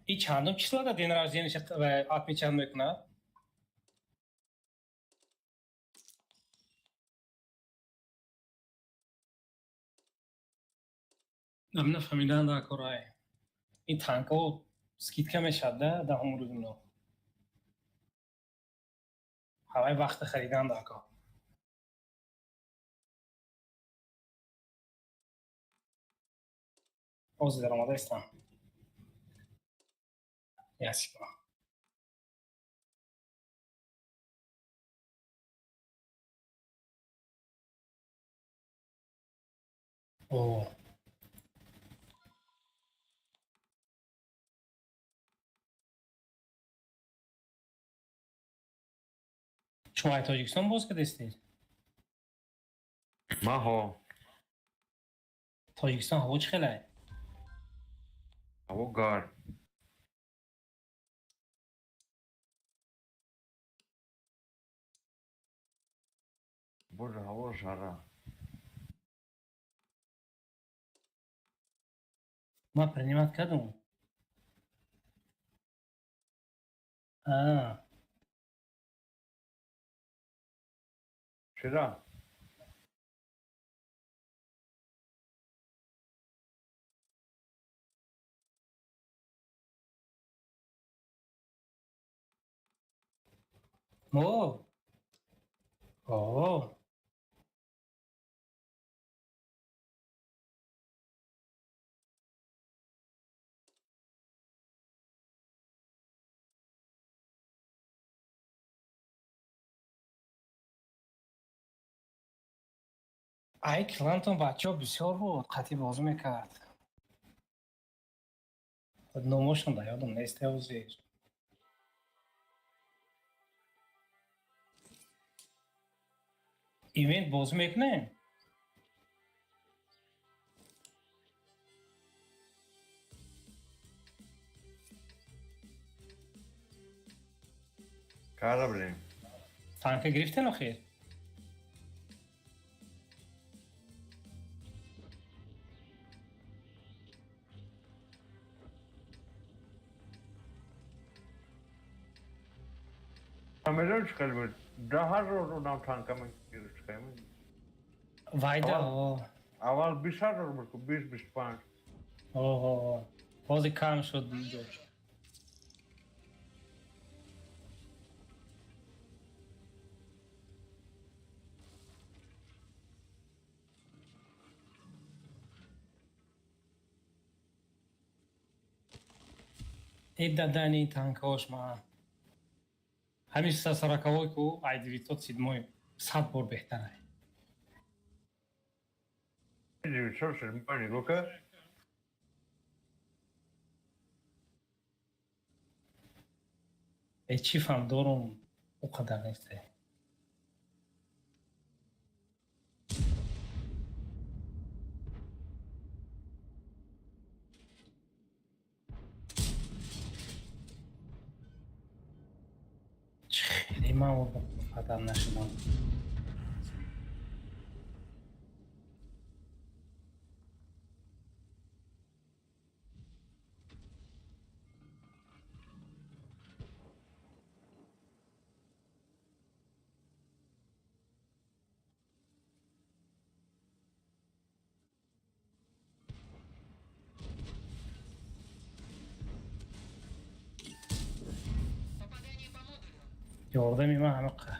И чандум числода день рождения отмечать мекунад? Нафаҳмидан дар корай. Ин танкҳо скидка мешавад да даҳум рӯзино. Ҳавай вақти харидан дар кор. Ҳозир даромада истам. Як секунд. О. Шумо ай Тоҷикистон боз кардастед? Ман ҳо. Тоҷикистон ҳаво чӣ хелай? Ҳаво гарм. Боже, ҳаво жара. Ман принимать кардам. А. Чира? О. О. Ай клантон бачаҳо бисёр буд, қатъӣ бозӣ мекард. Номошон дар ёдам нест ҳозир. Ивент бозӣ мекунем? Карда будем. Танка гирифтен охир? Намедонам чӣ хел буд. 10 000 одам танка мегирифт. Вайда. Аввал 20 000 буд, бист, 25. Оҳо. Ҳозир кам шуд инҷо. Э дадани танкаош ма. Ҳамин сороковой ку ай 907 100 бор беҳтар ай. 907 нигоҳ кард. Э чӣ фаҳм дорум ӯ қадар несте. Чӣ хеле ман қадар нашудам. Попадание по модулю. Ёрдами ман ҳамақа.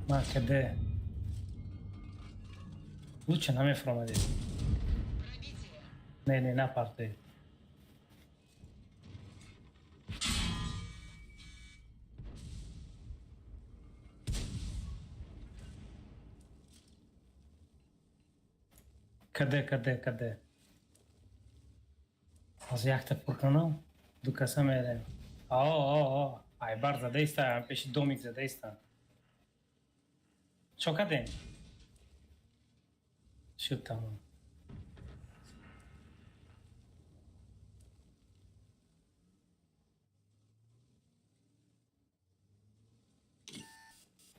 Ман каде. Лучше намефаромадед. Пробитие. Не, не, напартед. Каде, каде, каде. Ҳозир якта пур кунам, ду каса мерем. О, о, о, айбар задаиста, пеши домик задаиста. Чо кардем? Шуд тамом.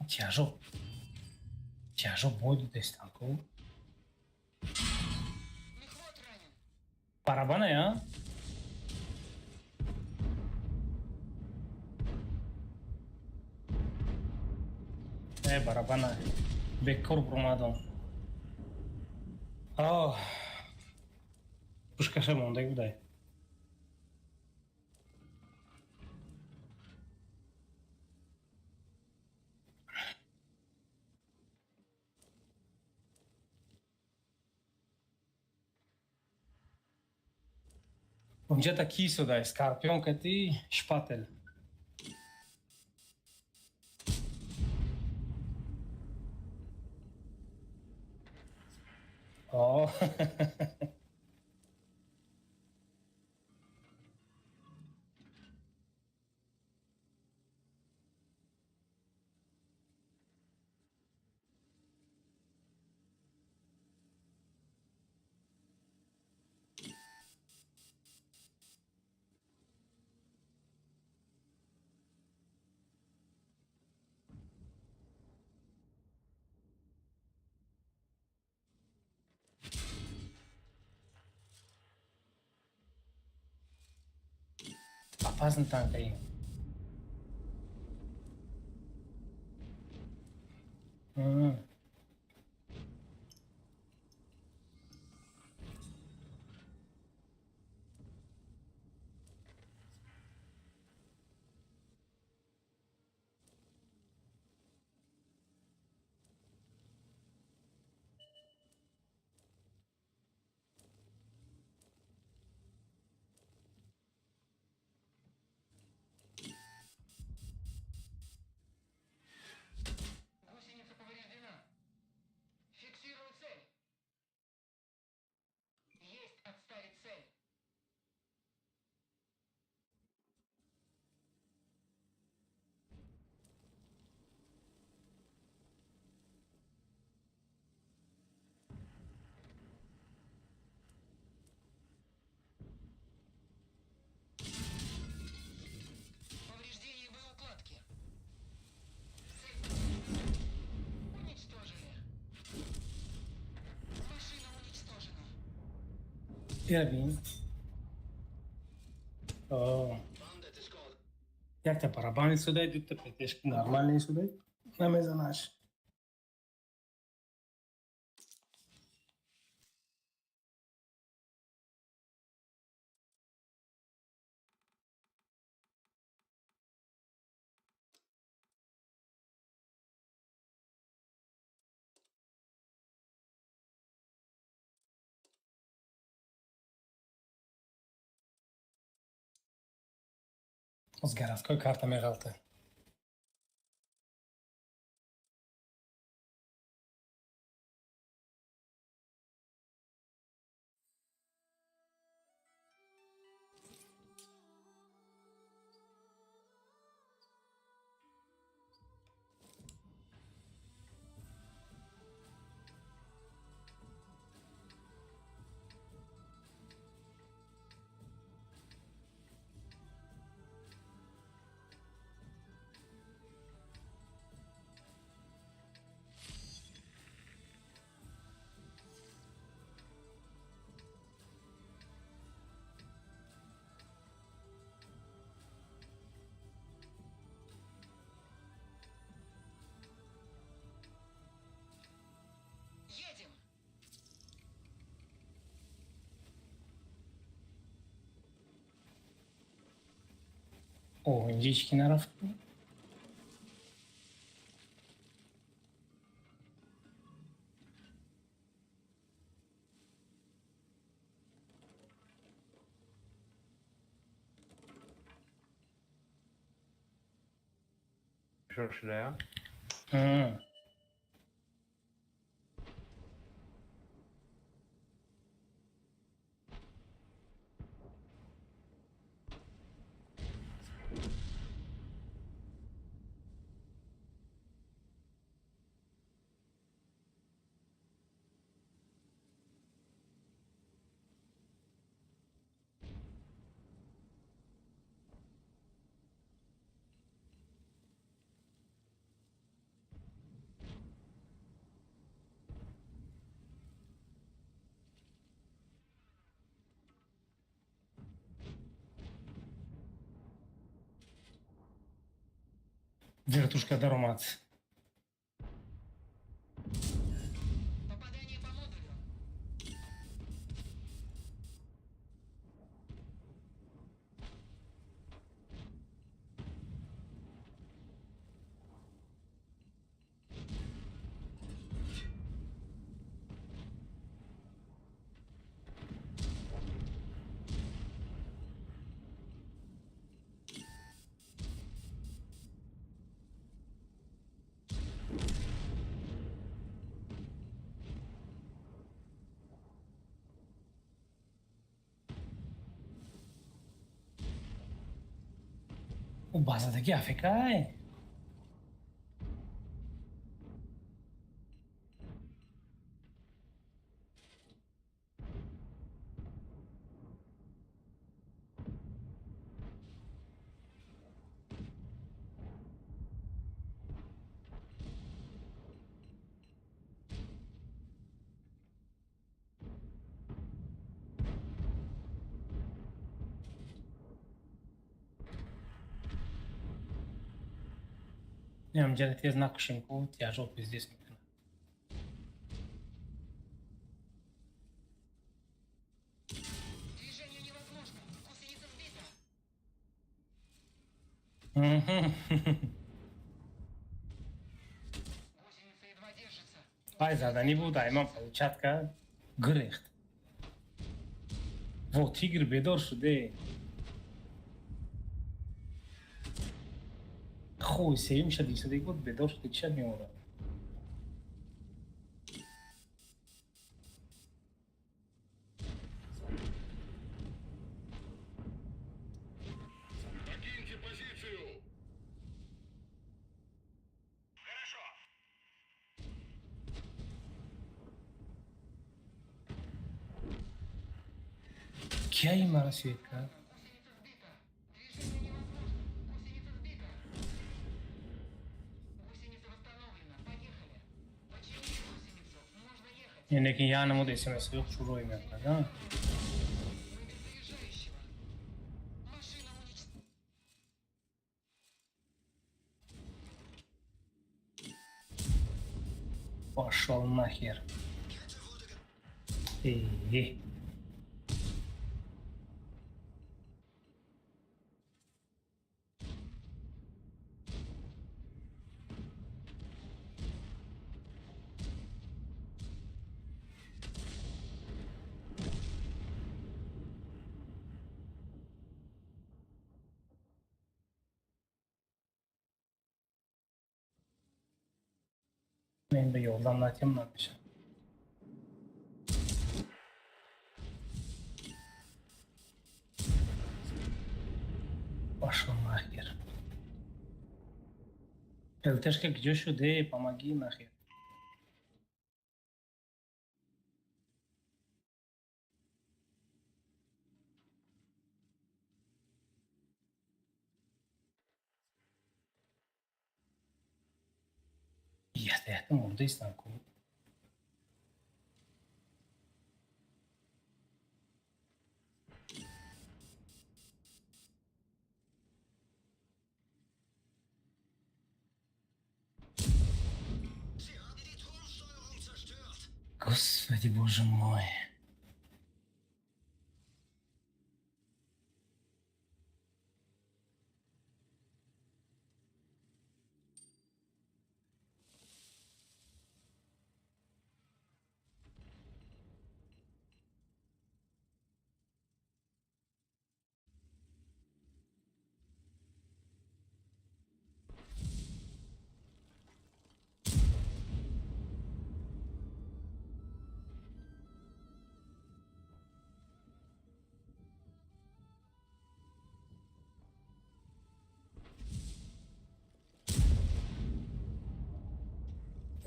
Тяжо. Тяжо бой додестан ку. Мехвод ранен. Барабана, а? Барабана. Бекор бромадам. Ох. Пушкаша мондаг будай. Унҷата ки истодай? Скорпион кати шпатель. О. Опасный танк ай. Гусеница повреждена. Фиксирую цель. Есть отставить цель. Повреждение боеукладки. Цель уничтожили. Машина уничтожена. Ира бин. О. Якта барабан истодай, дута петешки нормально истодай. Намезанаш. Оз городской карта меғалта. Едем. О, индички нарафт. Шо шуда? Вертушка даромад. Попадание по модулю. Ӯ базадаги афекай. Немҷара тез накушем, ку тяжел пиздец мекунад. Движение невозможно. Гусеница сбита. Гусеница едва держится. Ай, заданӣ буд, ай ман получать кард, гурехт. Во, тигр бедор шуде. Хуй, сеюм шади садик буд, бедор шуде, ча меорад? Покиньте позицию! Хорошо. Кияи мара свет кард? Гусеница сбита. Движение невозможно. Гусеница сбита. Гусеница восстановлена. Поехали. Починили гусеницу. Можно ехать. Яъне ки я намуд смс шурӯй мекунад, а? Мы без заезжающего. Машина уничтожена. Пошел нахер. Э. Мен ба ёрдам натиҳам, намешавад. Пошел нахер. ЛТшка где шуде? Помоги нахер. Яхта, яхта мурда истам ку. Sie haben die Turmsteuerung zerstört. Господи, боже мой.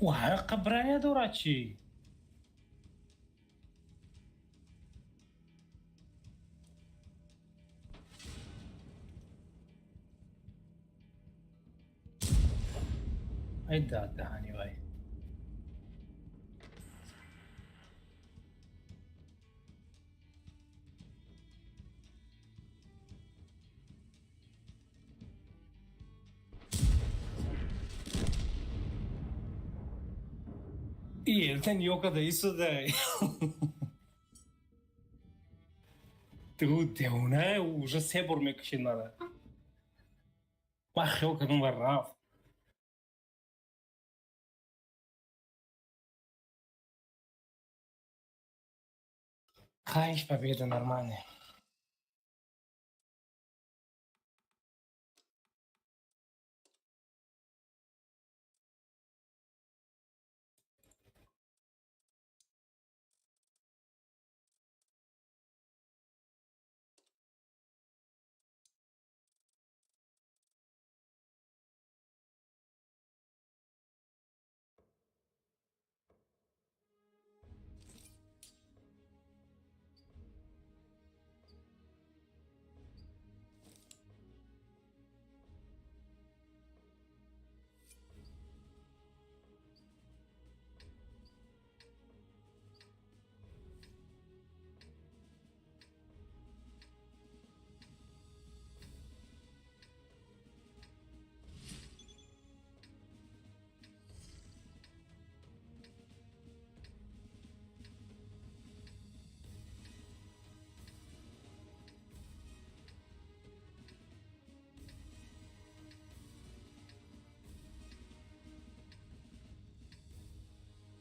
Ӯ ҳаққа броня дорад чӣ? Ай да даҳани вай. И Елтен ёкада исода. Ту девона уже се бор мекушид мара. Ман хиёл кардам ва рафт. Хайш, победа нормальная.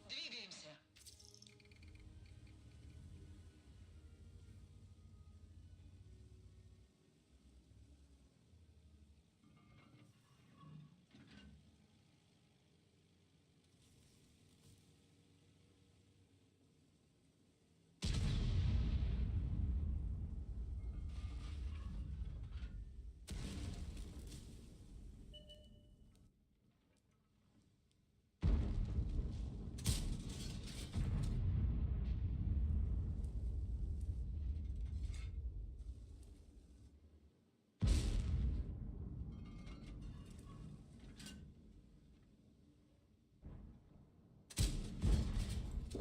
Двигаемся.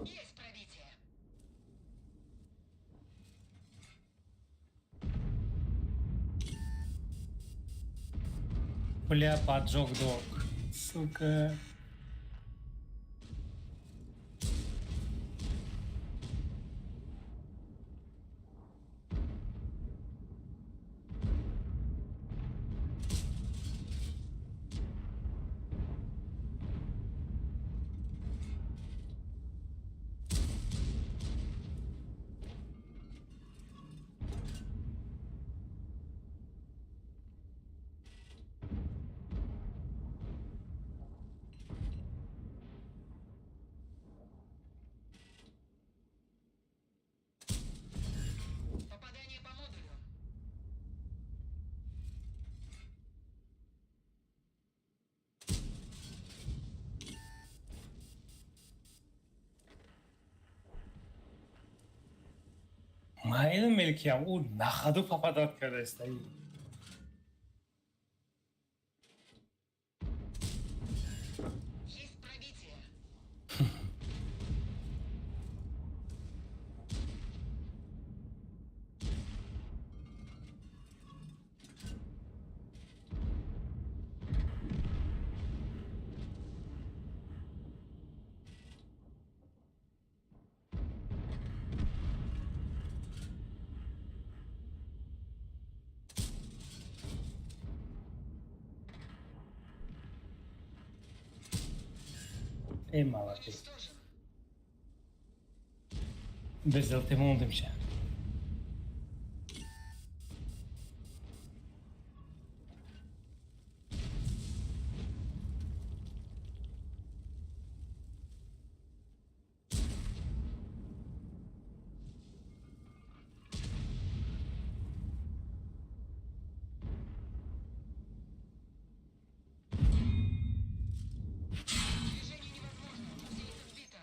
Есть пробитие. Бля, поджог дог. Сука. Попадание по модулю. Майда мелкиам, ӯ на ходу попадать кардаст. Есть пробитие. Эй, молодец. Уничтожен. Без мондимша. Движение невозможно. Гусеница сбита.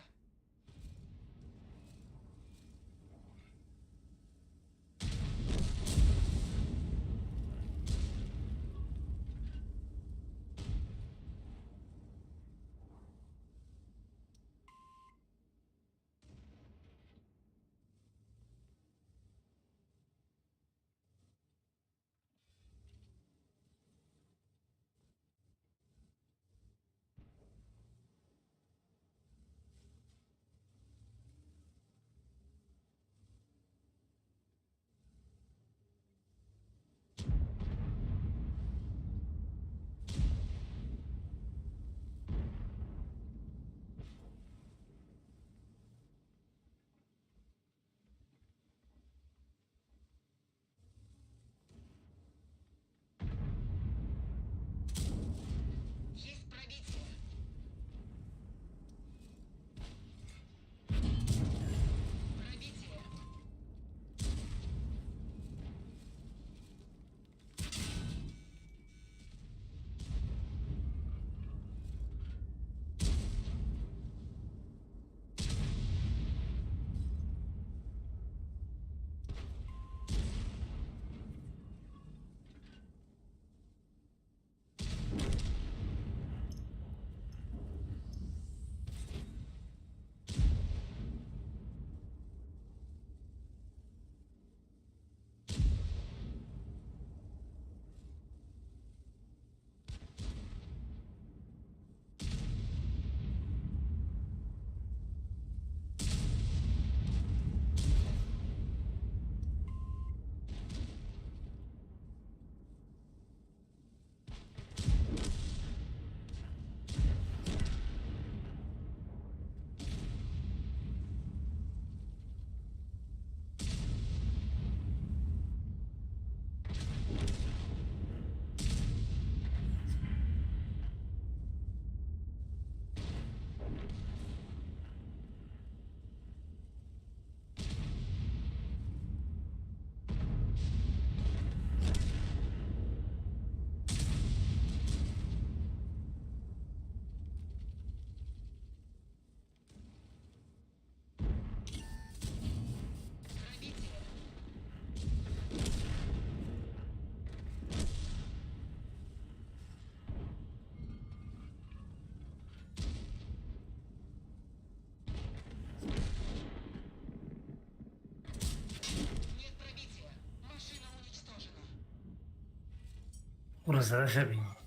Ура задаша бинед.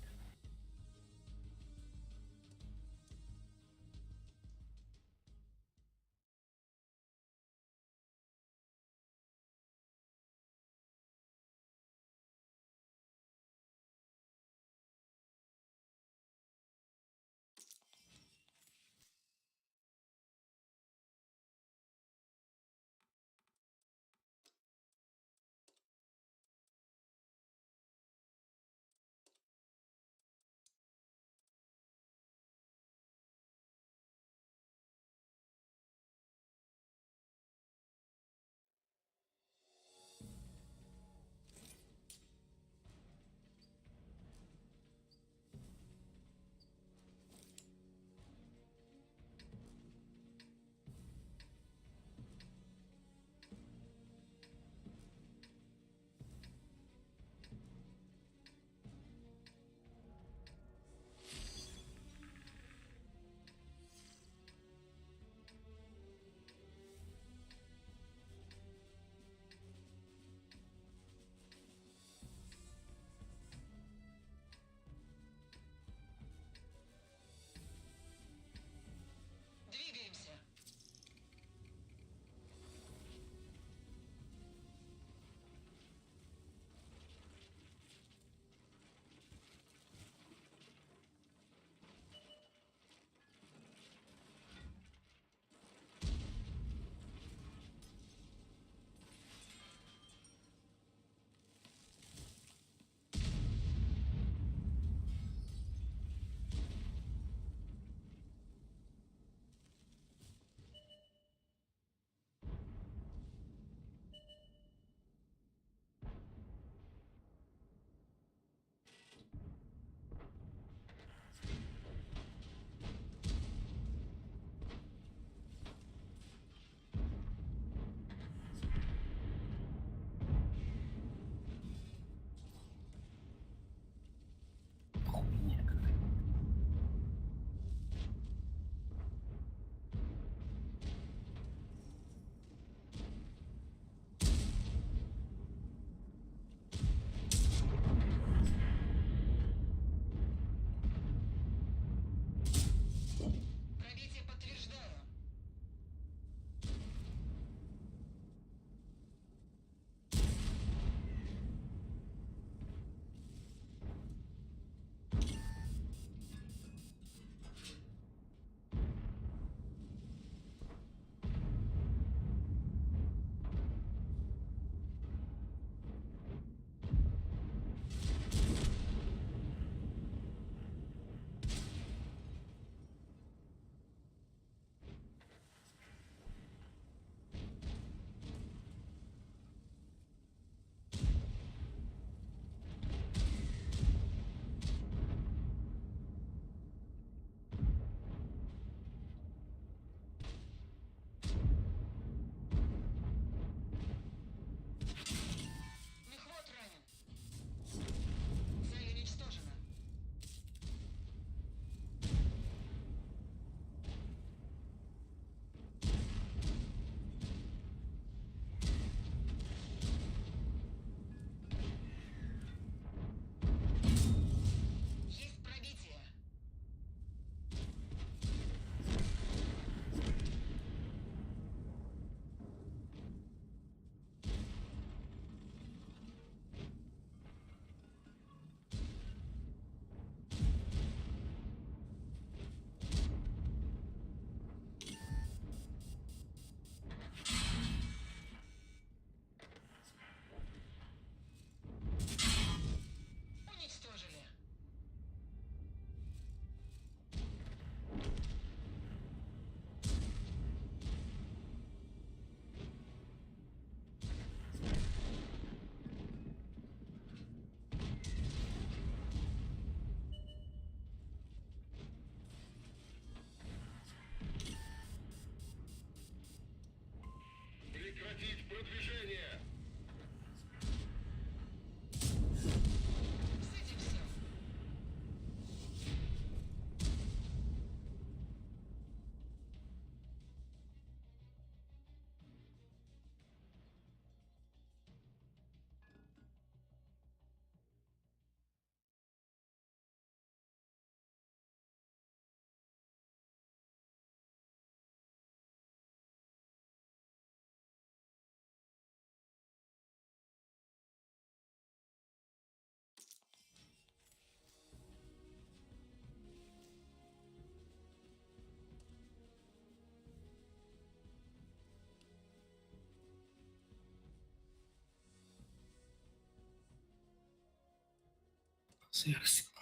Як секунд.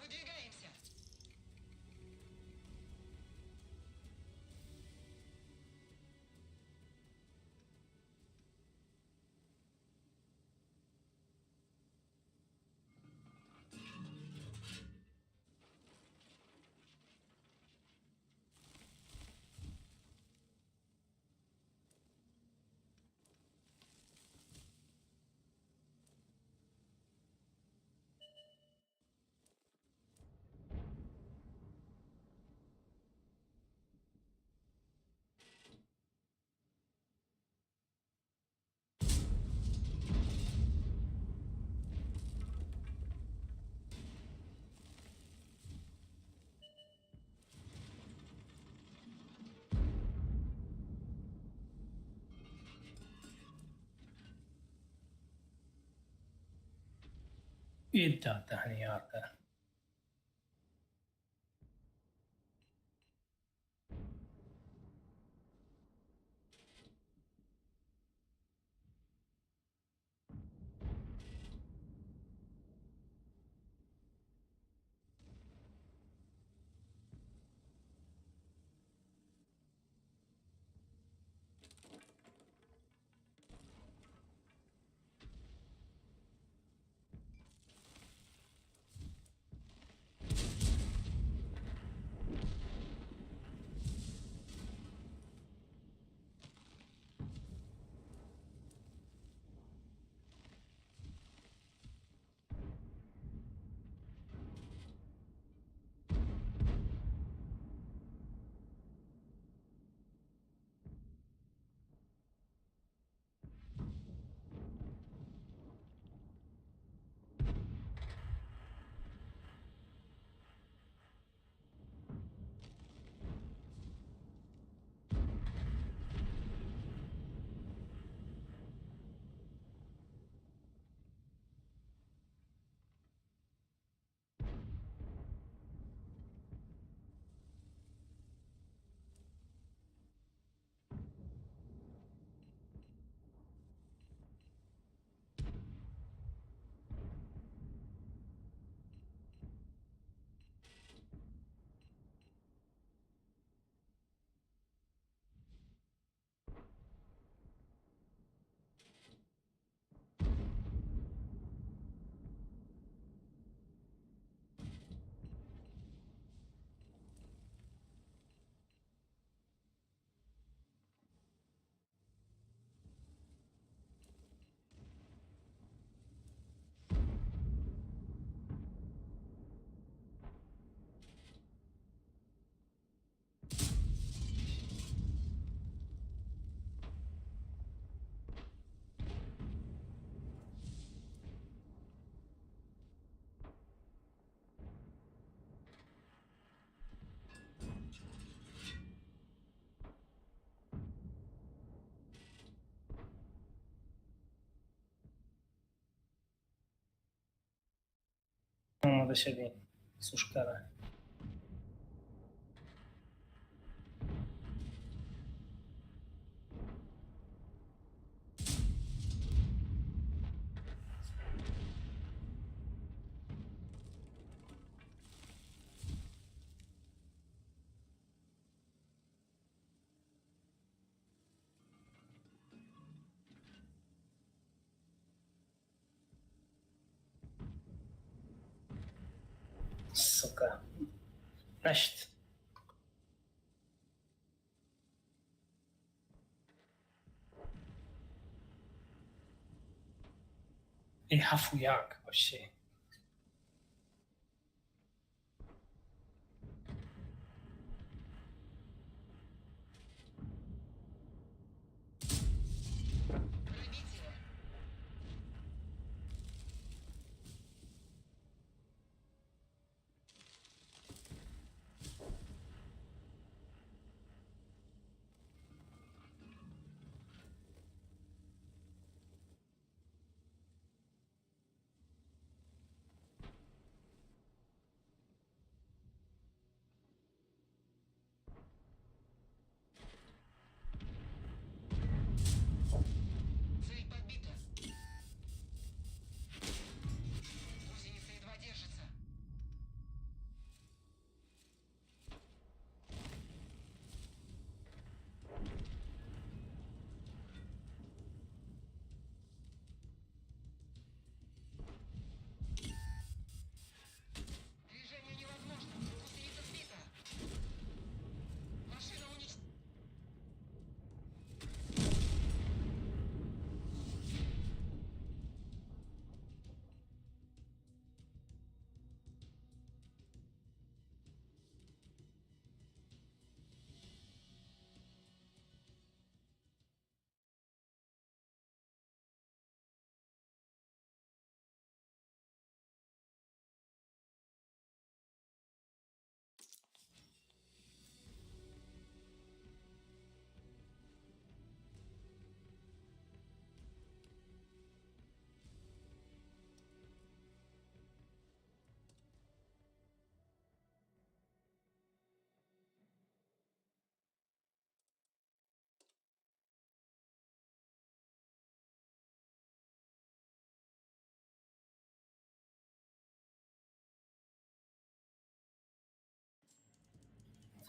Выдвигаемся. Ида даҳниярда. Омода шавем, сушкара. Сука, нашид. И 7-1 вообще. Пробитие. Цель подбита. Гусеница едва держится. Движение невозможно. Гусеница сбита. Машина уничтожена.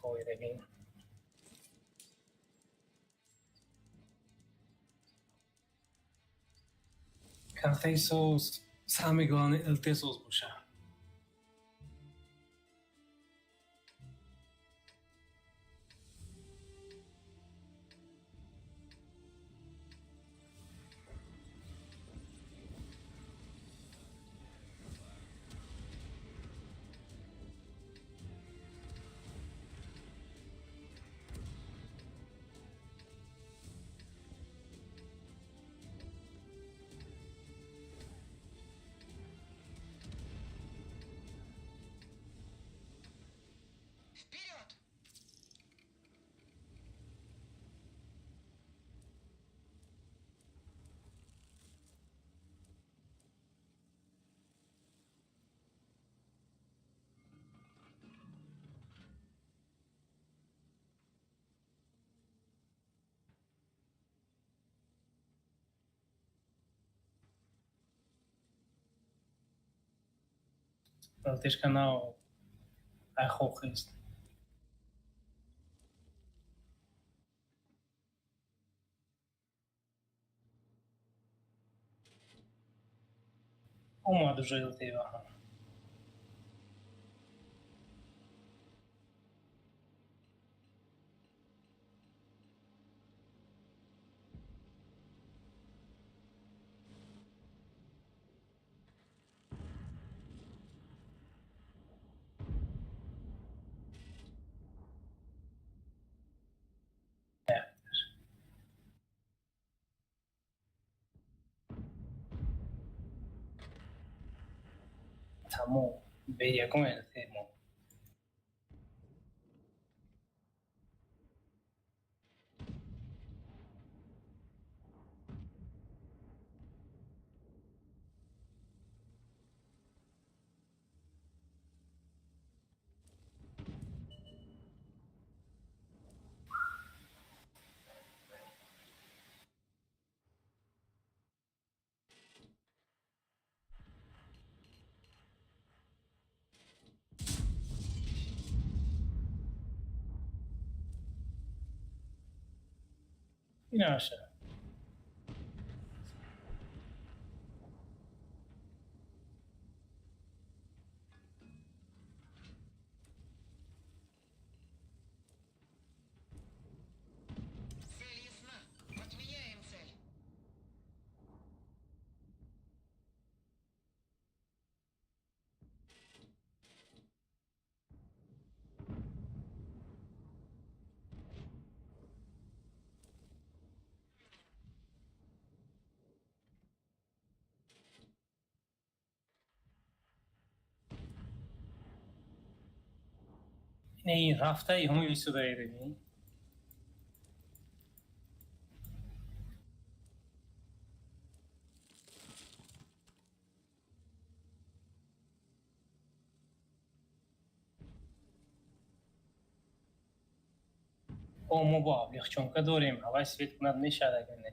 Фоидагин. Картаи соз, самый главный ЛТ соз боша. Вперед! ЛТшка нав айхохист. Омад уже ЛТ ага. Тамом, бе ягон ЛТ мо. Инаша. Не, ин рафта ҳун исудаи. О, мо бо облегчёнка дорем, ҳавай свет кунад мешавад, агар не.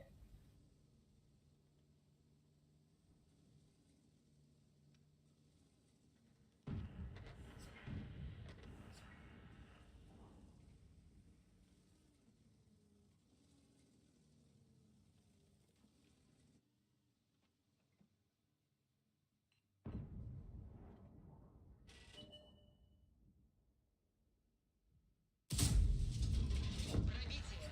Пробитие.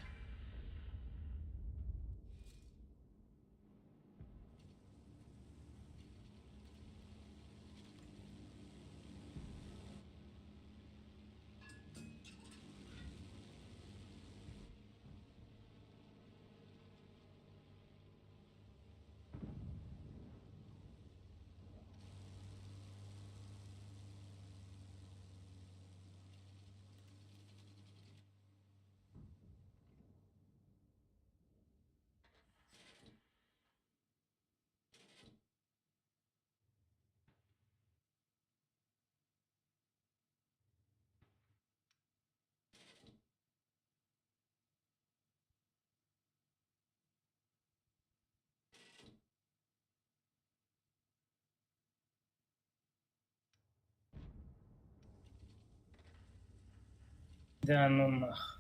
Да ну нах.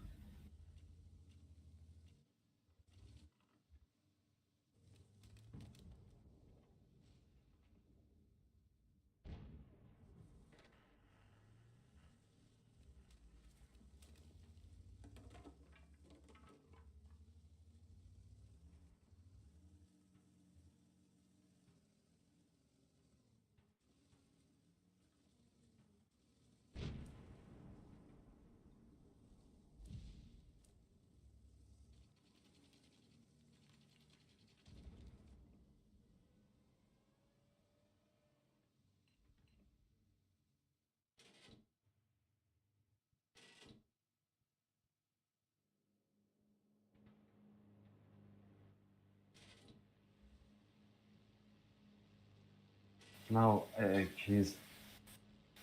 Нав чиз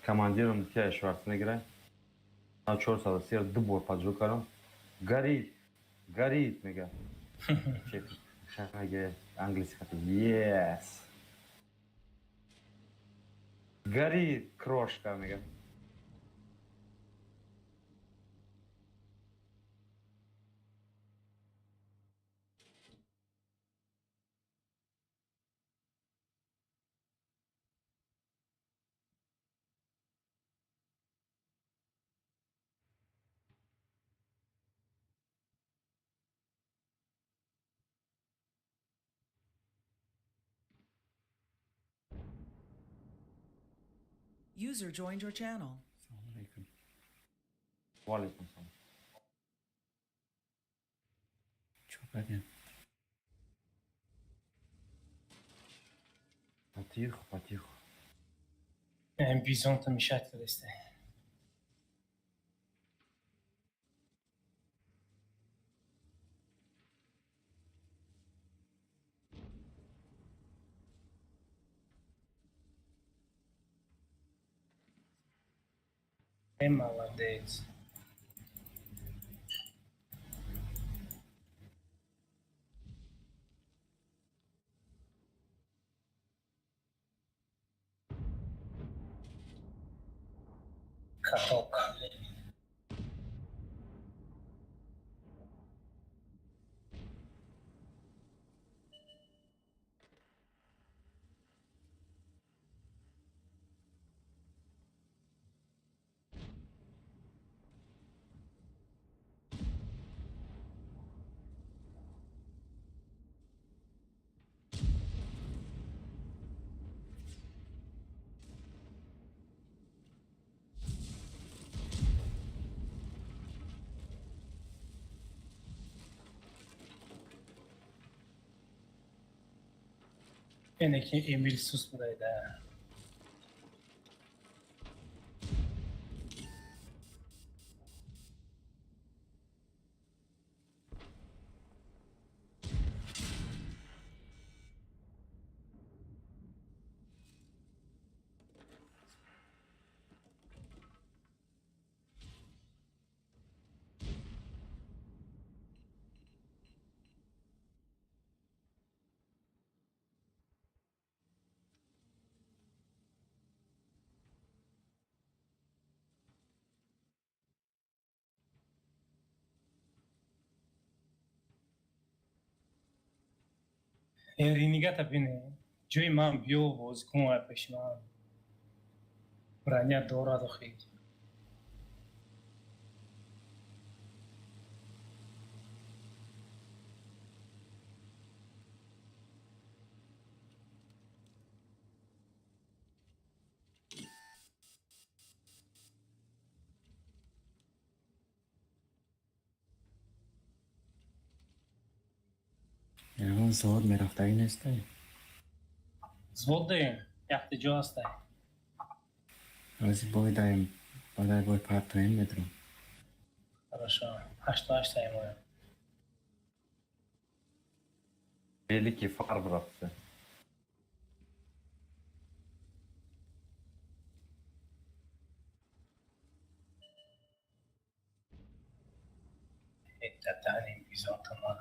командиром тия Шварценеггера. Нав 403 ду бор поджог кардам. Горит, горит, мега. Мега английский хати. Yes. Горит, крошка, мега. User joined your channel. Салом алейкум. Ва алейкум салом. Чё кардем? Потихо, потихо. Бизонта мешать кардасте. Э, молодец. Каток. Яне ки Эмил сус будайда. Ренегата бине. Ҷои ман биё, бозикун ай пеши ман. Броня дорад охи. Ягон завод мерафтагӣ нестай? Взвод даем, якта ҷо ҳастай. Ҳози бой даем, баъдай бой партоем, медурам. Хорошо. Ҳашту ҳаштаем оям. Великий фарб рафта. Дадани бизонтама.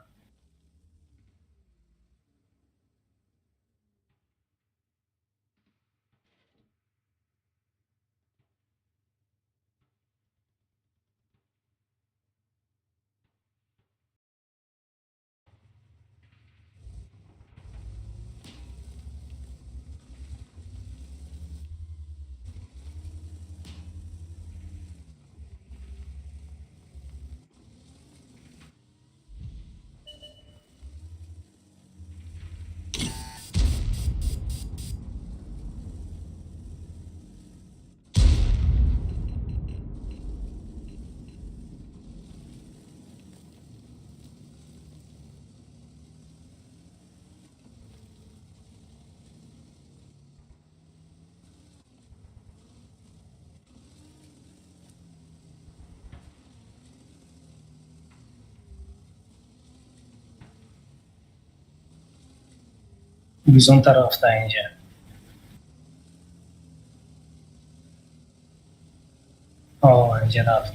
Бизонта рафта инҷа. О, инҷа рафт.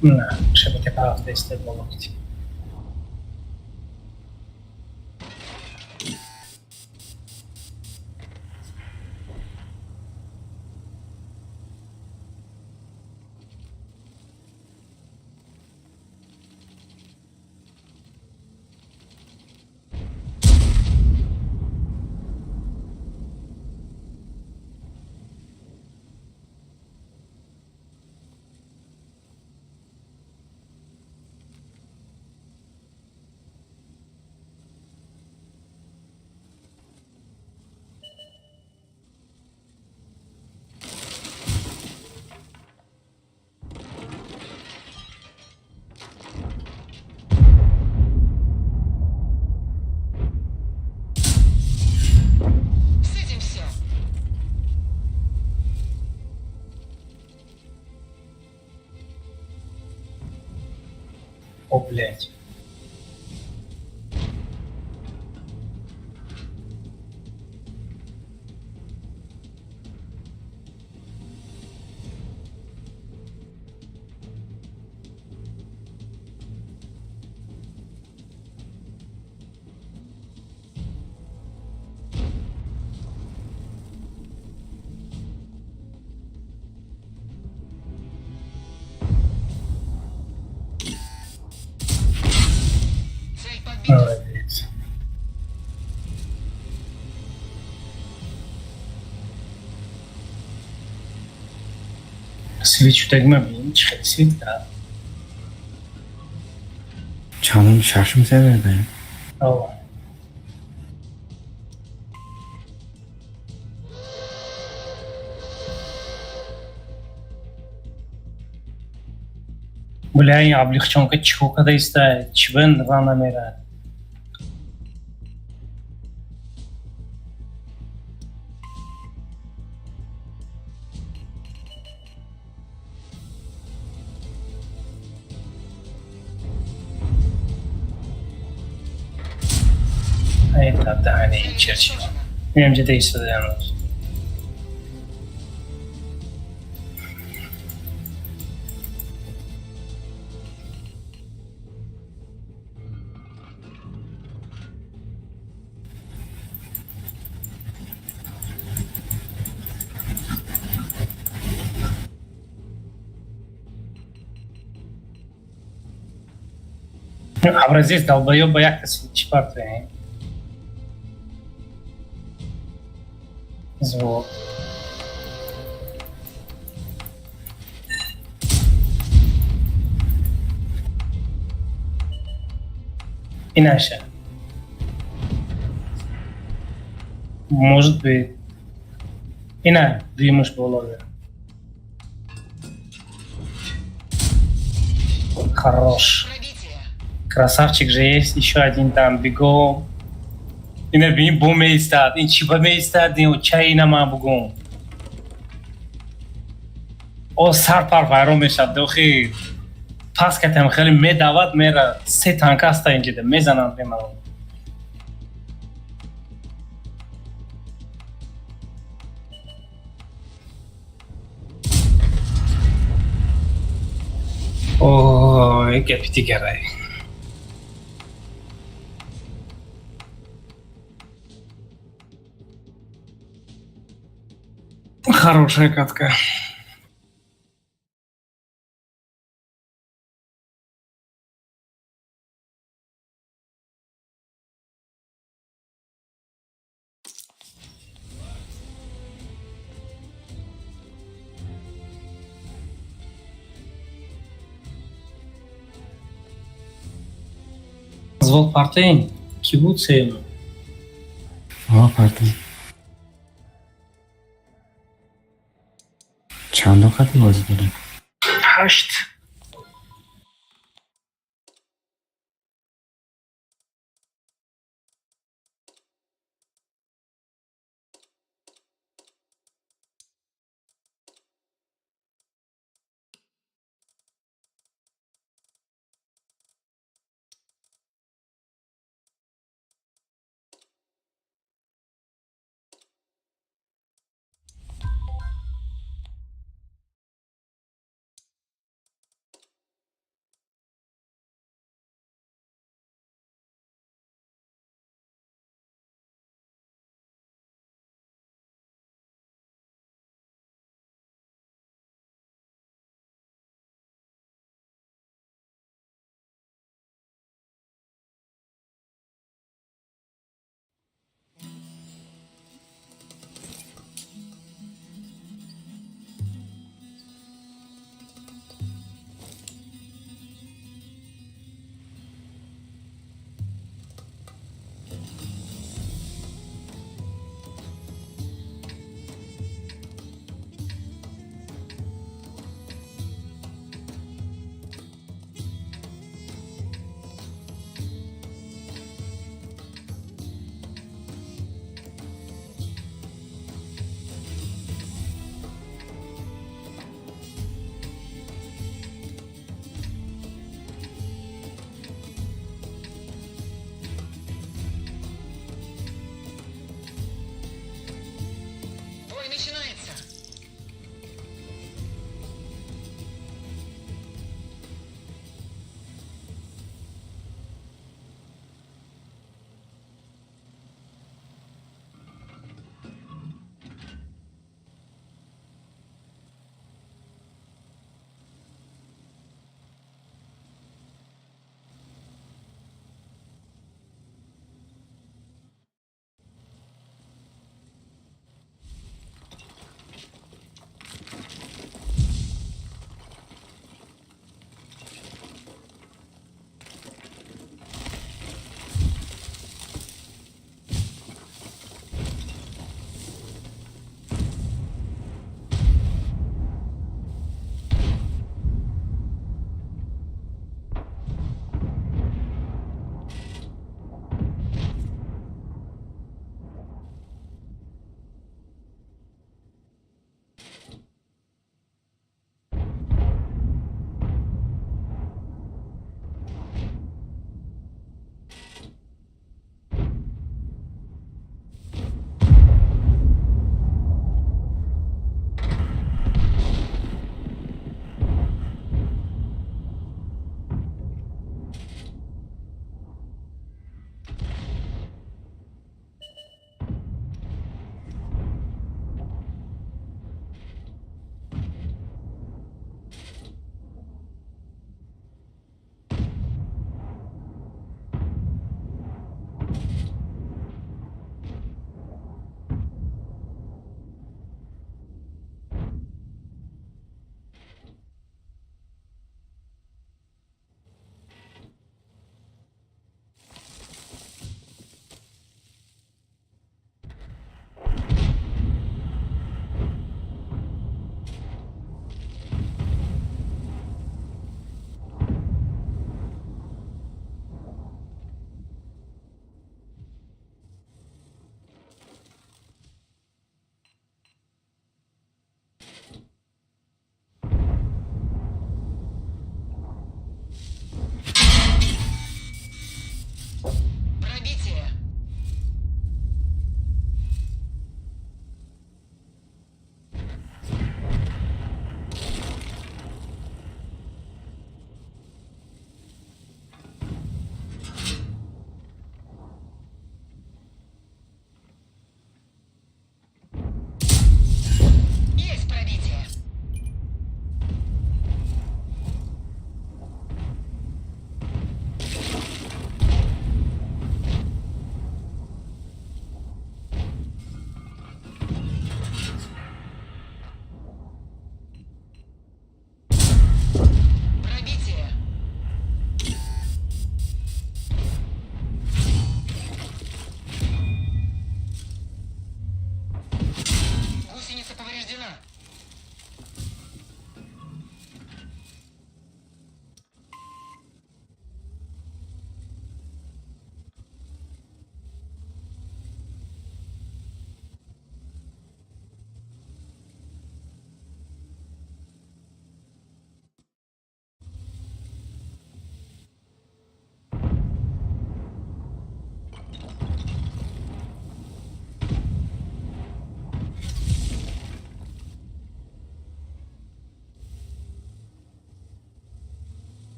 На, шабака рафта иста болокти. С этим все. О, блядь. Цель подбита. Молодец. Свет шудагима бин, чӣ хел свет да? Чандум, шашум сервер даем? О. Бля, ин облегчёнка чико када иста? Чибен рана мерад? Ай, даҳани Цель черчи. уничтожена. Мемҷида истодаям. Образец долбоёба як каси чӣ партоем? Звук. Иначе. Может быть. Ина, дуюмаш боло. Хорош. Пробитие. Красавчик же есть, еще один там, бегом. Ина бин бо меистад, ин чӣ ба меистад, ин чай ина ман бугум. О сар пар вайрон мешавад, дохи пас катам хеле медавад, мера се танка аста инҷида, мезананд бемалол. Ой, гапи дигарай. Хорошая катка. Звук партийн ки буд сеюм? Ҳа, партем. Чандон хати бозӣ дорем? 8.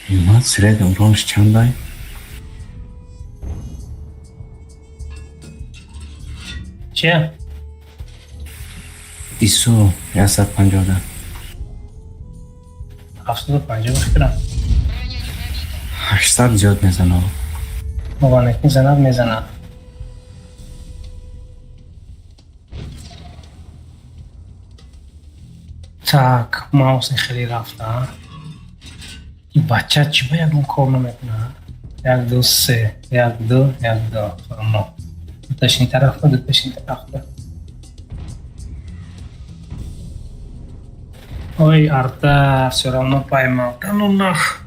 Юмад средний уронш чандай? Чия? ИСУ 150. 750 ба фикрам. Броня не пробита. 800 зиёд мезанад. Мованек мезанад, мезанад. Так, маус хеле рафта. Ин бача чӣ ба ягон кор намекунад? Як, ду, се, як, ду, як, ду. Но. Дуташ ин тарафа, дуташ ин тарафа. Ой, арта всё равно поймал. Да ну нах.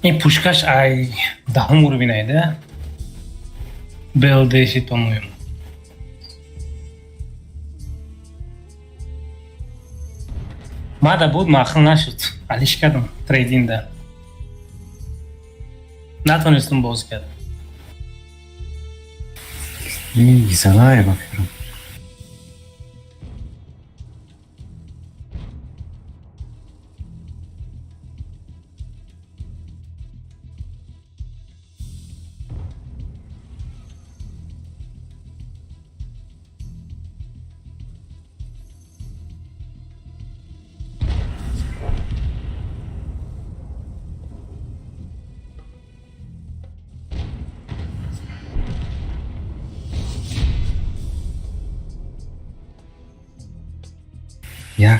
Ин пушкаш ай 10-ум уровень айда. БЛ-10, по-моему. Мада буд, маъқул нашуд. Алиш кардам трейдинда. Натонистам бозӣ кард. Ин гизалае ба фикрам.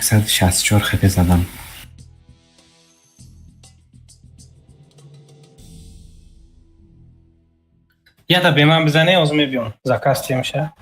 164 хп задам. Ята бе ман бизане, ҳозир мебиём. Заказ тем ша.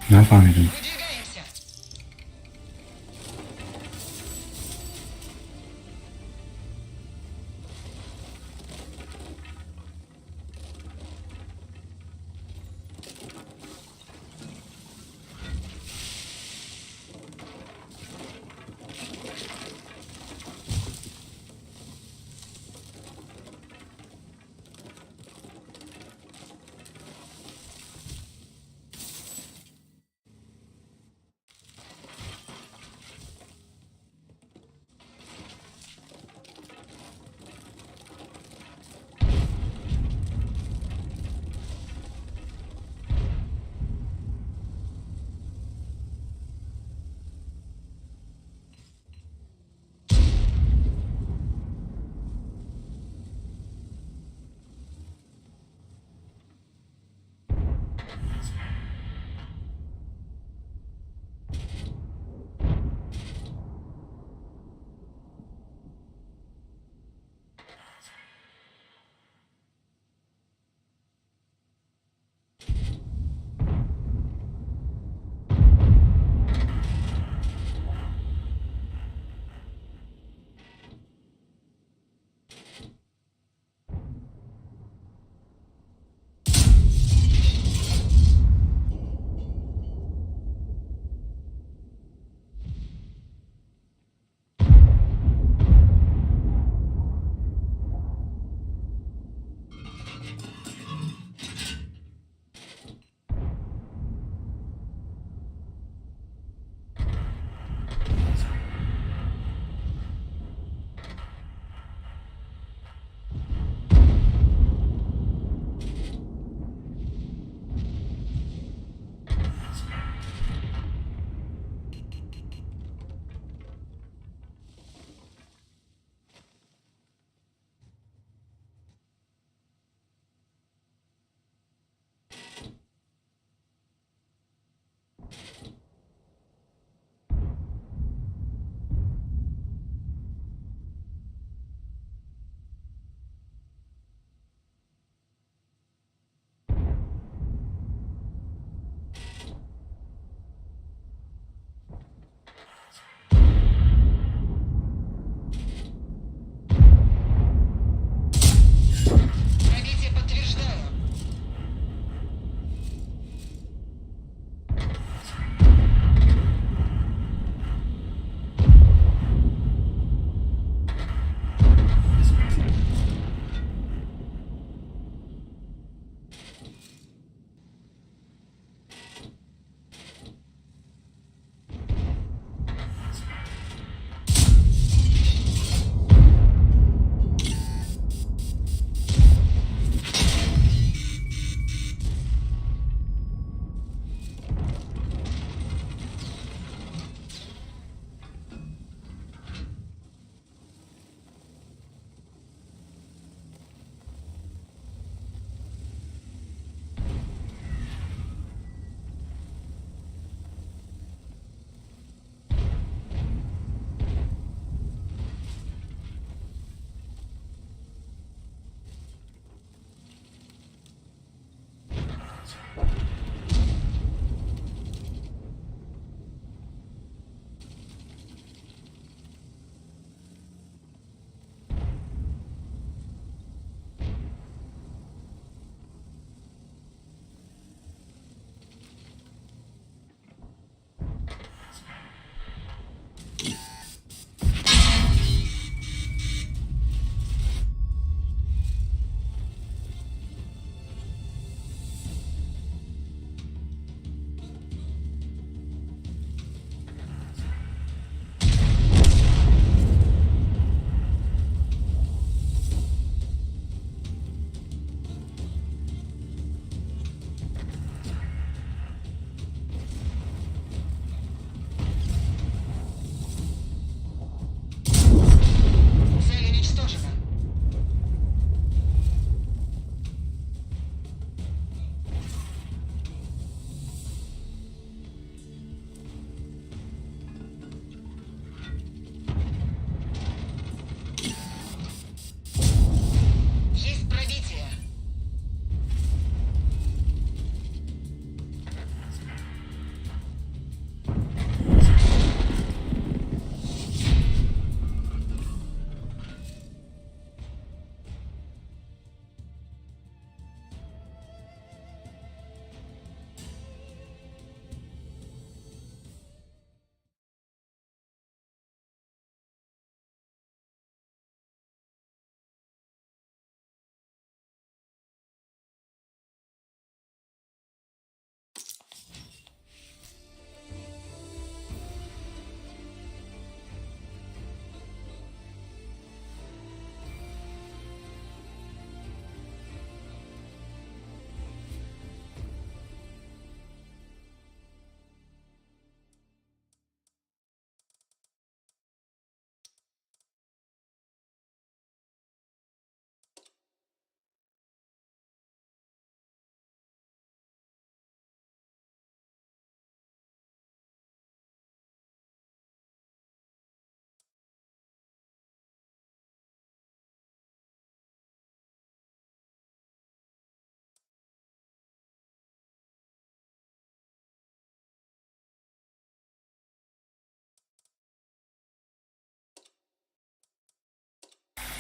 Нафаҳмидам. Выдвигаемся.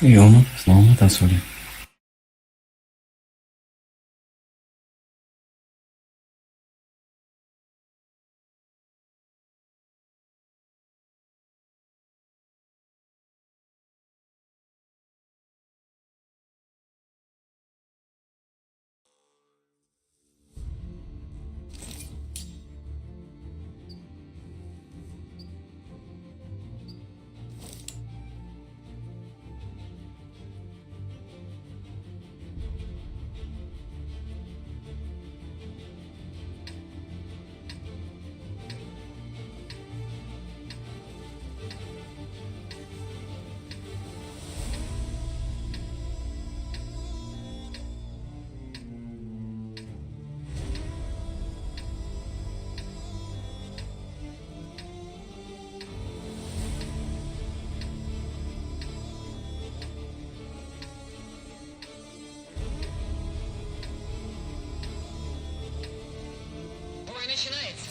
И омад, наомад аз соли. Бой начинается.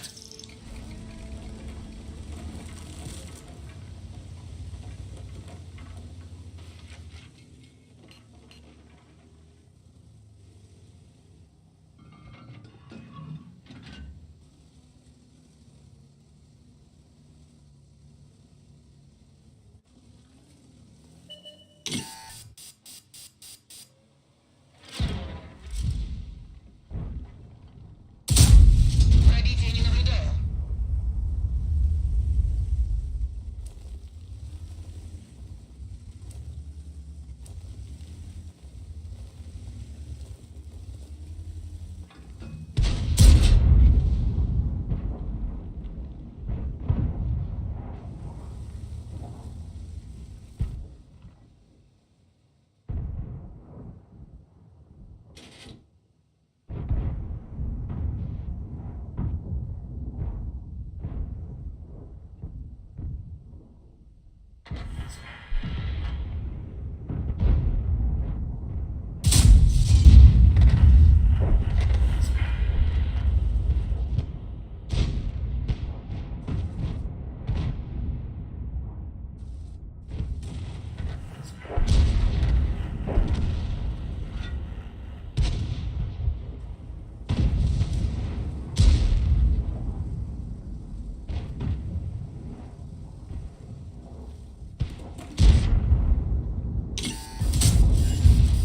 Пробития не наблюдаю.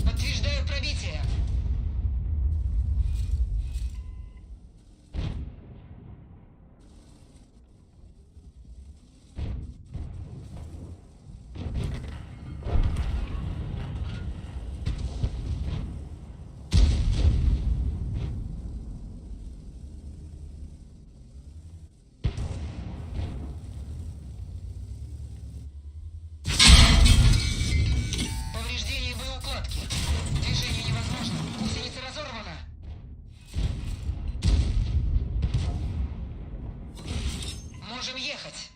Подтверждаю пробитие. Повреждение боеукладки. Движение невозможно. Гусеница разорвана. Можем ехать.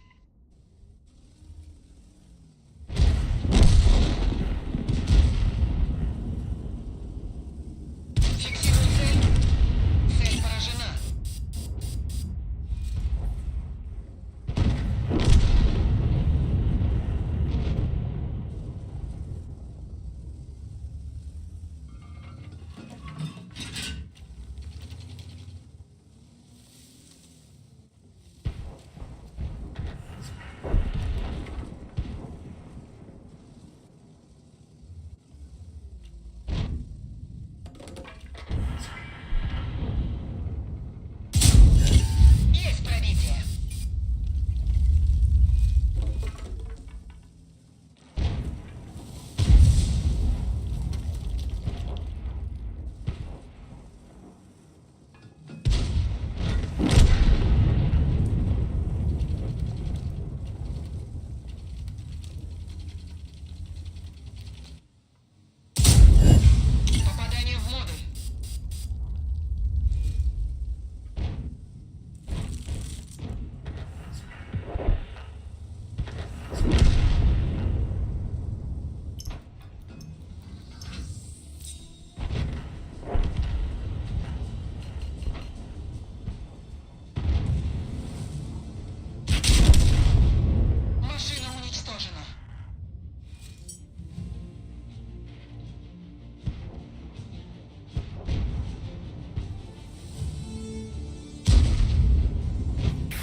Фиксирую цель. Цель поражена.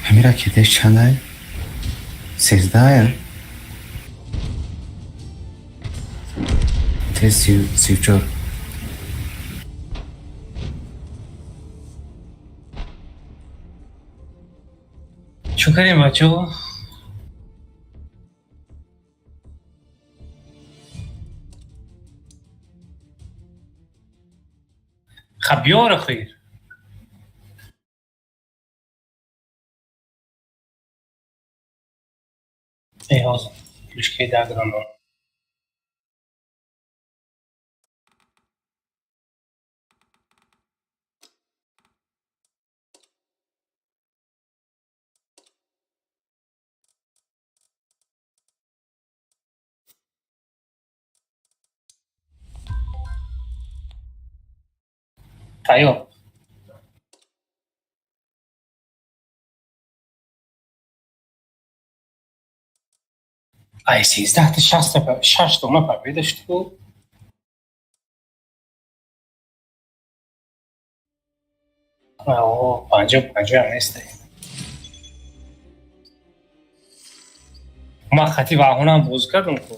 Ҳамин ракеташ чандай? 13-ая? Т 34. Чӯ кардем, бачаҳо? Ха, биёр охир. Э, ҳозир плюшкаи даграно. Тайёр. Ай, 13-та шаш дона победа шуд. 50-50 несте. Ман хати ваҳонам боз кардам ку.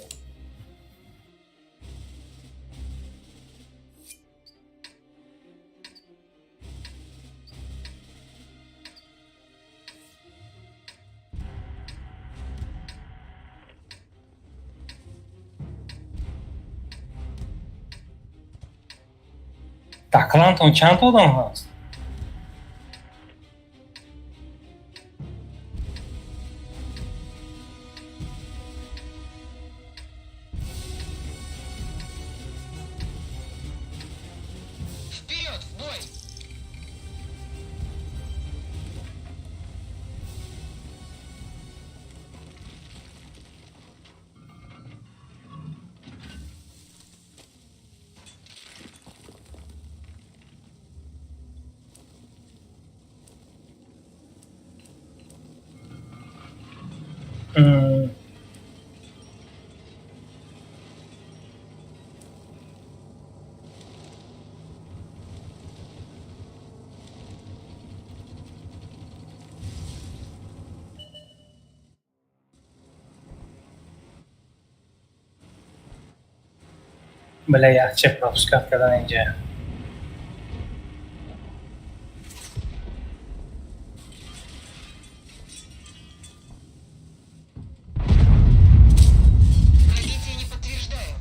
Дар клантон чанд одам ҳаст? Вперед, в бой! Бале, якча пропускать кардан инҷа. Пробитие не подтверждаю.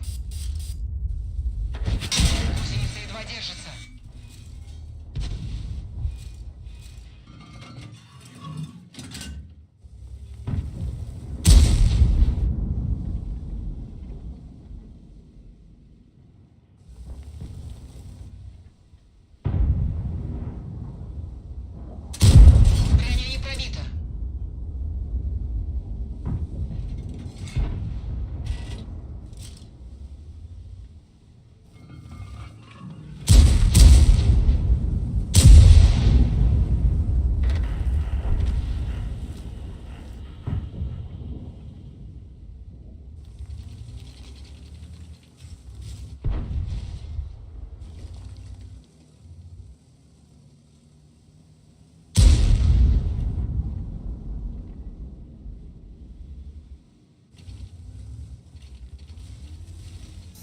Гусеница едва держится. Броня не пробита.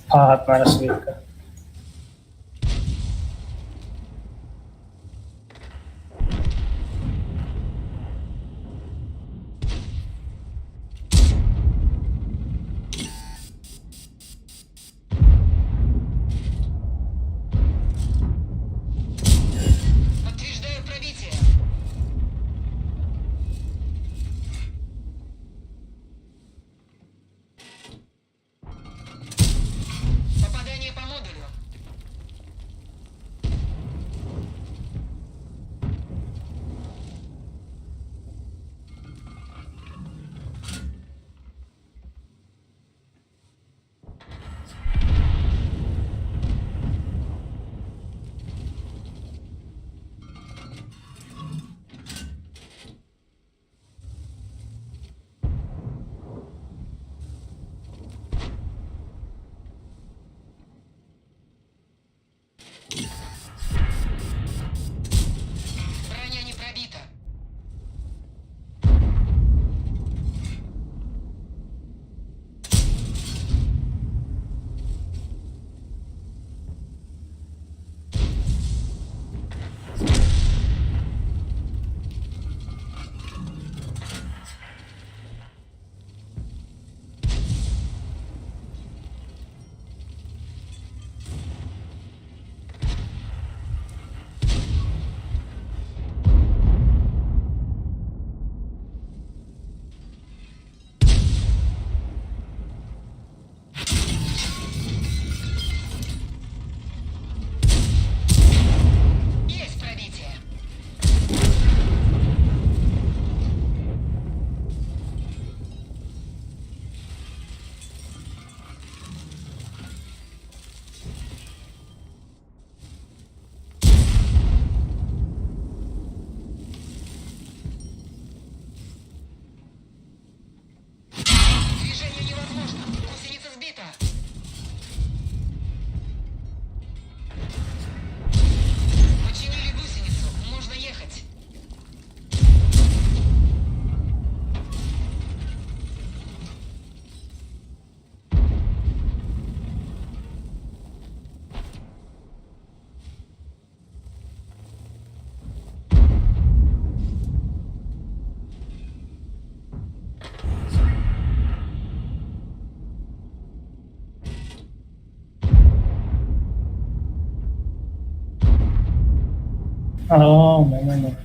Фаҳад марасвика. Подтверждаю пробитие. Попадание по модулю. О, мемонем.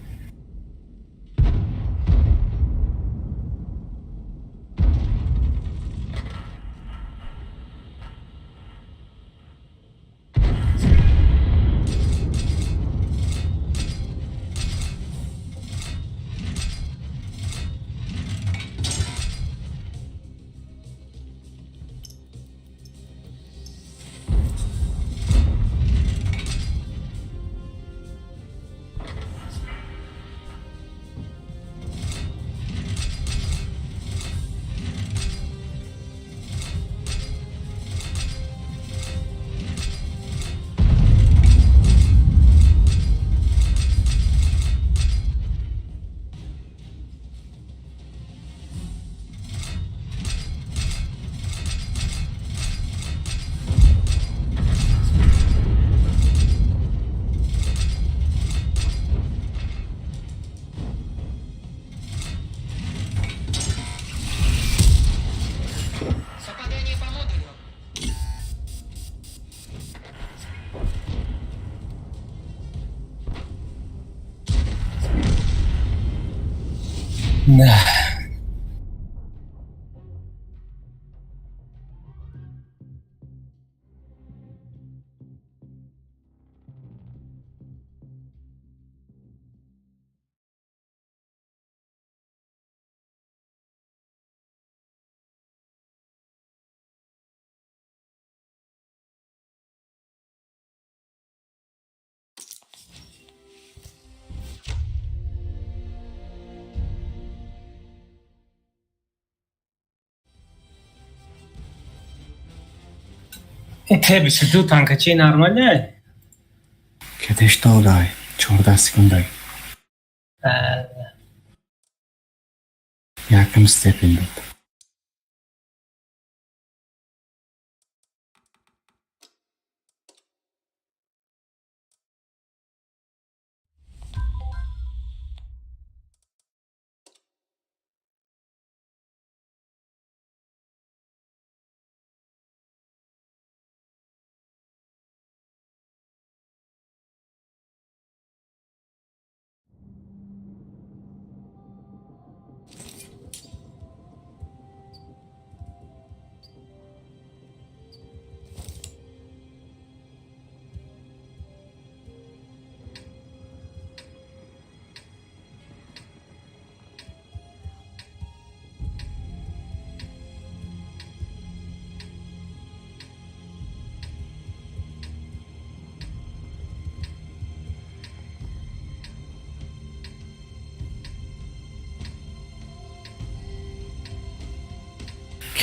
Попадание по модулю. На. Т-22 танкачаи нормале? Кедеш додай, 14 секундай. Якам степень дод.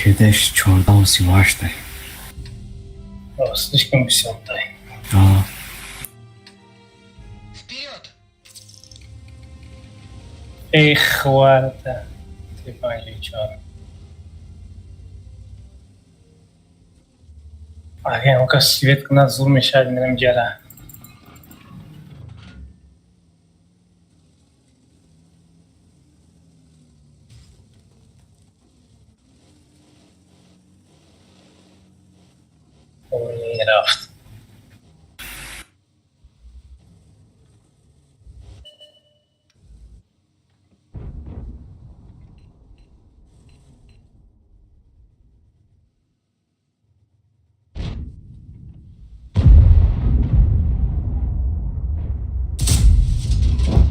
Кедеш 14:38. О, слишком бисёртай. А, Вперед! Эх, хвата. Т-54. Ага, он свет кунад, зур мешавад, мерам ҷара. Ой, рафт.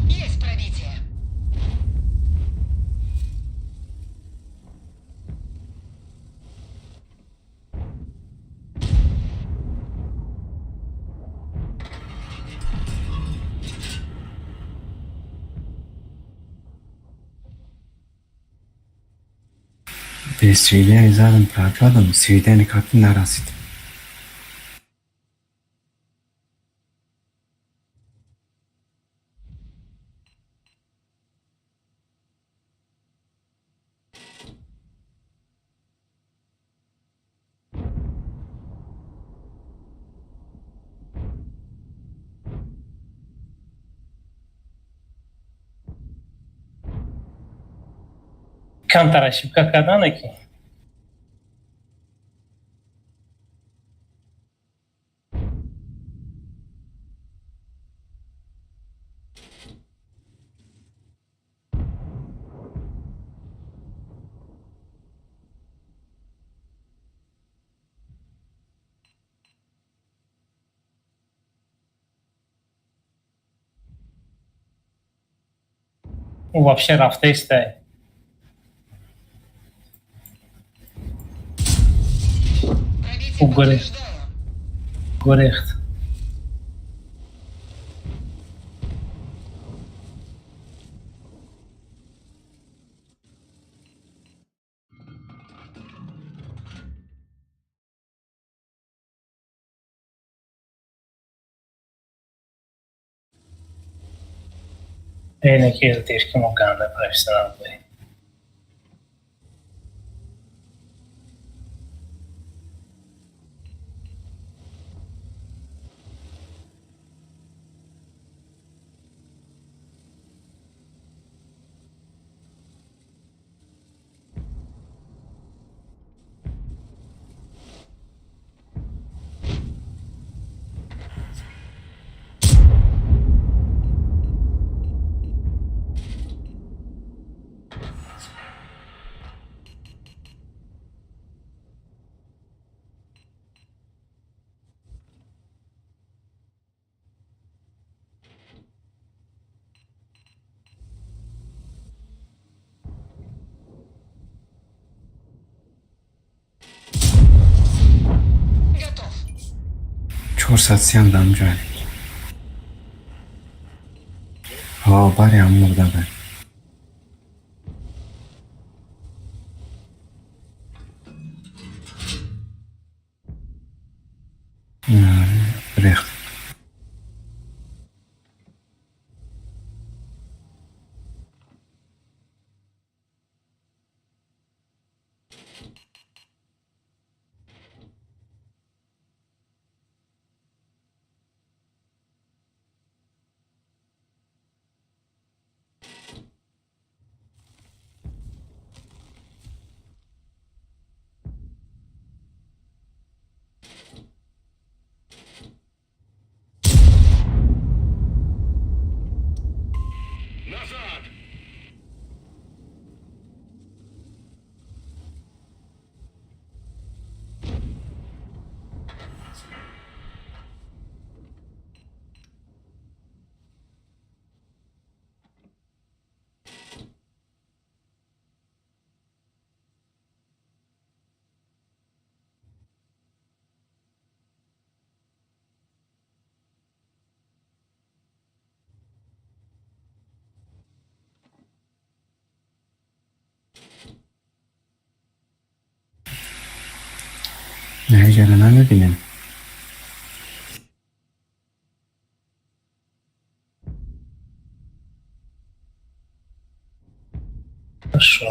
Есть пробитие! Бе сведени задам прокладам, сведени как нарасид. Камтар ошибка кардане ки. Ӯ вообще рафтаистай. Пробитие Угорехт. подтверждаю. Гурехт. Эне ки ЛТшки мо ганда профессионал будем. Готов. 400 сиям дамҷай. Ҳо, бари ҳам мурда бар. Рехт. Назад! Не, ҷара намебинем. Хорошо.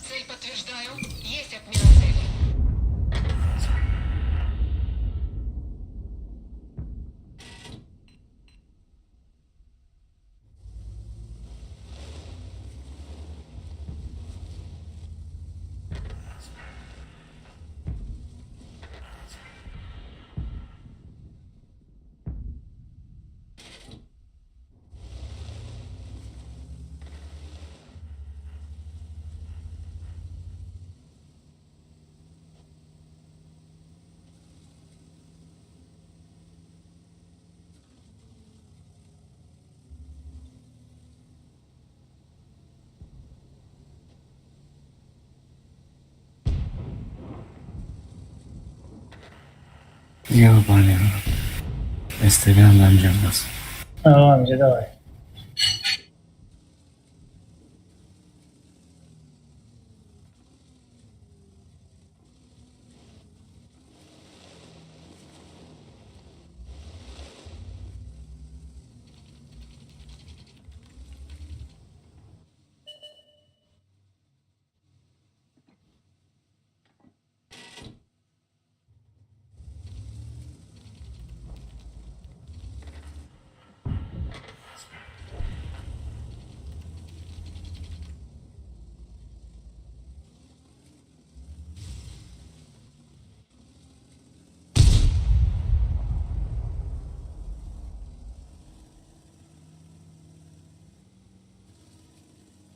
Цель подтверждаю. Есть отмена цели. Ёбани, СТВ дамҷа бас. Амҷа, давай.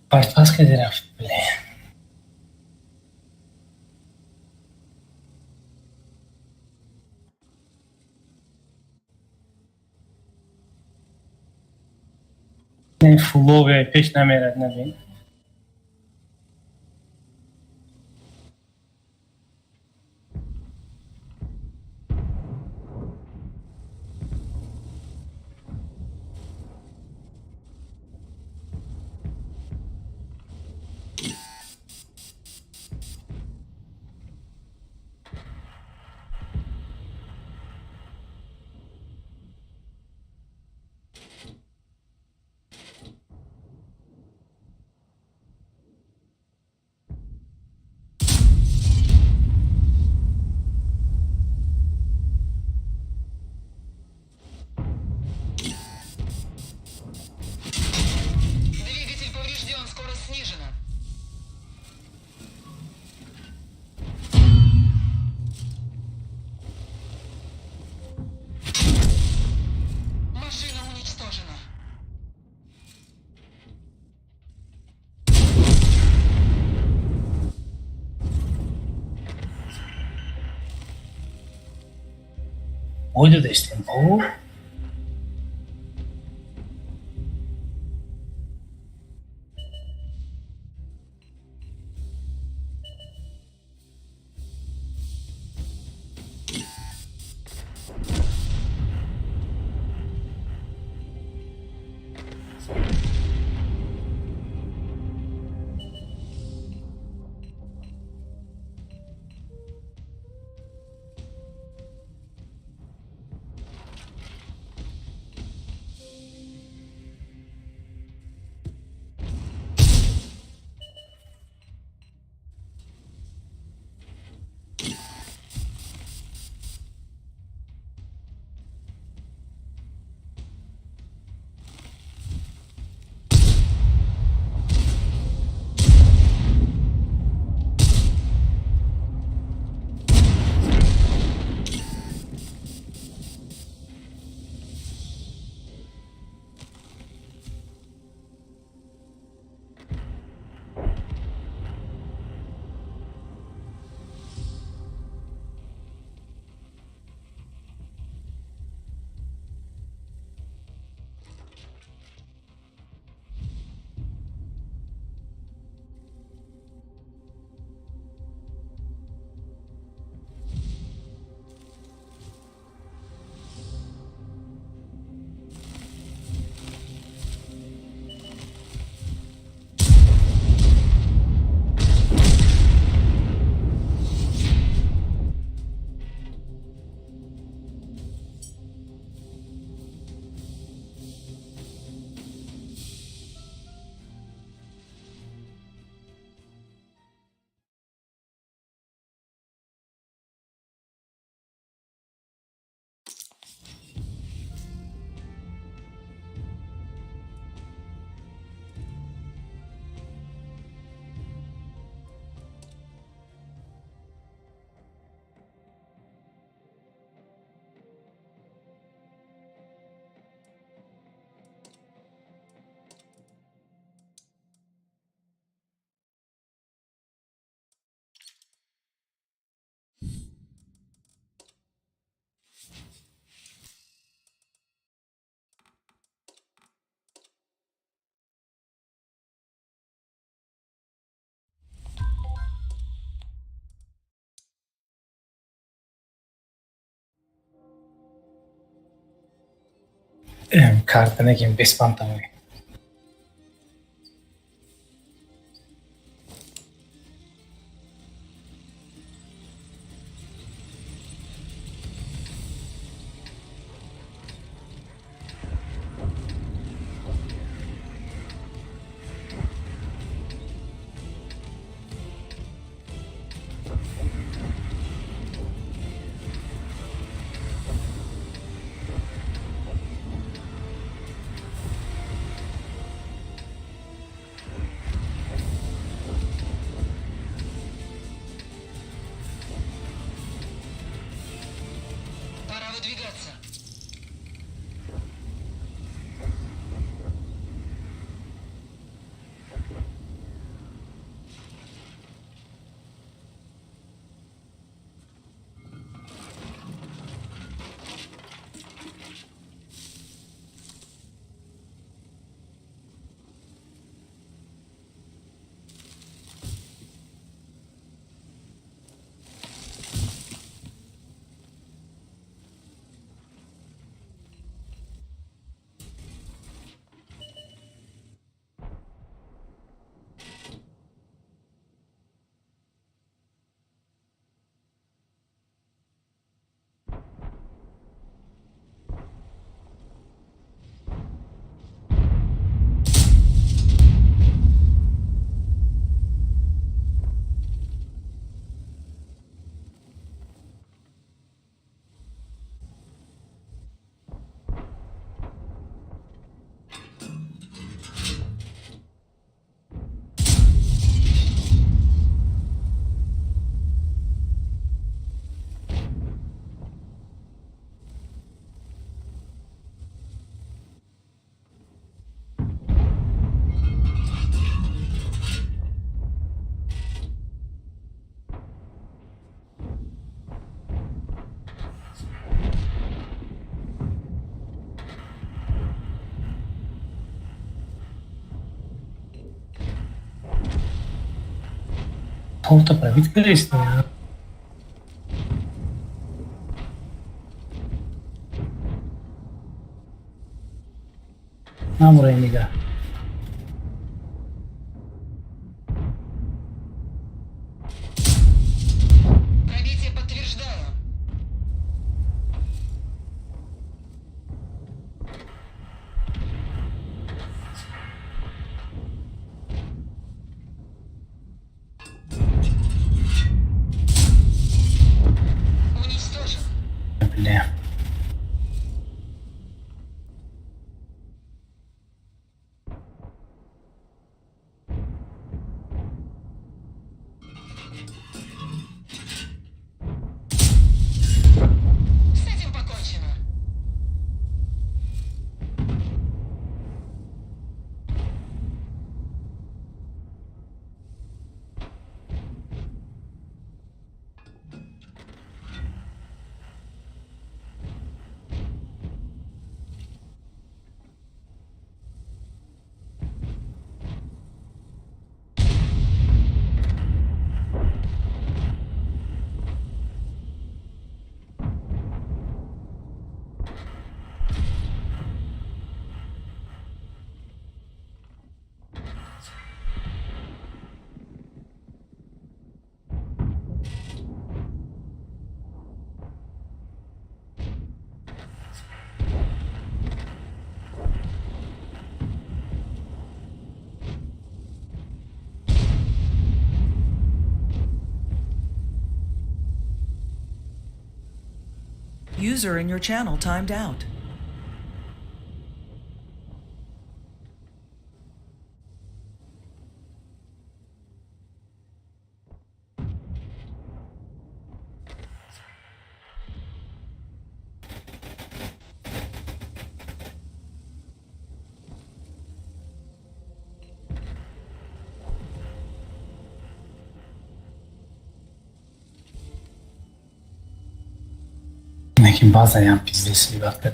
Партпас кади рафт, блин. Ин фулове пеш намерад, набин. Двигатель поврежден, скорость снижена. Машина уничтожена. Бой додастем, о. Карта некем беспонтовый. Пора выдвигаться. Порта пробить кардиста. Намура нига. Пробитие подтверждаю. Уничтожен. Бля. С этим покончено. User in your channel timed out. Неким базаям пиздеси вақт.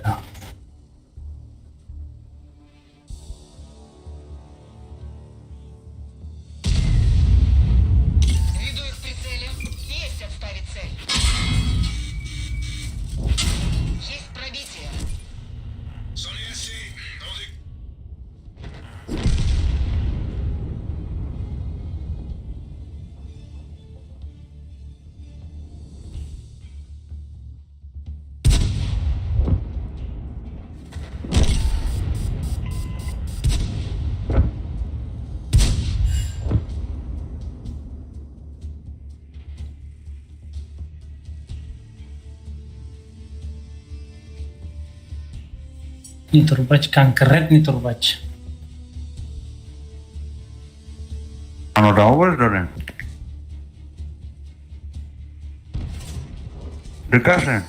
Веду их в прицеле. Есть отставить цель. Есть пробитие. Согласен. Не турбач, конкретный турбач. Ано да овоз дорем. Дикаше.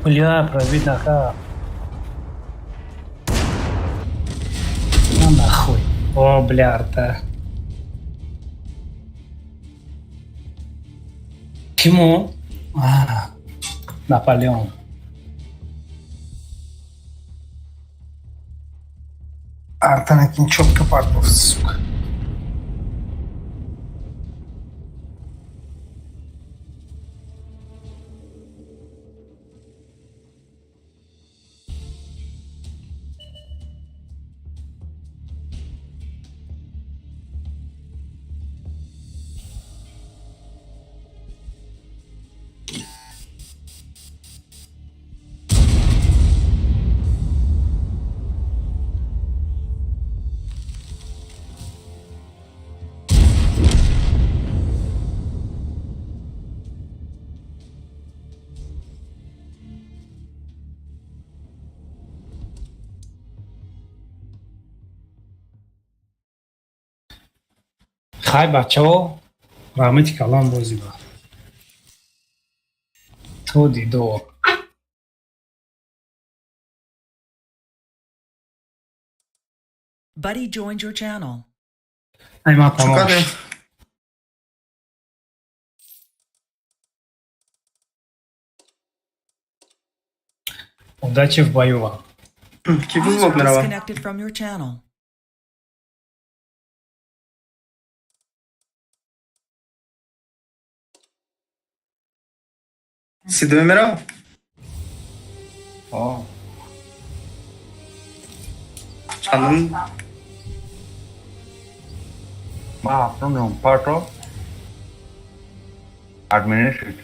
Бля, пробить наха. На нахуй. О, бля, арта. Кимо? А, Наполеон. Арта на кинчопка падла, сука. Хай, бачаҳо, раҳмати калон бозӣ ба. То дидор. Buddy joined your channel. Ай, ман тамом. Чӣ кардем? Удачи в бою вам. Ки взвод User мерава? disconnected from your channel. Сидуе мерава? О. Чандум? Ма ҳафтум парто администрит.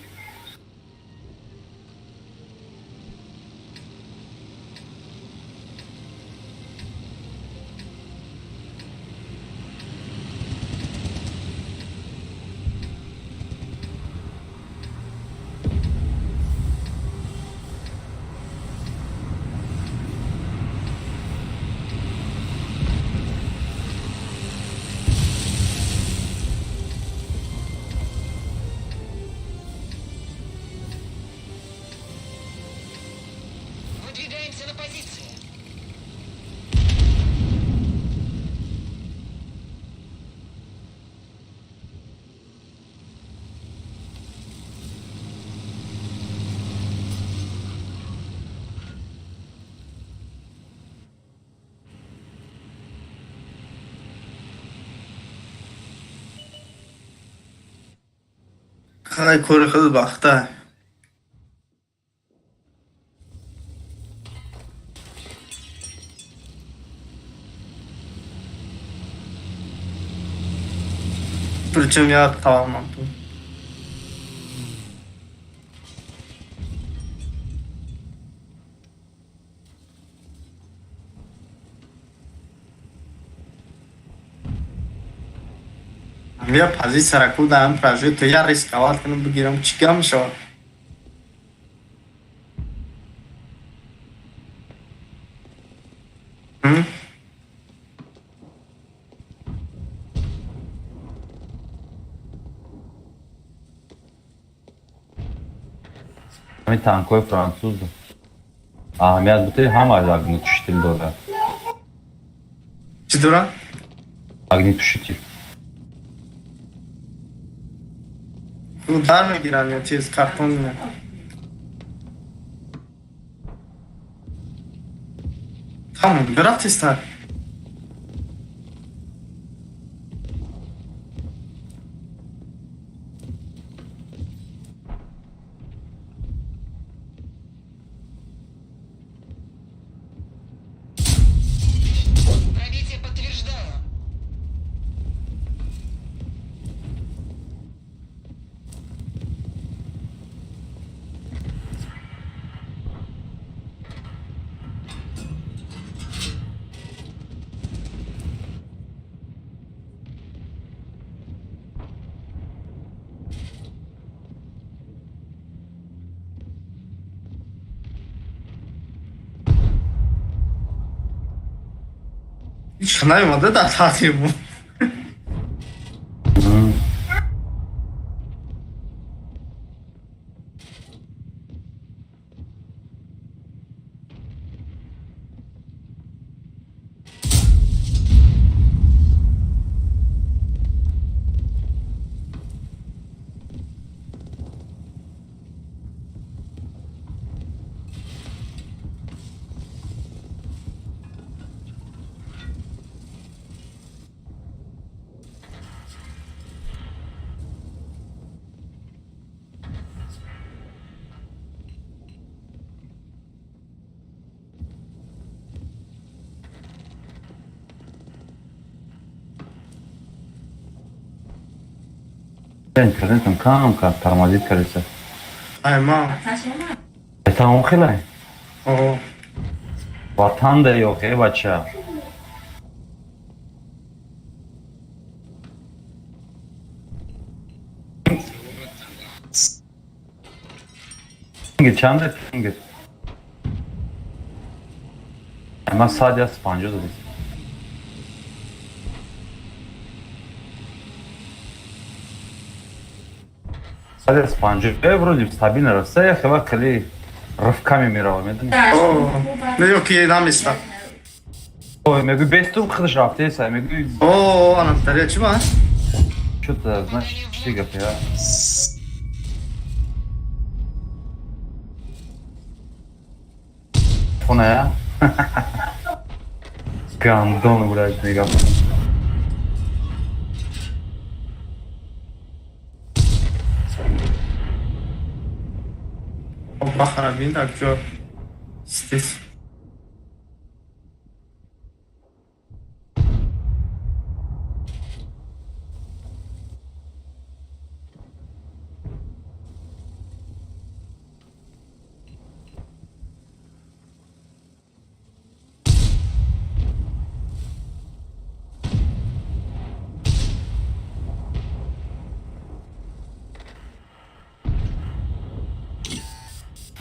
Выдвигаемся на позиции. Хай, кори худ бахта. Причем я тавонам ту. Я позиция куда прожил, то я рисковал, кунам бигирам, чӣ гап мешавад? М? Ҳамин танкҳои француз аҳамият бутаи, ҳама огнетушитель дорад. Чӣ дорад? Огнетушитель. Дар мегиранд ё чиз картон мегиранд? Тамом, бирафт тезтар. Пробитие подтверждаю. Ҳеҷ наёмада дар таҳти мо. Интернетам кам кам тормозит кардиса. Ай ма. Тамом хелай. О. Ватан да ёк, э бача. Чанда пингит? Ман 150 задис. 150 вроде стабильно рафта, я хела хеле рывками мерава, медони? О, не ё ки наместа. Ой, мегӯй, без ту худаш рафтеса, мегӯй. О, анам тария чӣ ба? Что-то, знаешь, чӣ гап я? Телефона я? Гандон, блядь, мегафон. Бахара бин дар ҷо стис.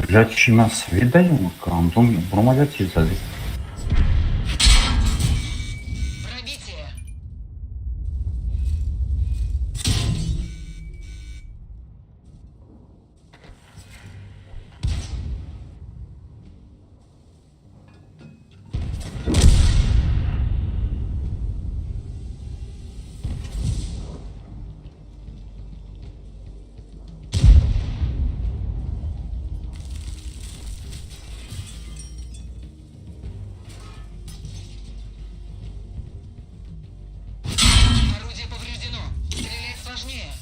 Блядь, чӣ ман свет даём? Гандон, буромада чиз зади. Пробитие. Орудие повреждено. Стрелять сложнее.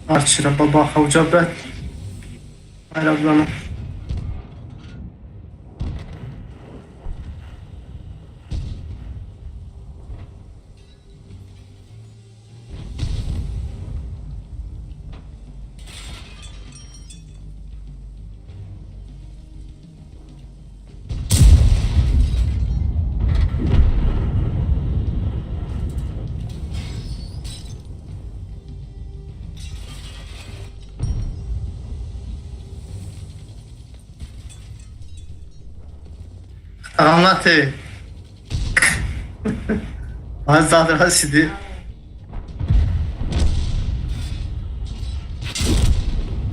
Ҳарчира ба бахавҷа брат. Айраблана. Раҳмате. Ман зад расидӣ.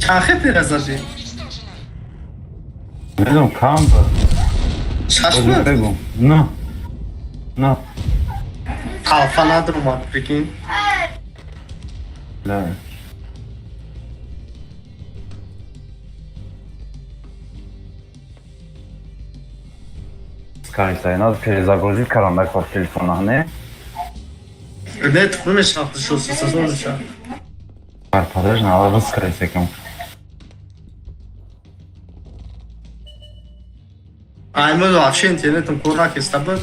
Чанд хел пера задӣ? Уничтожено. Медонам, кам буд. Шаш Боз буд? бегум. На. На. Алфа надромад, прикинь. Бля. Скажи, надо перезагрузить карандаш по телефону, не? Не, тухм мешинахта шуд, сазон меша. Подожди, надо выскорить таким. Ай, мо вообще интернетом кор накеста буд.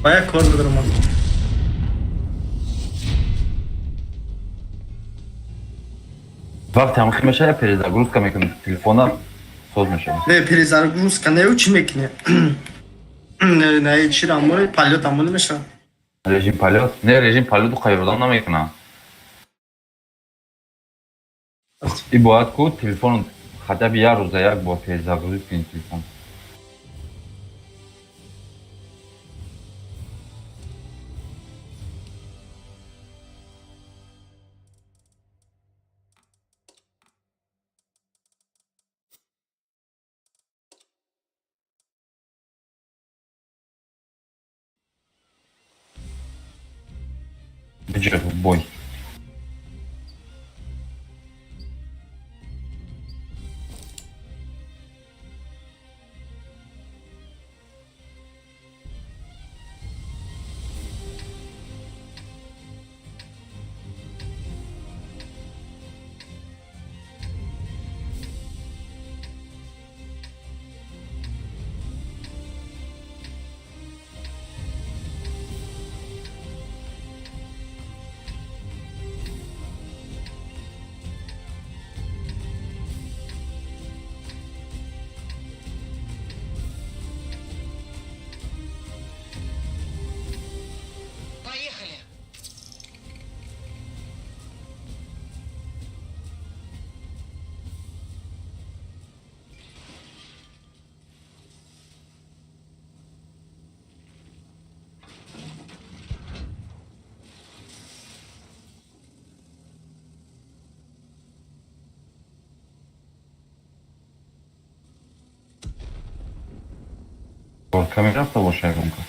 Ба як кор бидромад. Вақте ҳам меша, я перезагрузка мекунам телефона, соз мешава. Не, перезагрузка не, чӣ мекунӣ? Не, не, чӣ рамони, полёт амони меша. Режим полёт? Не, режим полёту қайродам намекунам. И бояд ку телефон хотя бы як рӯза як бор перезагрузить кунӣ телефон. Бюджет в бой. Горка мерафта боша ягон кас.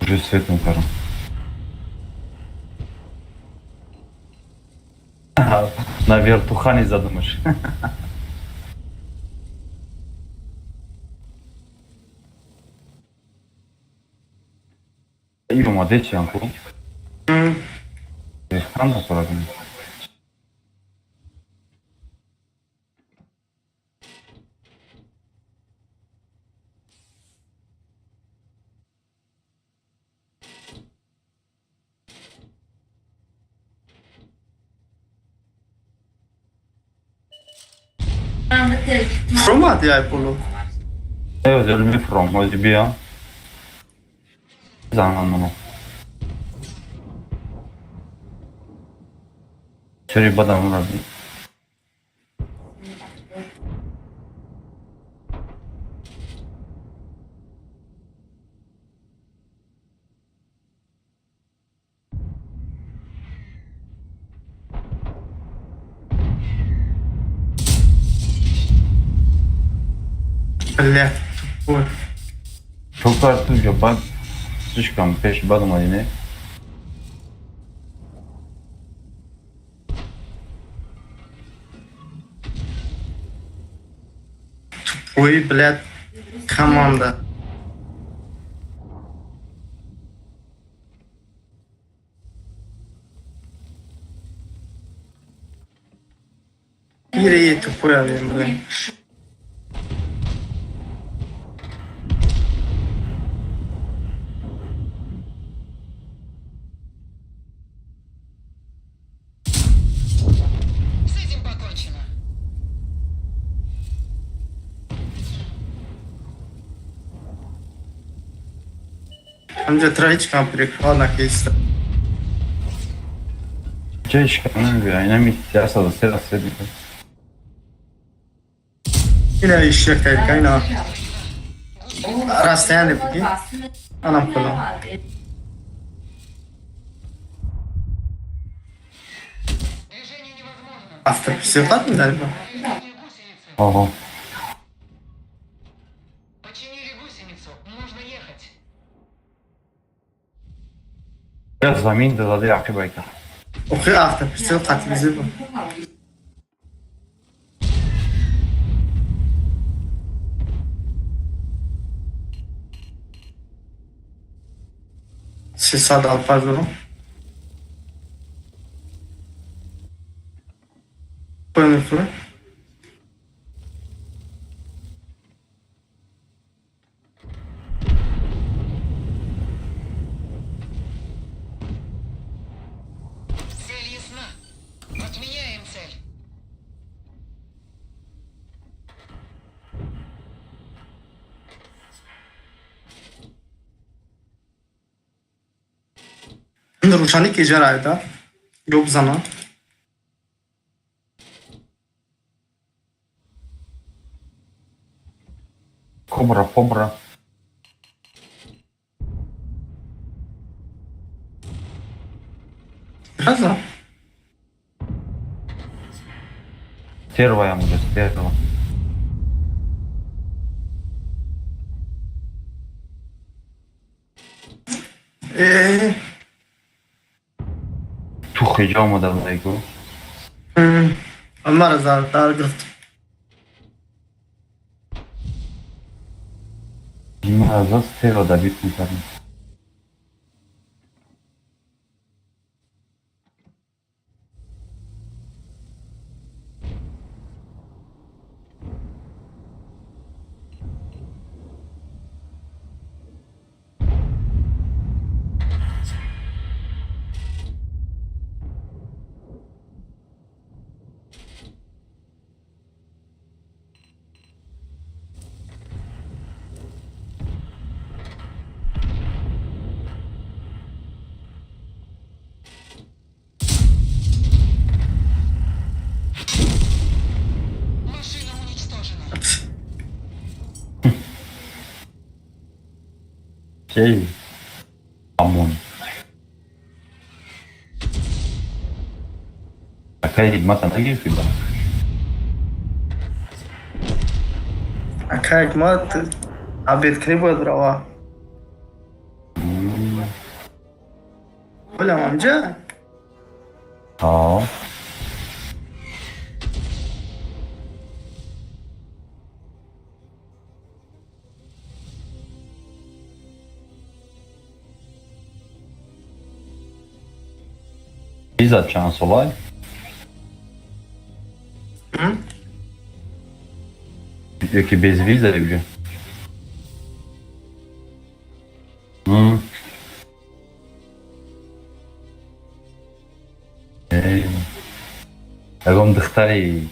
Уже свет мекардам. На вертухани задумаш. И омаде чиам ку? Рехтан дакорагм. Фромад яй поло. Э, мефуром, ҳози биям. Занам мано. Чори бадам раби. Бля, тупой. Чокар ту бад слишком пеш бад омадӣ, не? Тупой, блядь, команда. Ири тупой, блин. С этим покончено. Ҳамҷа тра ҳеҷ кам прикол накиста. Ча ҳеч кам намебира, инами 103 свет мекард. Ина ишак тайка, ина. Расстояние буги. Анам кулам. Движение невозможно. Автопсихат мезанем. Повреждение гусеницы. Оҳо. Починили гусеницу. Можно ехать. Я замин дадади ақибай кард. Охи автопсихат қатъи буд. 300 алфа дорам. Понял, фура? Цель ясна. Отменяем цель. Рӯшанӣ ки иҷара айда? Ё бизана. Кобра, побра. Раза. Стерваям уже, стерва. Э, Ту хиҷа омада будай ку. Мара зар дар гирифт. Ма за стерва добит мекардем. Машина уничтожена. Кей? Амон. Акай хидмата нагирифтӣ ба? Ака, ҳикмат обед кунӣ бояд рава. Олам амҷа? Ҳо. Виза чанд солай? Ёки без виза уже? Ягон духтари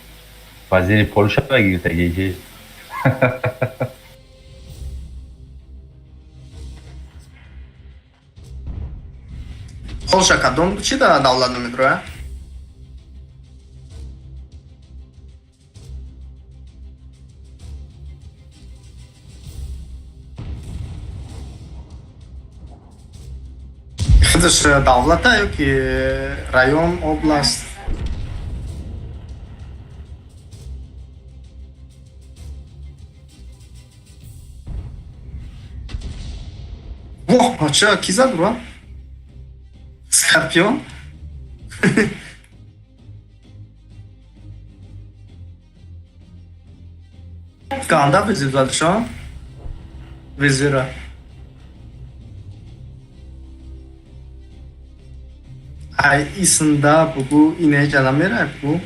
вазири Полша гирифтагӣ ки? Полша кадом чи да давлат намедроя? Худаш давлата ё ки район, област? Воҳ, ча ки зад бура? Скорпион? Ганда визир задшо? Визира. Ай исында бугу ине жала мера бугу.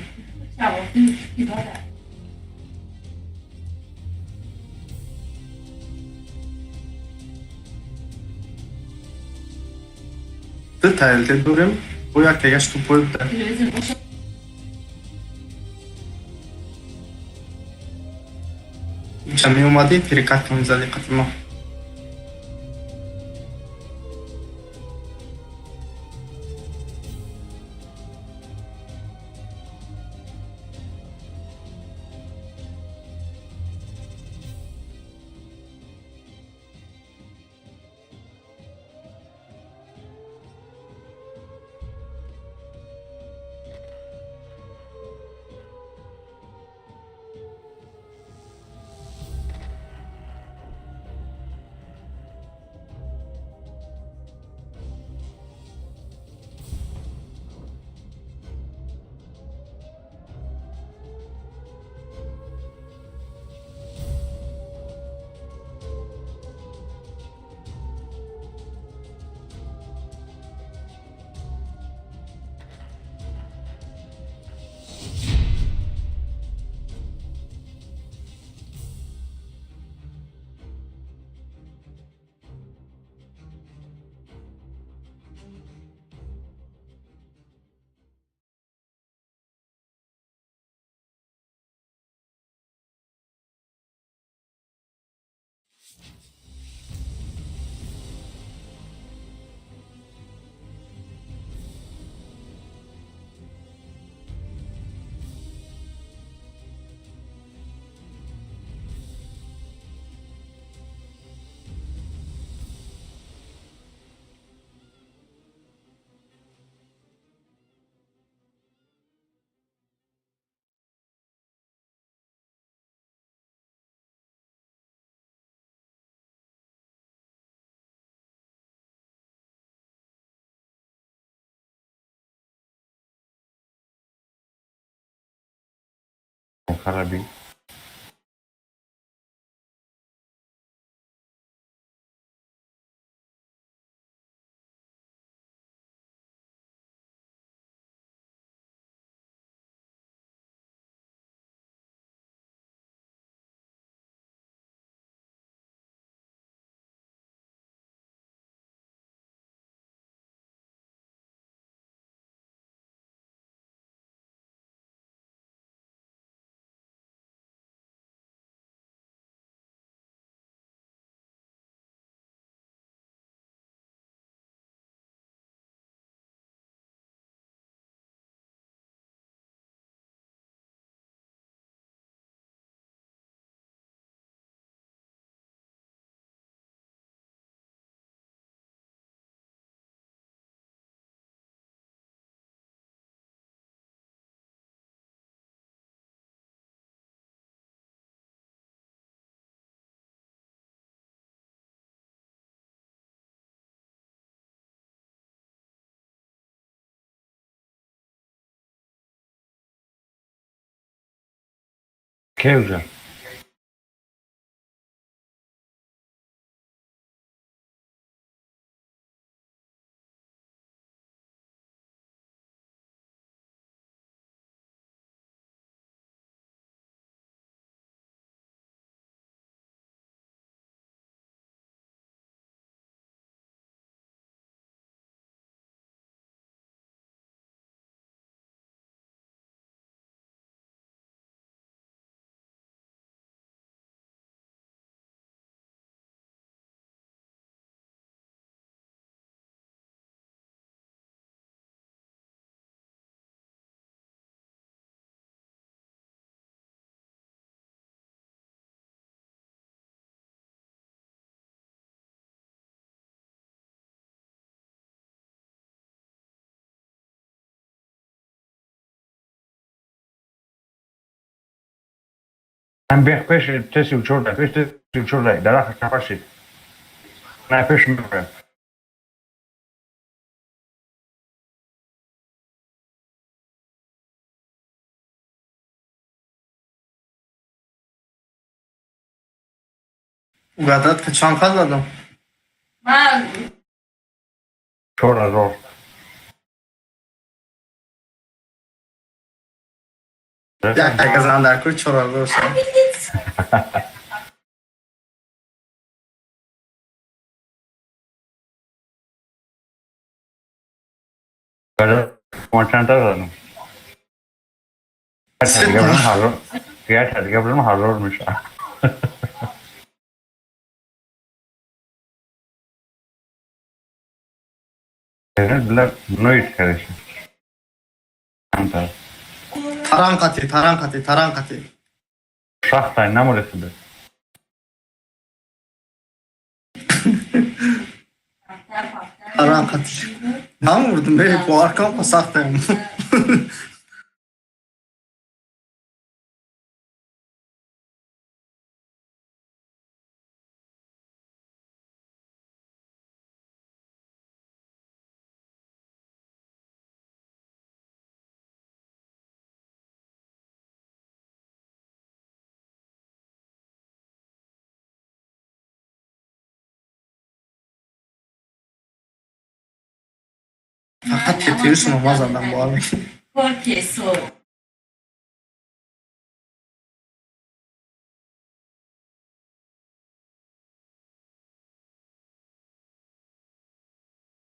Ду таилте дорем, бо як дегаш тупой буда. Инҷа меомадӣ, перекатка мезадӣ қати мо. Караби. Ке уже? Ам бех пеш теси учорда, пеш теси учорда, дараха чапаши. На пеш мебре. Угадать ки чанд қад задам? Ман 4000. Як така зан дар кур 4000 шуд. Ма чандта задам? Як дига бурам ҳазор мешавад. Ноид кардеша. Камтар. Таран қати, таран қати, таран қати. Шахтай намуресида. Таран қати. Намурдум, бе, бо аркам па сахтаем. Фақат тетиюшуно ма задам, бовар мекунӣ? Коркесо.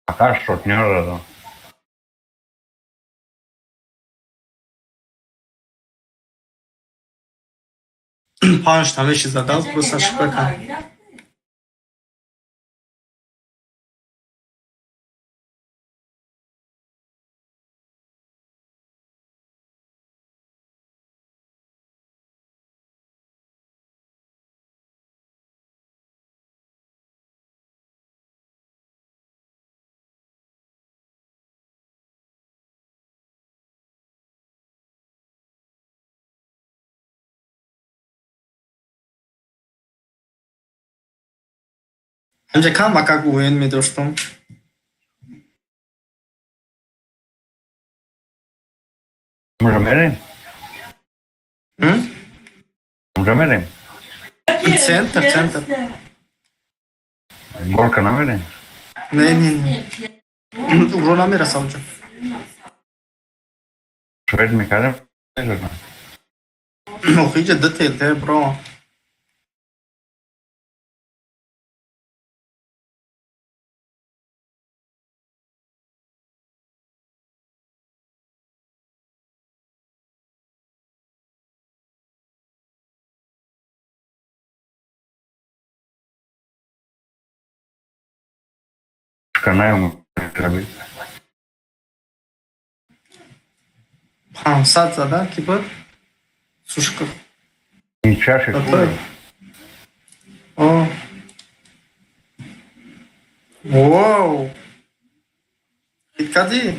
Фақат шотнёр задам. Панҷта меши задам, просто шукр кардам. Ҳамҷа кам ба как уен медоштум. Унҷа мерем? М? Унҷа мерем? Центр, центр. Горка намерем? Не, не, не. Уро намераса унҷа. Швед мекардем? Охиҷа ду телте, бро. Канаем рабит. 500 зада ки буд? Сушка. Чаши. О. Воу. Хит кардӣ?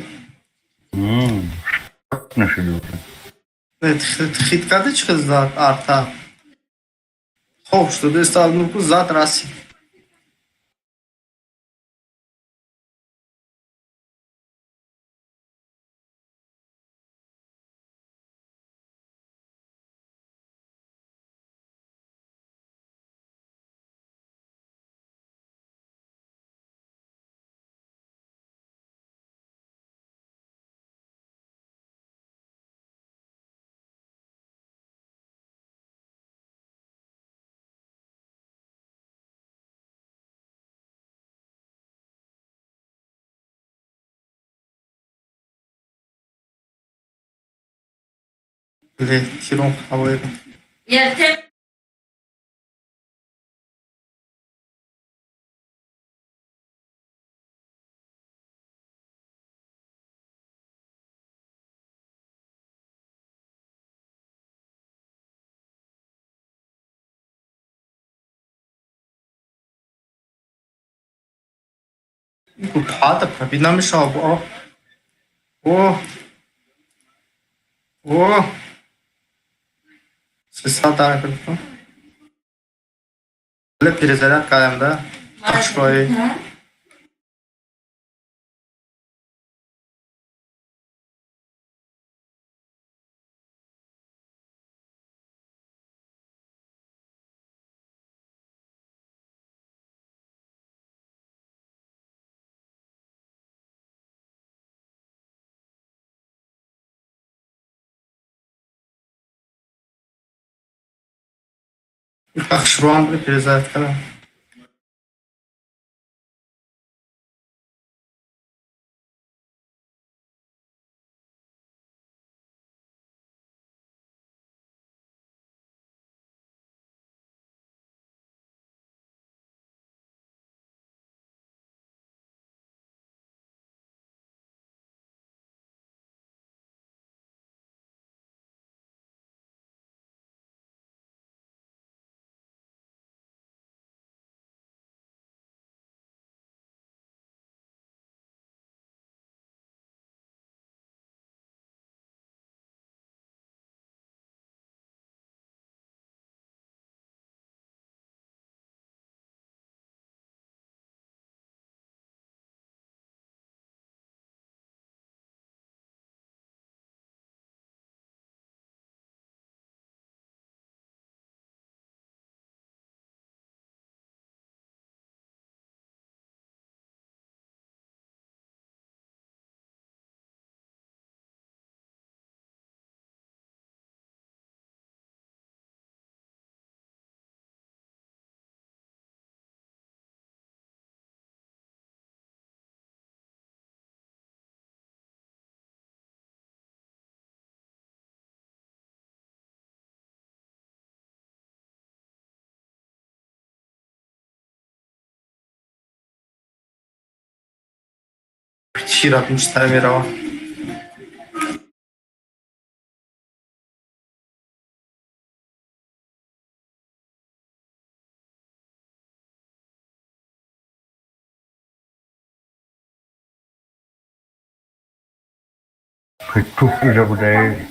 Нашиди. Хит кардӣ, чӣ хел зад арта? Хоб шуд, дестал зад расид. Тирон ҳавои. Эртем. Пада пробить намешавад. О. О. О. Сесад дар кардам. Ле перезаряд кардам да. Хушрои. Хушроам перезаряд кардам. Тира мечта мерава. Туф уже буде.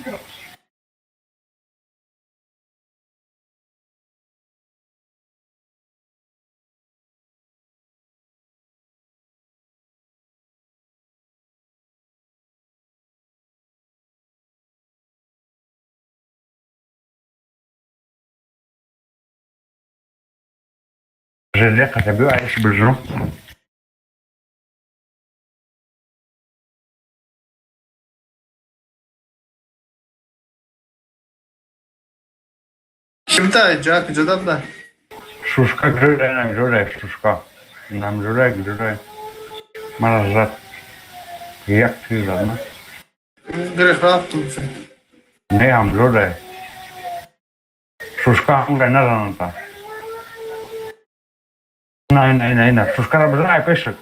Желе хотя бы عايش بالجرو. Кимта ҷа куҷода буда? Шушка гжурай нам журай шушка. Нам журай гжурай. Маражат. Як ты ладно? Грех рафтум. Не ам журай. Шушка ам назанта. Не, не, не, не. Шушка бжай пишет.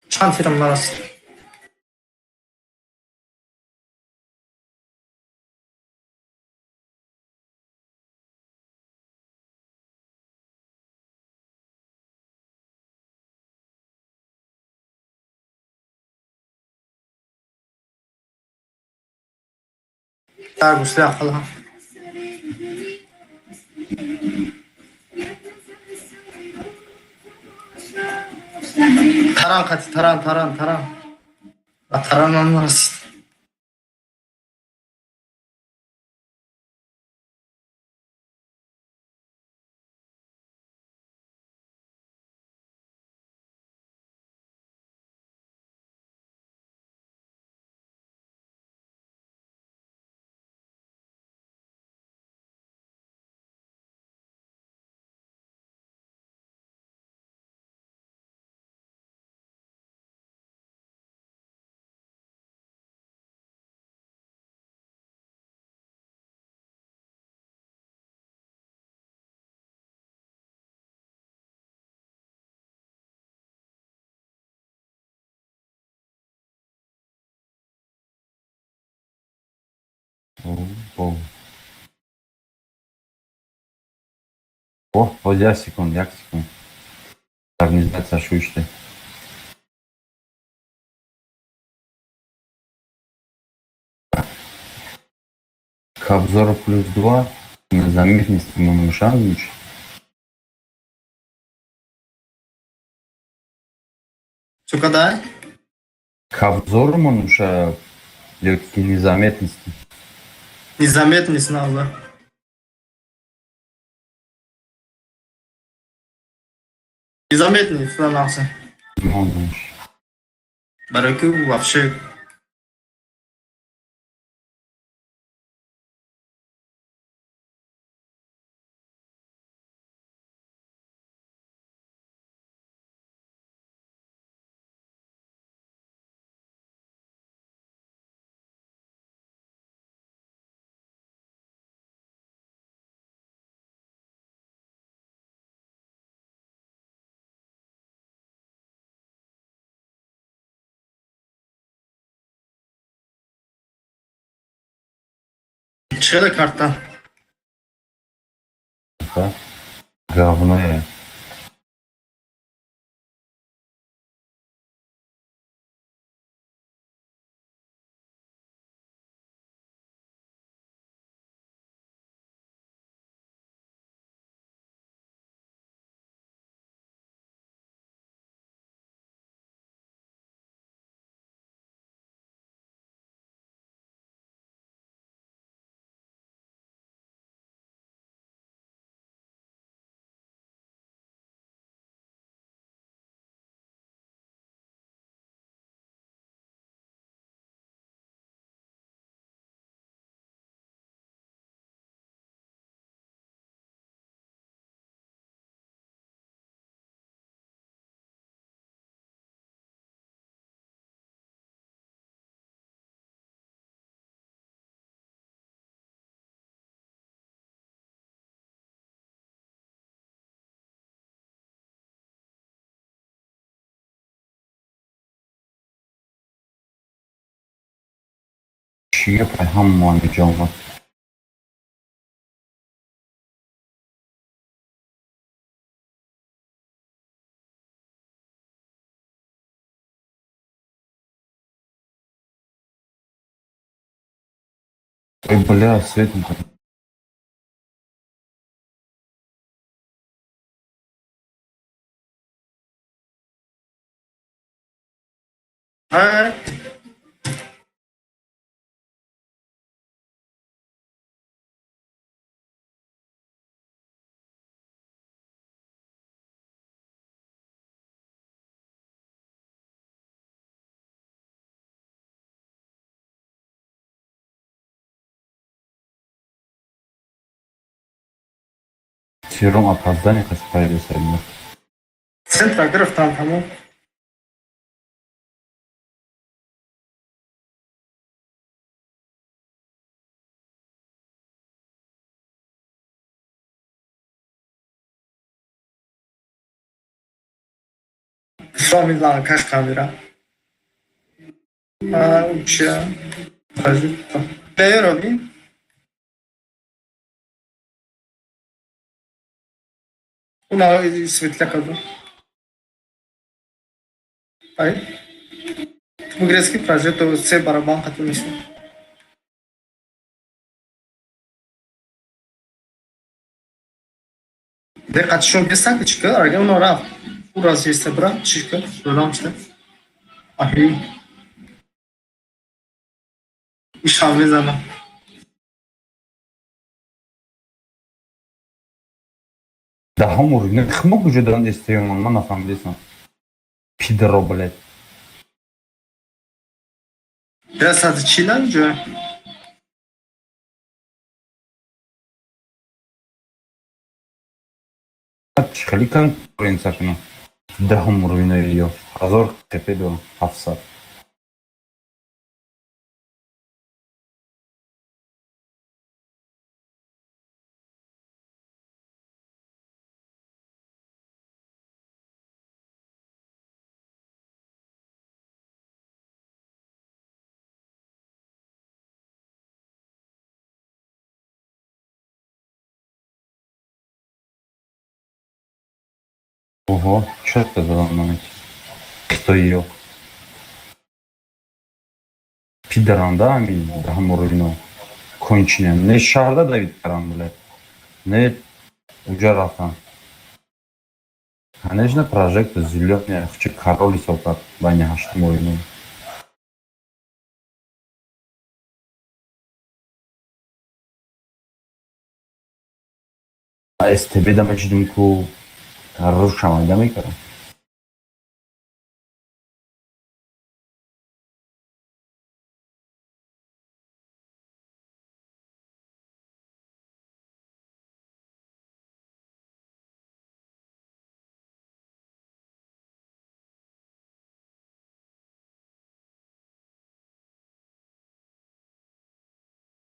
Чанд тирам нарасид. Так, гусля хала. Таран қати таран таран таран. А таран нарасид. О, О, як секунд, як секунд. Организация шуиште. К обзору плюс 2. Незаметности мы шанс. Чё кадай? К обзору мануша легкие незаметности. Незаметность надо. Незаметность нахса. Монуш. Барои ки вообще чӣ карта? Да? Говно я. Чия ҳамони ҷомад. Ой, бля, свет не так. Ай. Тиром опоздание қас появился. Центра гирифтан тамом. Фамила каш камера. А, уча. Плеерови. Уна светляка до. Ай. Грецки прожето се барабан като мисля. Де қатишон беса чика, арга уна рафт. Ура зеста бра, чика, ролам шта. Ахи. Ишам мезана. Даҳум уровень. Хмо куҷо доранд истеёмон, ман нафаҳмидистам. Пидро, блядь. 140 инҷо. Хеле конкуренция кунам. Даҳум уровень ё 1000 ТП дорам, 700. Ого, чётко задал момент. Кто её? Пидоран, да, ами, ҳаморо конченые. Не шаҳрда давид карам, блядь. Не уҷа рафтан. Конечно, прожектор зелёный, хчи король ҳисоб кард байни ҳаштумоино. СТБ да мечидим ку рӯшамайда мекардам.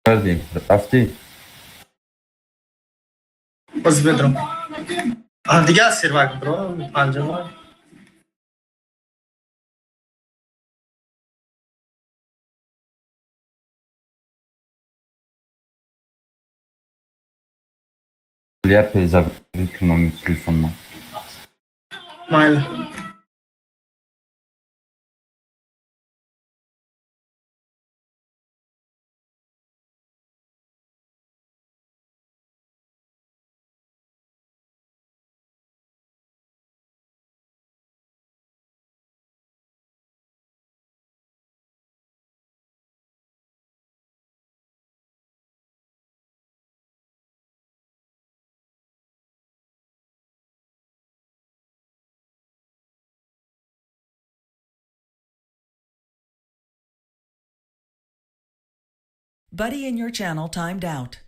Кардӣ, рафтӣ? Боз бедром. Дига сервак бро, панҷама. Я перезагрузить номер телефона. Майли. Buddy in your channel timed out.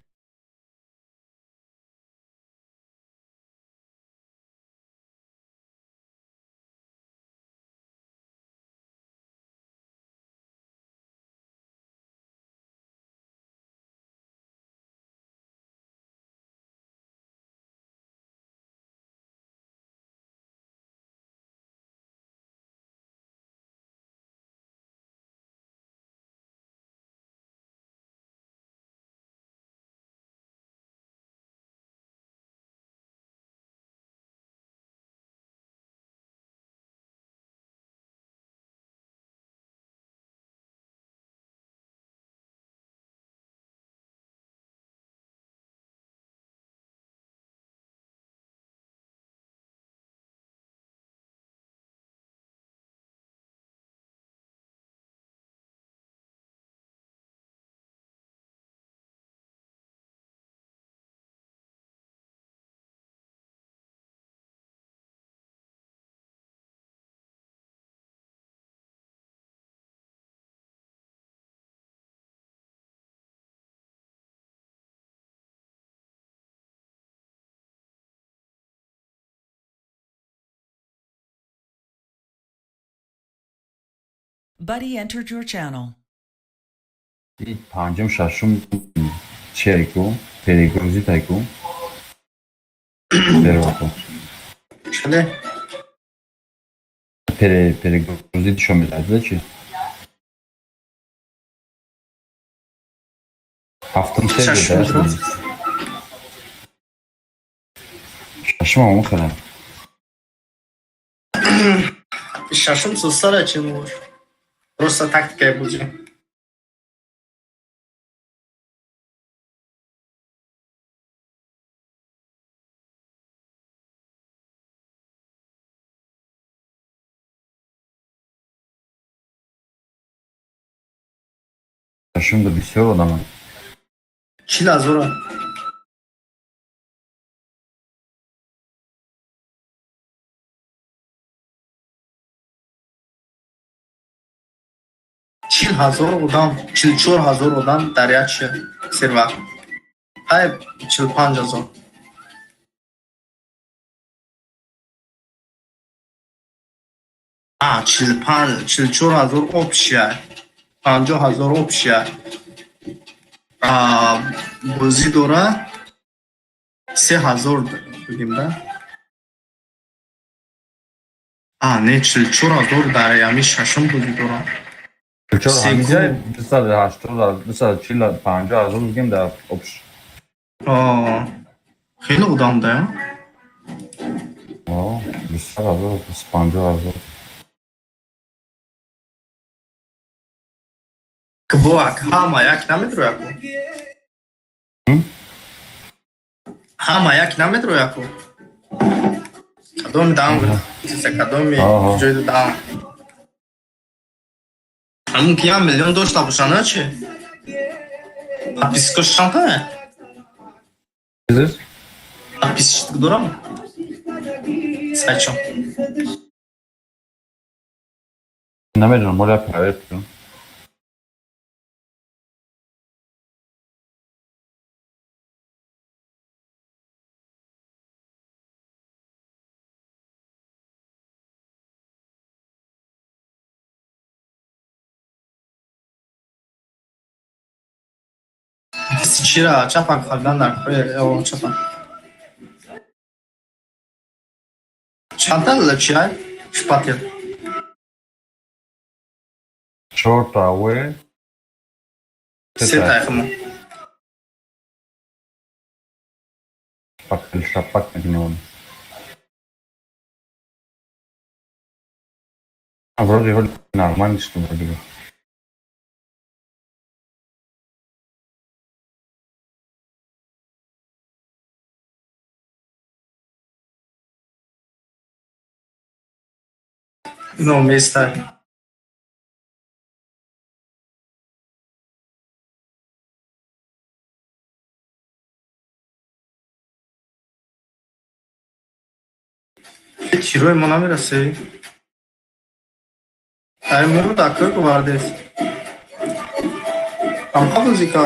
Buddy entered your channel. Панҷум, шашум чи айку? Перегрузить айку? Перваку. Шале? Перегрузить шо медад, чи? Ҳафтум Шашум. Шашум ҳамон хеле. Шашум сустара чи муш? Просто тактикаи бозӣ. Шашумда бисёр одаманд. 40 ҳазора. 40 ҳазор одам, 44 ҳазор одам дар як сервак. Ҳай, 45 ҳазор. А, 45, 44 ҳазор общая. 50 ҳазор общая. Бозӣ дора 3 ҳазор бигем да? А, не, 44 ҳазор дар ями шашум бозӣ дора. Ҳамиҷа 280, 240, 50 ҳазор бигем дар общ. Хеле одам да? 200 000, 250 000. Бо ҳама як намедрояку. Ҳама як намедрояку. Кадоми даам, кадоми ҷои даам. Ҳамун ки 1 миллион дошта боша, на чи? Подписчикош чандтае? Подписчик дорам? Сайтшон. Намедонам, моля, проверь кунам. Чира чапак хардан дар чапак. Чандта чиай? Шпатель. Чорта уе. Сета хмо. Шпатель, шапак мекунем. А вроде нормально, что вроде бы. Ну, место. Тирои мо намерасе. Ай мурда кӯ гвардес. Амха музика.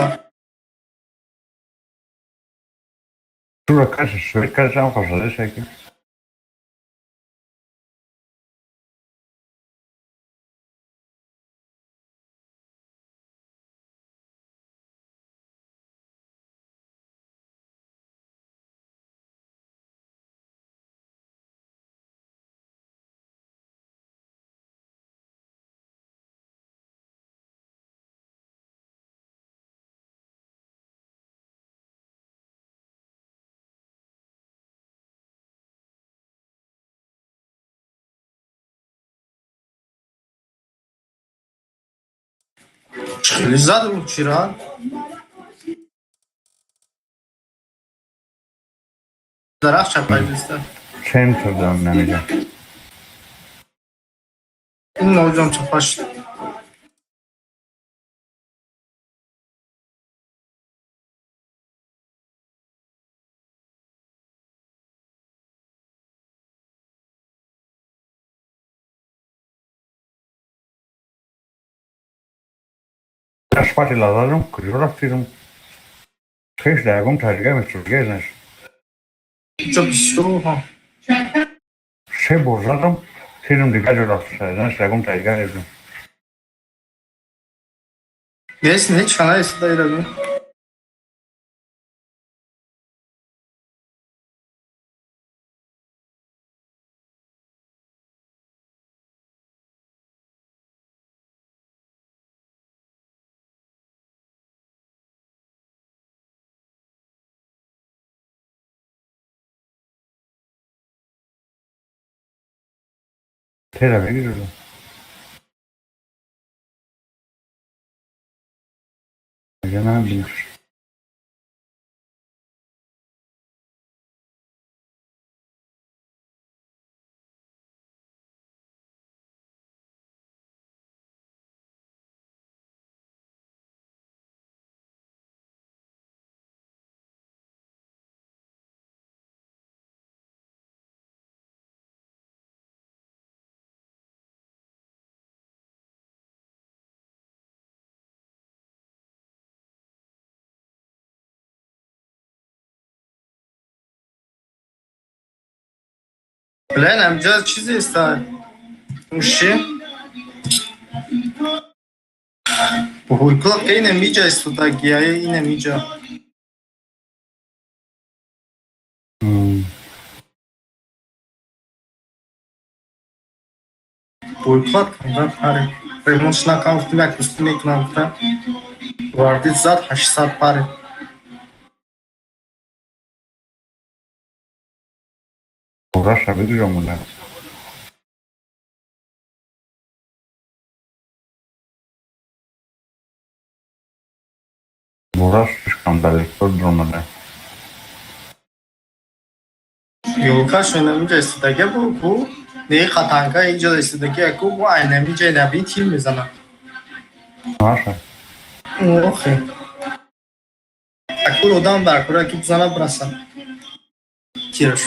Тура каша, швед каша, амха шаки. Хеле зад чира. Дарахт чапайдиста. Центр дам намеҷа. Ин ноҷон чапаш. Шпатель лазажум, куҷо рафтидум? Хеш да ягон таҷриба месургезнеш. Ҷо бисёр. Се бор задам, тирм дигар ҷо рафта, знаеш, ягон таҷриба нестум. Нест, ҳеҷ хана истода ирагу. Тера бегир. Жана бир. Блин, амҷа чизе иста. Муши. Ҳуйкулак ина миҷа истода гияе ина миҷа. Ҳуйкулак канда паре. Ремонт накам гуфтим як рӯз мекунам гуфта. Вардид зад 800 паре. Бураша бигжо муда. Бураш слишком далеко дромада. Ёлкаш инамиҷа истодагия бу ку не хатанка инҷо истодагия ку бу айнамиҷа наби тир мезанад. Наша. Охе. Акур одам дар кура ки бизана бираса. Тираш.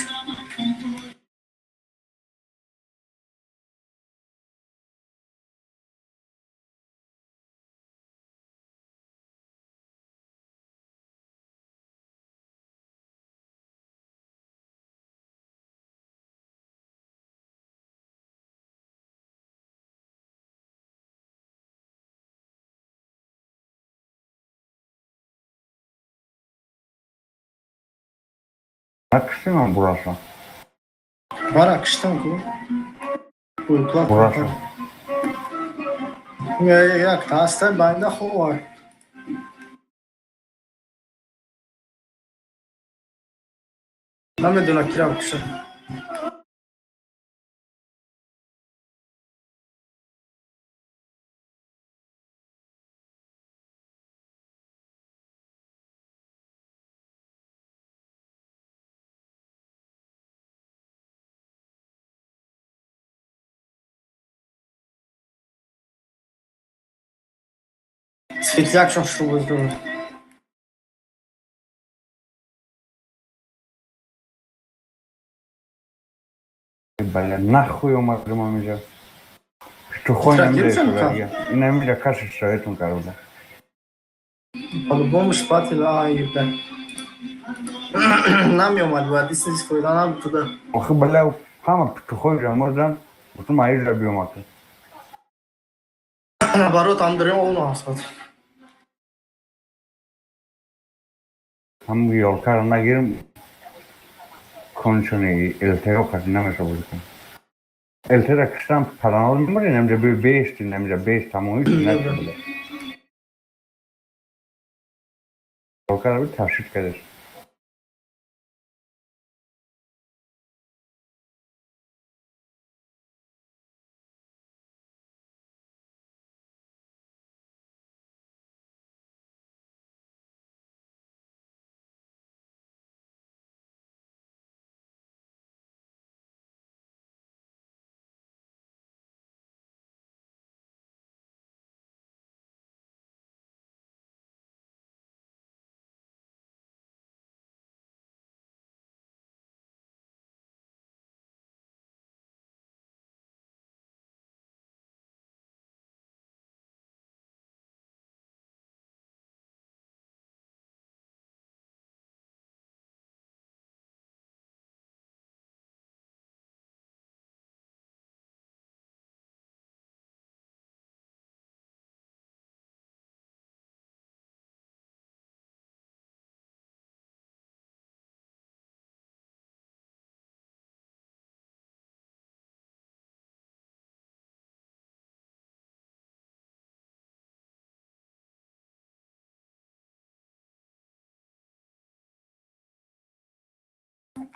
Накиштиман бураша. Бара киштам ку. Бураша. Як таста банда хова. Намедона кира киша. Светляк шо воздух. Бля, нахуй омадем амиҷа. Петухой намиҷа. Инамиҷа каши шаветун карда. По-любому шпател ай, бля. Намеомад, бояд истинс фоида набуда. Охи, бля, ҳама петухой ҷамордан, бутум аиҷа биомад. Наоборот, Андрей он асад. Ҳам ёлкаро нагирим, кончони элтеро қати намеша бозӣ кунам. Элтера киштам паранол мемори, намҷа би бешти, намҷа беш тамоми нашуда. Ёлкаро би тавшид кардеш.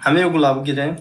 Ҳамею гула бигирем.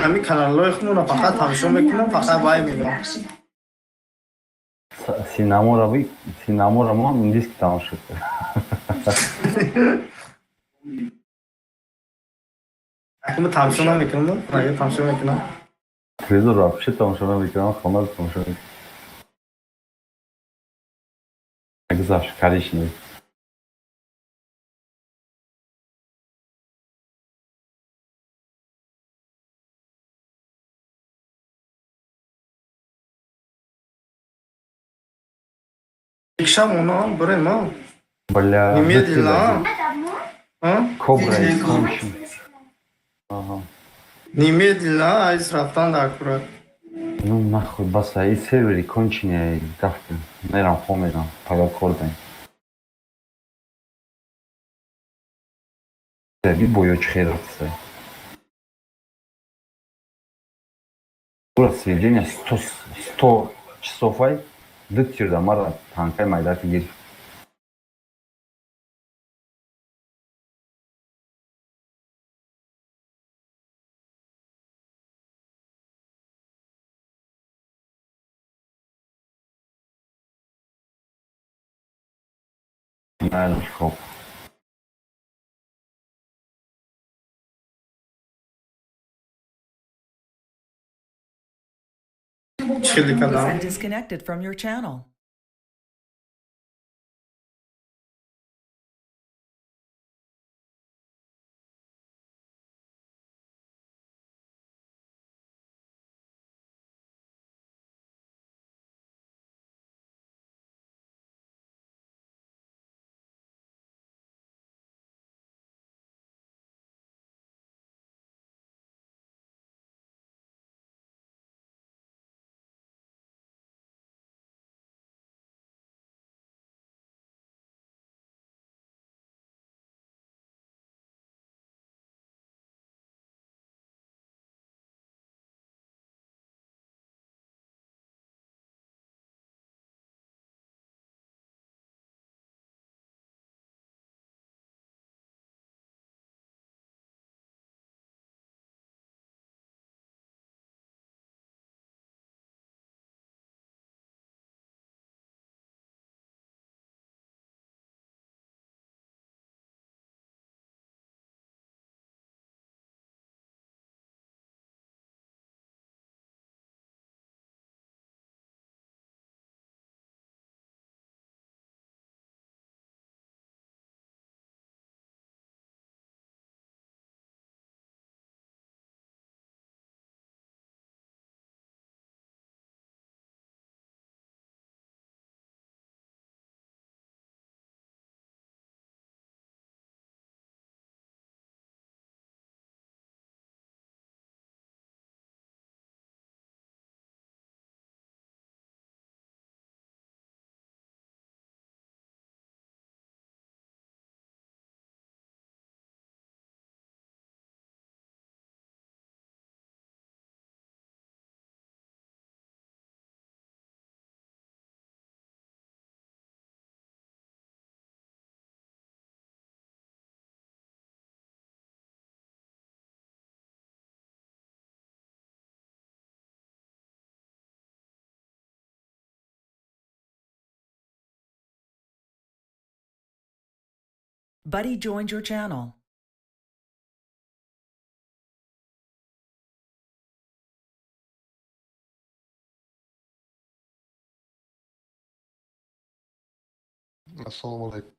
Ҳамин каналҳои худмонро фақат тамошо мекунам, фақат вай мегӯям. Синаморо би, синаморо мо индийский тамошо кардем. Акма тамошо намекунам, ага тамошо мекунам. Телевизор вообще тамошо намекунам, хона тамошо мекунам. Гузашт коричневый. Кишам оно, бурем, а? Бля, Немедленно, а? Кобра кончен. Ага. Немедленно, айз рафтан дар кура. Ну нахуй, баса, и сервери конченый, гафтем. Мерам, хомерам, пага кордем. Би боё чӣ хел рафтса. Бура сведения 100 часов ай, ду тирда мара танкай майдаки гирифт. Майлаш, хоб. Чӣ хеле кардам? Disconnected from your channel. Buddy joined your channel. Ассалому алайкум.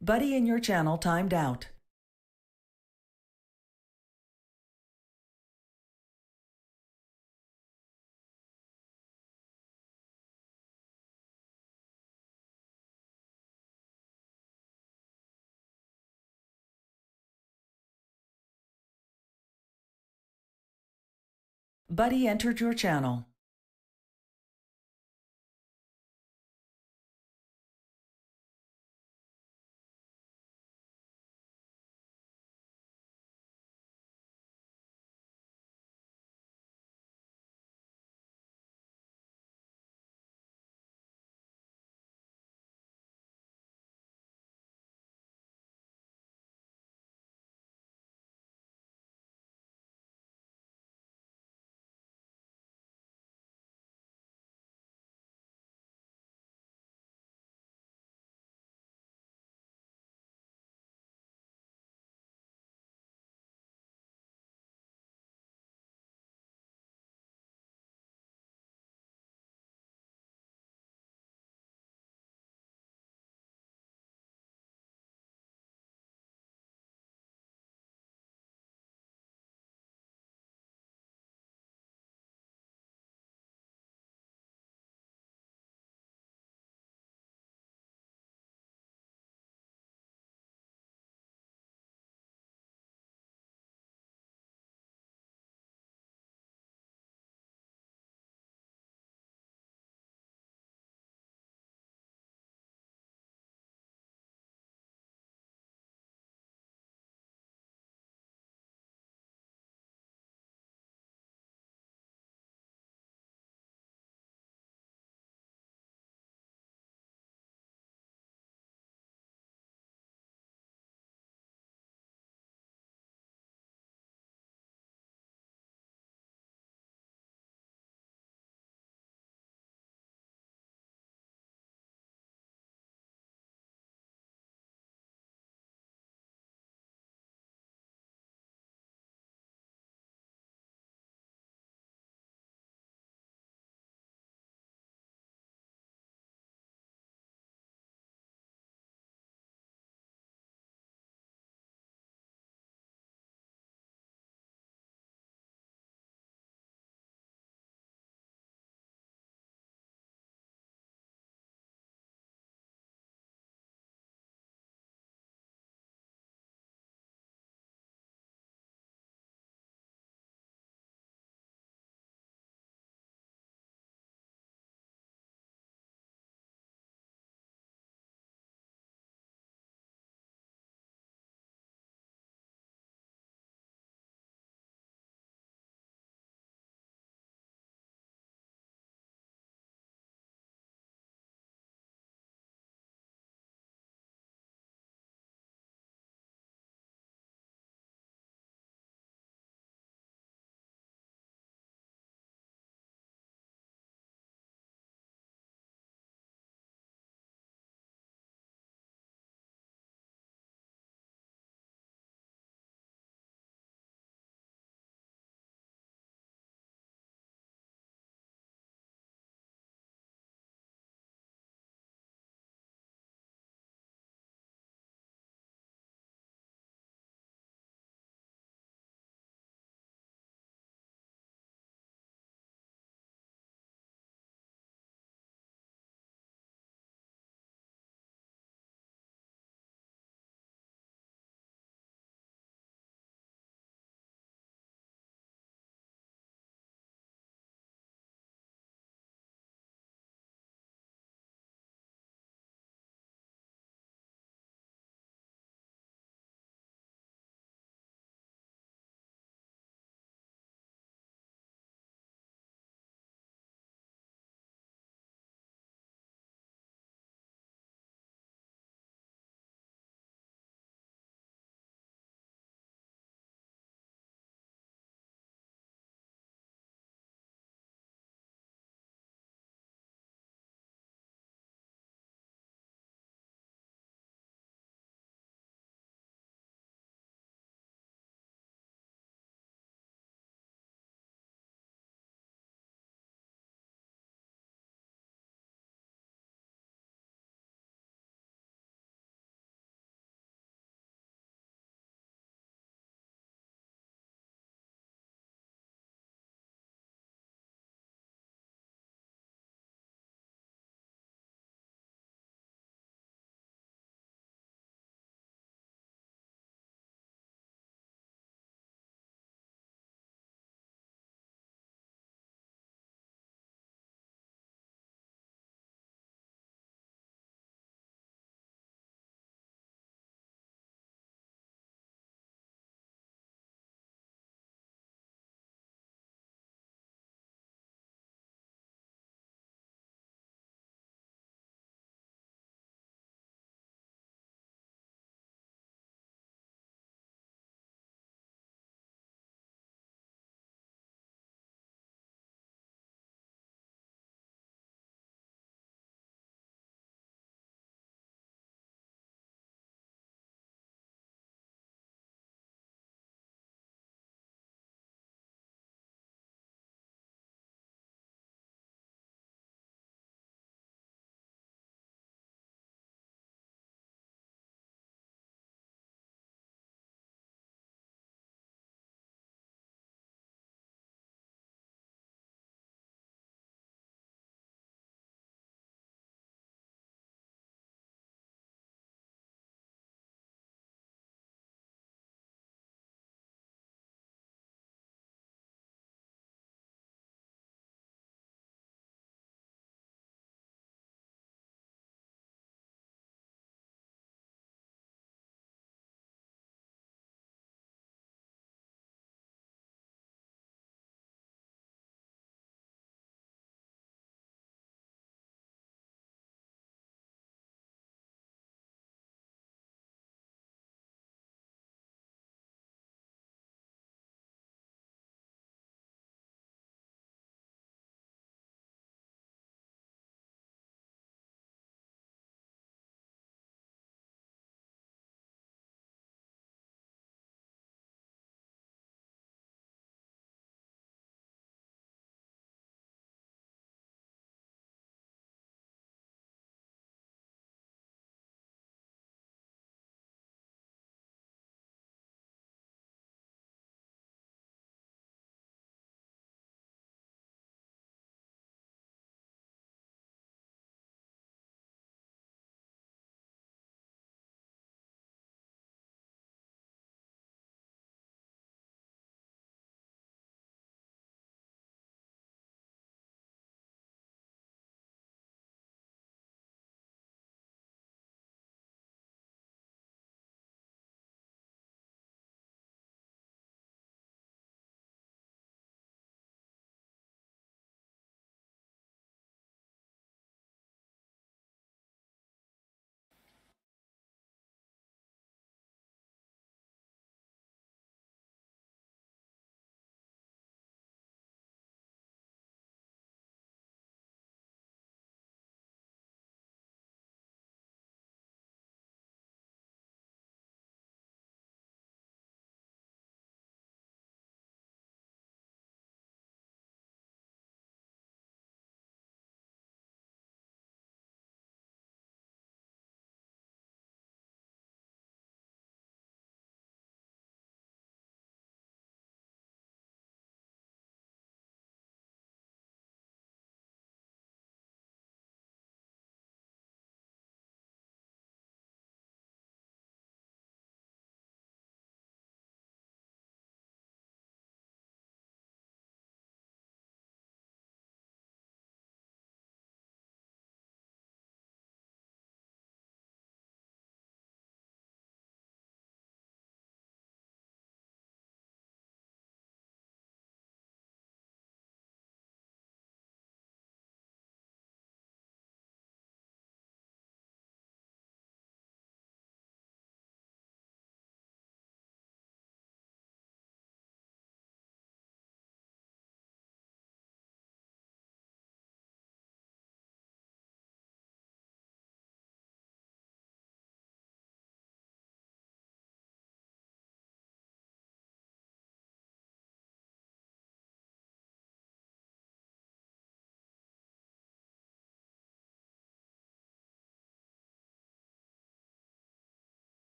Buddy in your channel timed out. Buddy entered your channel.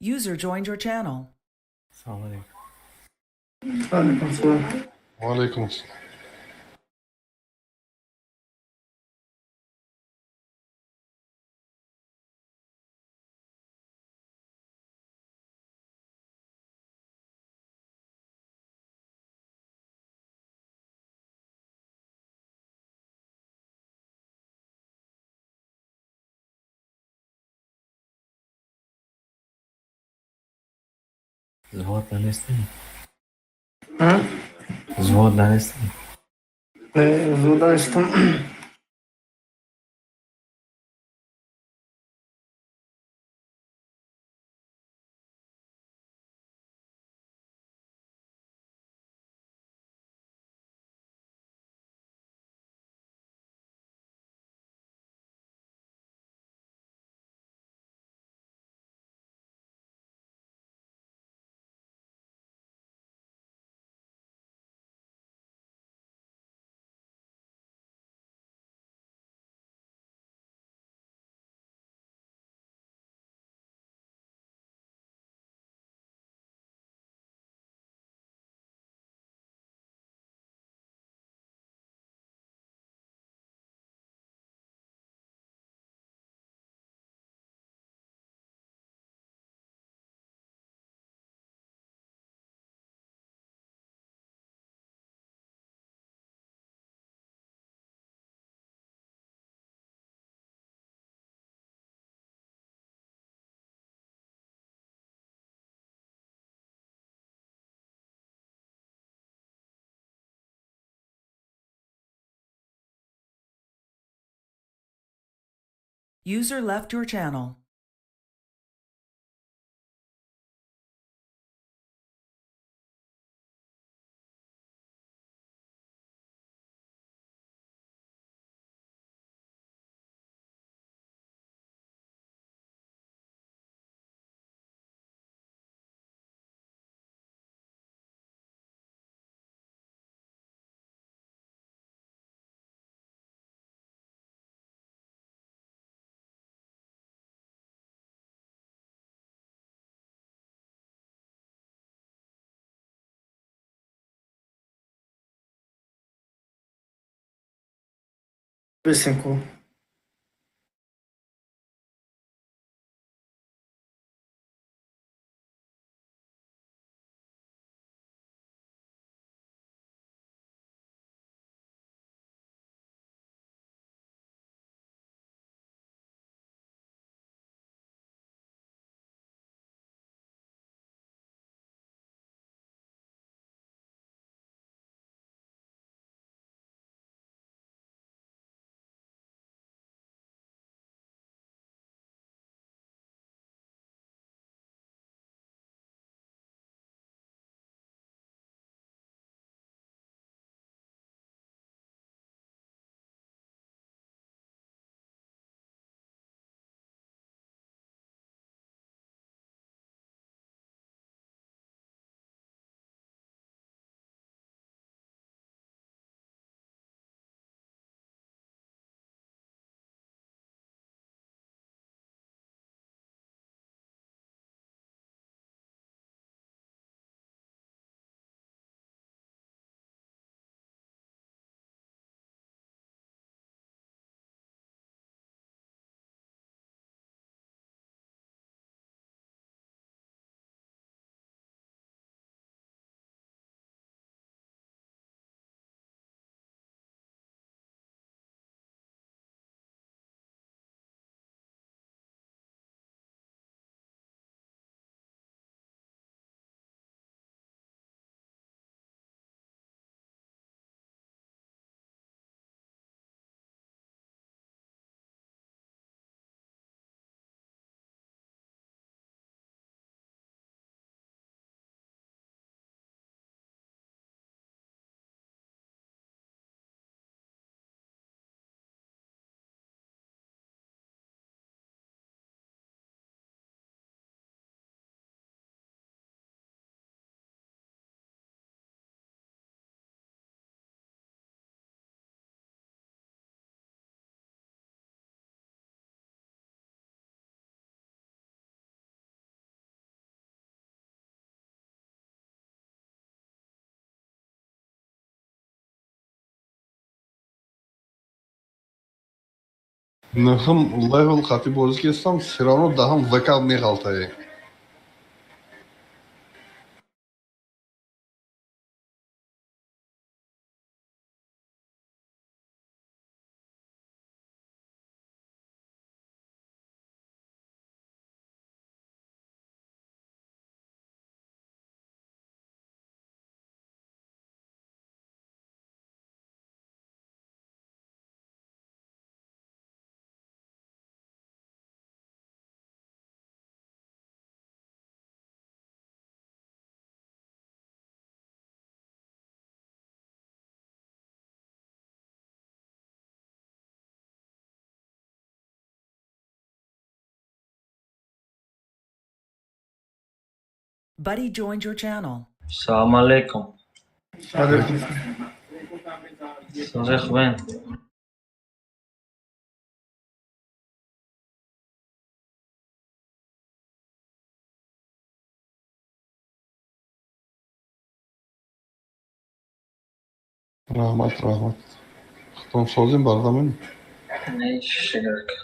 User joined your channel. Салом алейкум. Алейкум салом. Ва алейкум ассалом. Взвод нанестем? Взвод нанестем? Не, взвод нанестам. User left your channel. Бесенку. Нӯҳум левел қати бозӣ кестам, всё равно даҳам ВК меғалтае. Buddy joined your channel. Салом алейкум. Созе хубен? Раҳмат, раҳмат. Худтон созем, бардамин? Не, шукр.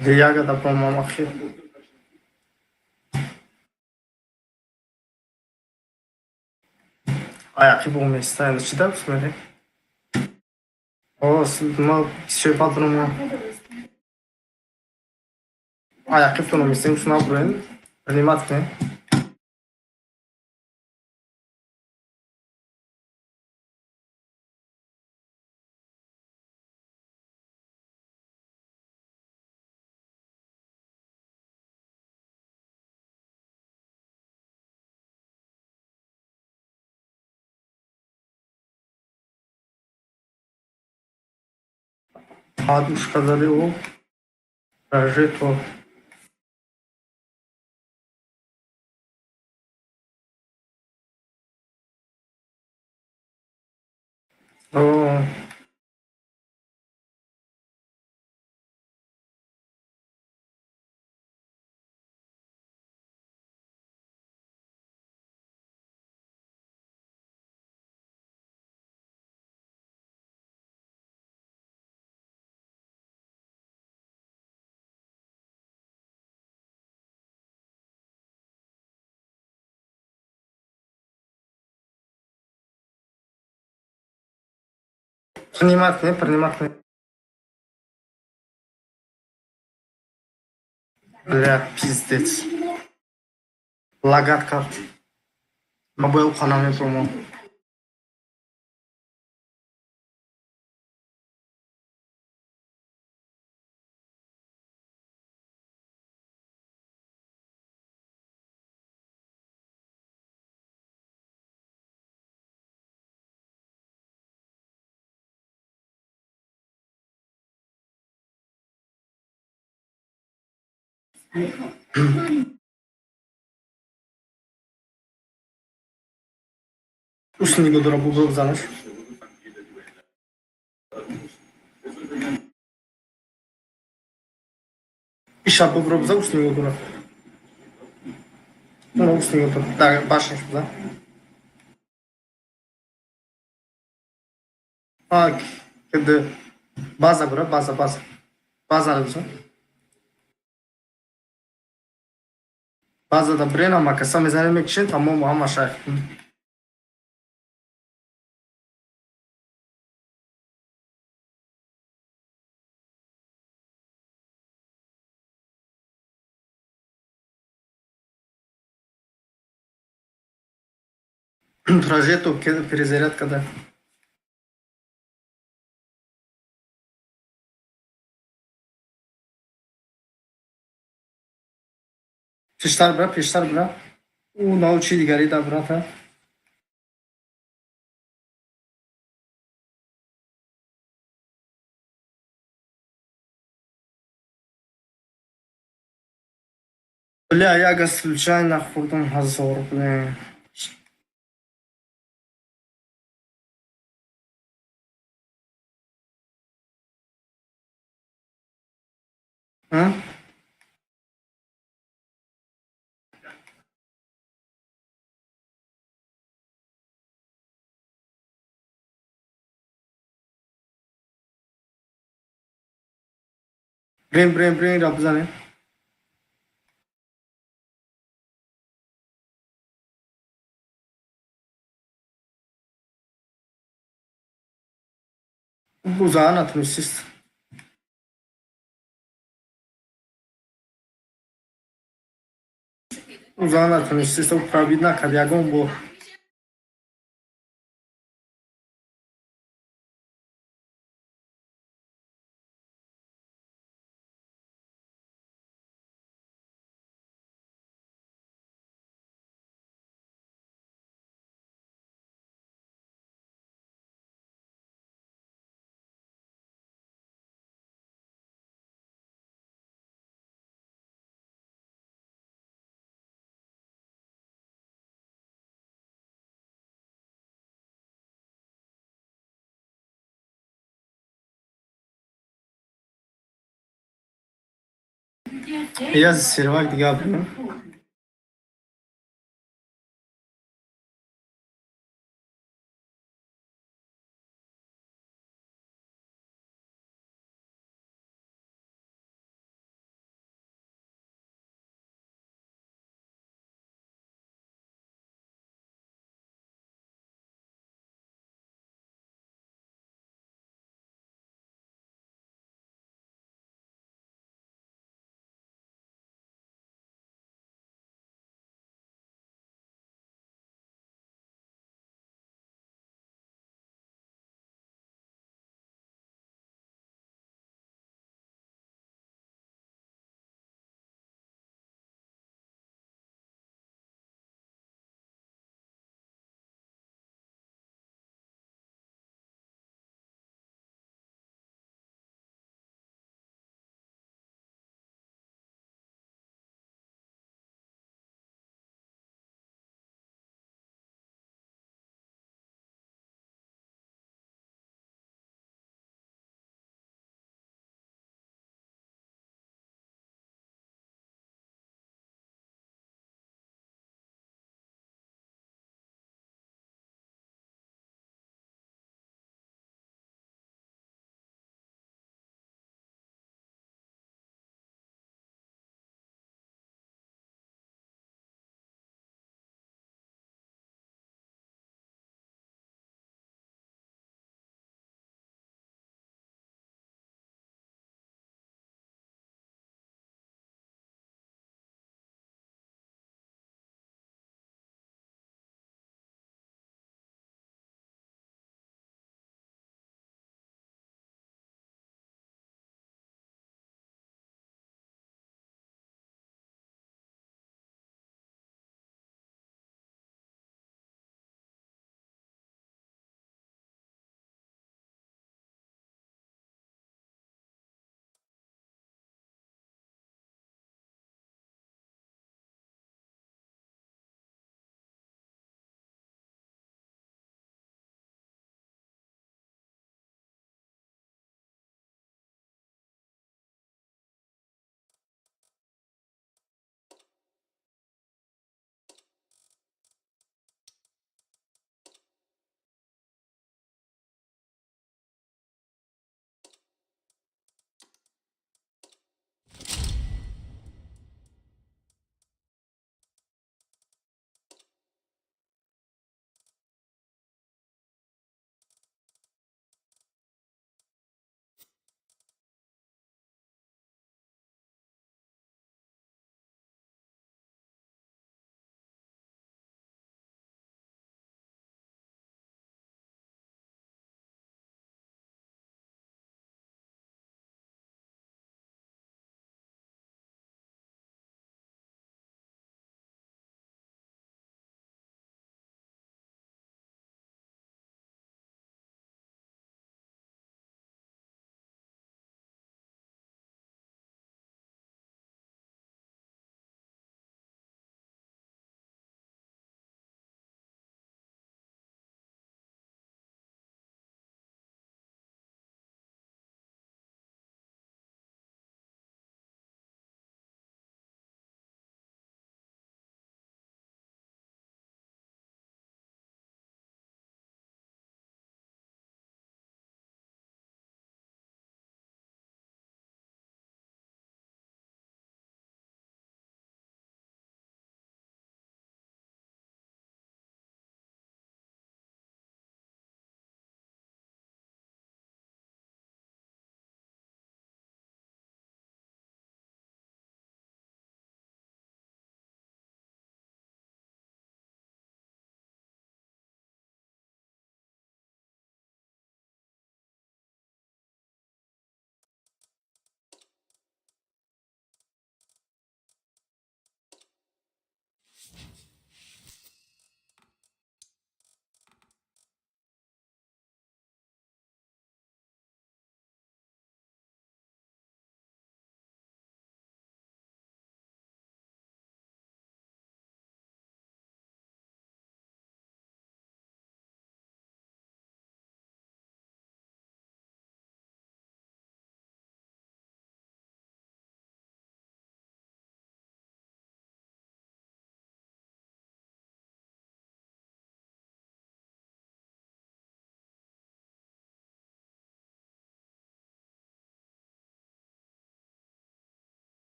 Ягода, по-моему, ахир. А я хибу места, ну читай, посмотри. О, ма все по-другому. А я хибу на месте, что на принимать не. Ладно, сказали, о, прожито. О. Принимать не, принимать не. Бля, пиздец. Лагат карт. Мобайл хонами промо. Усни го дора бубро занаш. Иша бубро за усни го дора. Ну, усни го дора. Да, башнеш, да. А, кеде база бра, база, база. База не. База да брена, ма каса мезанем мекшен, тамом ҳама шайх. Прожето перезарядка, да. Пештар бра, пештар бра. У научи дигари да брата. Бля, я газ случайно хурдум хазор, бля. А? Брем, брем, брем, ра бизанем. Бузаа натунистист. Узаа натунистист, пробить накард ягон бор. Я сервак дига бирем.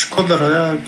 Чӣ кор дорад?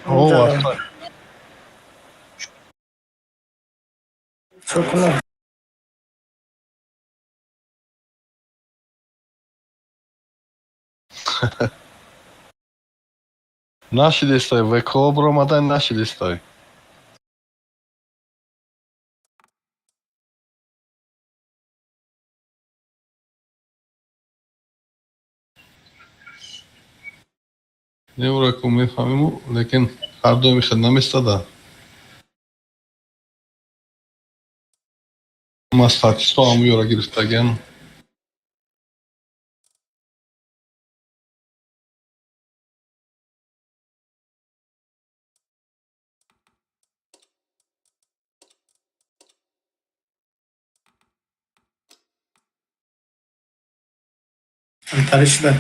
О, Чё кунам? Нашидистай, ВК бромадай нашидистай. Невра ку мефаҳмиму, лекин ҳар дуем хел наместада. Ма статисто ҳамуёра гирифтагиам. Амтари шуда.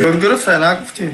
Ёд гирифтай, нагуфтӣ?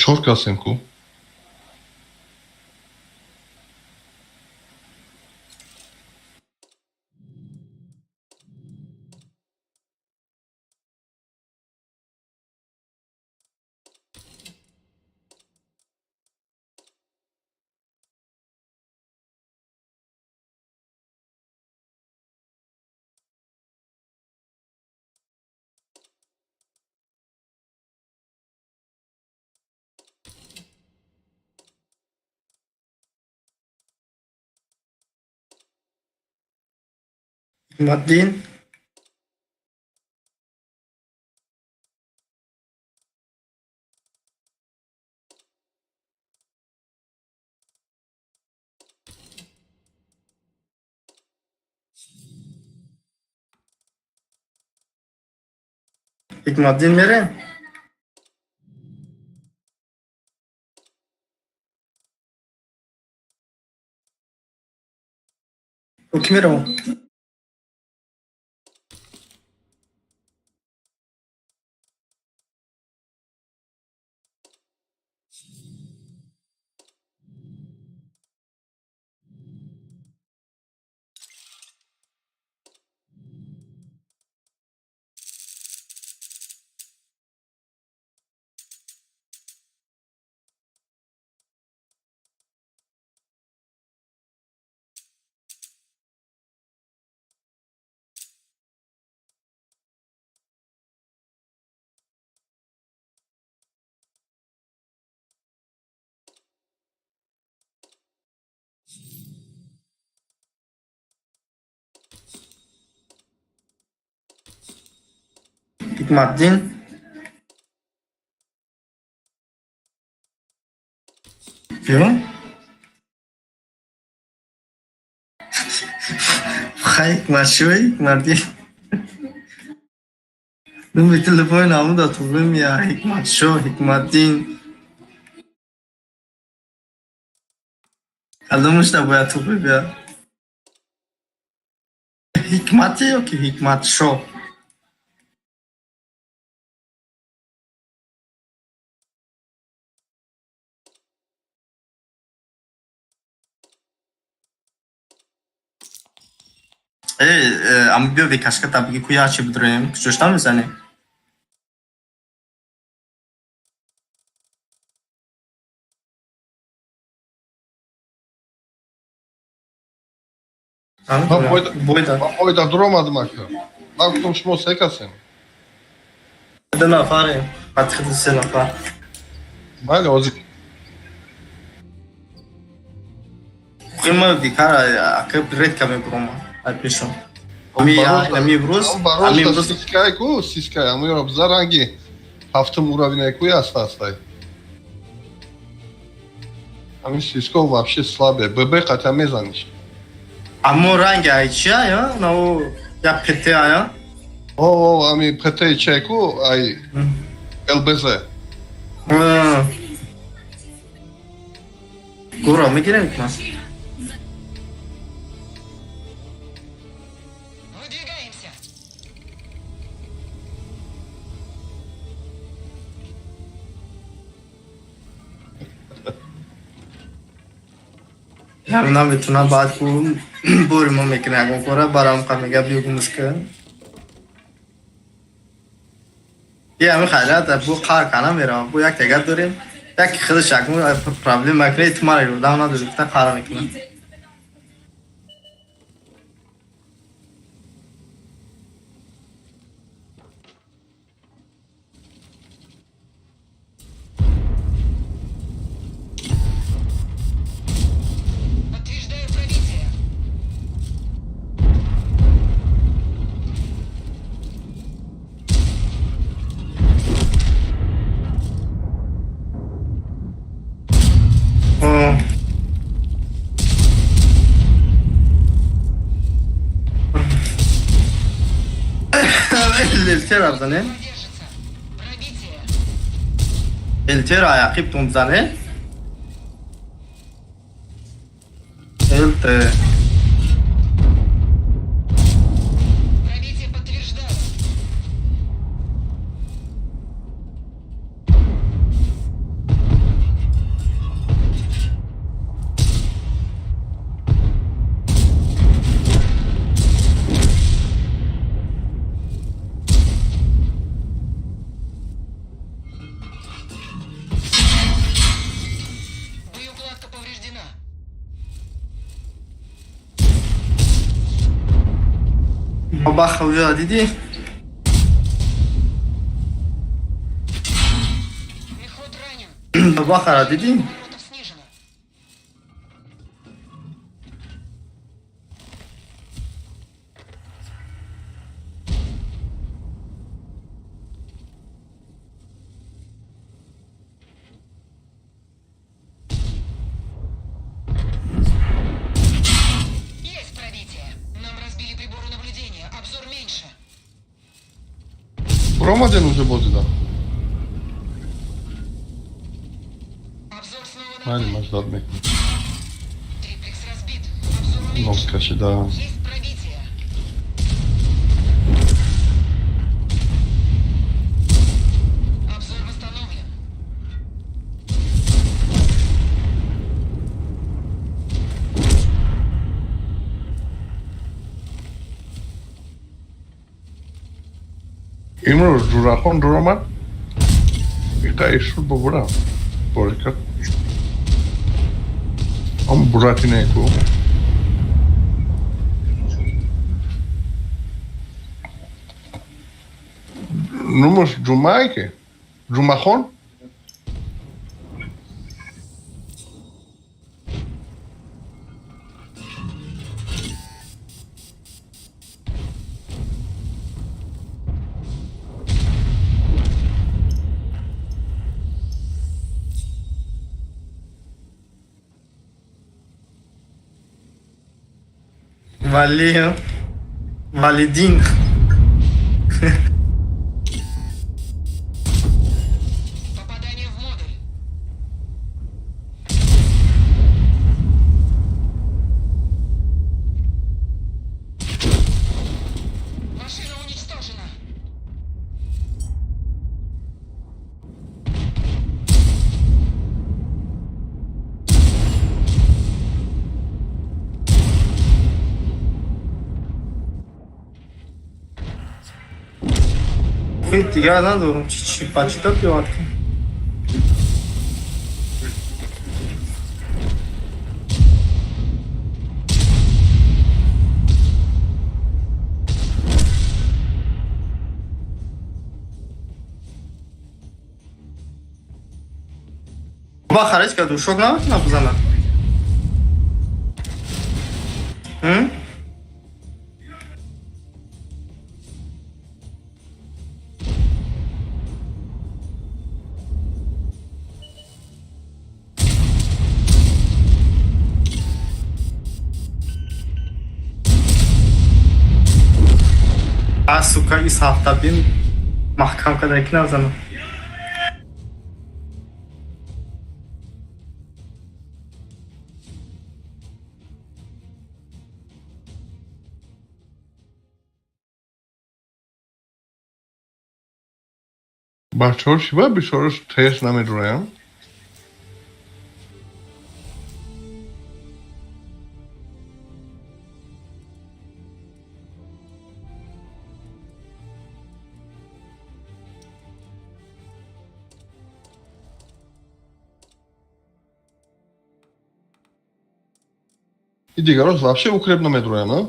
Чор касем ку? Маддин. Ҳикматдин мерем? Ӯ кӣ меравад? Ҳикматдин. Биё. Хай ҳикматшӯ, ҳикматдин. Нуми телефони намуда туғри мия Ҳикматшо, Ҳикматдин. Кадомашда бояд туғри бия? Ҳикмате ё ки Ҳикматшо? Э, ама биё векашка биги ку ячи бидроем, куҷош намезанем? Ман пойда дуромадам, ака. Ман гуфтам, шумо се касем. Ду нафарем, ҳатиқиди се нафар. Майли, ҳозир. Қима дикара ака редко мебурома ай пешон. Ами имрӯз ами имрӯз сискай ку, сискай, амиро биза, ранги ҳафтум уровень ку аста астай. Ами сиско вообще слабе, ББ қатя мезаниш. Аммо ранги ай чия я? Нау я ПТ ая? О, ами ПТ чай ку, ай ЛБЗ. Гуро мегирем ки. Выдвигаемся. Ям наметуна, баъд ку бори мо мекунем ягон кора барам қа мега биё гумш кун. Е, ами хайрат бу қар кана меравам, бу як тегар дорем. Як худаш ягон проблема кунад, ту мара ёрдам надори, гуфта қар мекунам. Подтверждаю пробитие. О. Элтера бзане? Держится. Пробитие. Элтера аяқибтон бзане? ЛТ. Пробитие подтверждаю. Боеукладка повреждена. Баха уҷа дидӣ? Мехрод ранен. Бахара дидӣ? Оборотов снижено. Есть пробитие. Нам разбили приборы наблюдения. Обзор меньше. Буромаден уже бозида. Обзор снова Майли, нормальный. ман ждать мекунам. Триплекс разбит. Обзор уменьшен. Нос кашида. Есть пробитие. Обзор восстановлен. Имрӯз ҷурахон дуромад. Иқа ишуд бо бура. Борика. Ам буратине ку. Нумаш ҷумъае ки? Ҷумъахон? Вали Валидин. Попадание в модуль. Машина уничтожена. Дигар надорам. Чи чи ба чӣ дод ёвад ки? Ба харид карду шок наметунам бизанам. М? А сука ис ҳафта бин маҳкам карда ки назанам. Бачаҳо шиба бисёраш тез намедуроянд? И дигарош вообще укреп намедуроянд, а?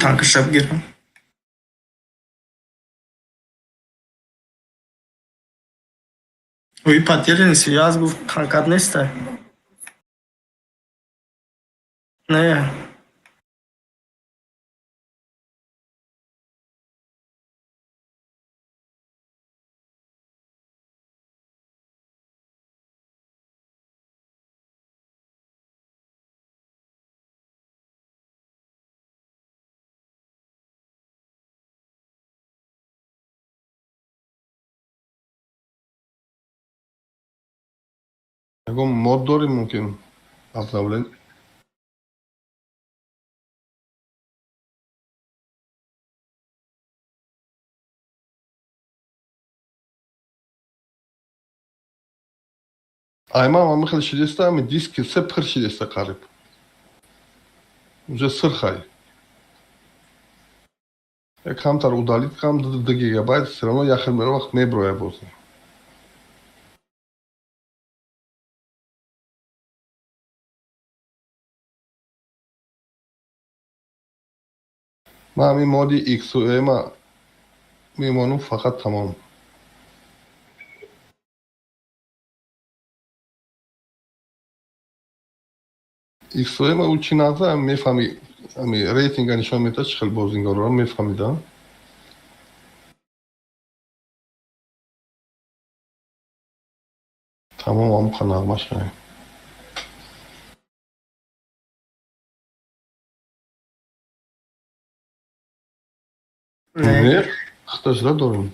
Танкаша бигирам. Ӯи потерянный связь гуфт танкат нестай. Не. Ягон мод дорем мумкин обновлен. Аймам ами хел шидеста, ами диски се пир шидеста қариб. Уже сирхай. Як камтар удалить кам 2 гигабайт, все равно яхел мера вақт меброя боз. Ман ҳамин моди XOM мемонам фақат тамом. XOM ӯ чӣ нағза мефаҳми, ами рейтинга нишон медиҳад, чӣ хел бозингароро мефаҳмида. Тамом ҳамқа нағма шавем. Не. Не, хташра дорем.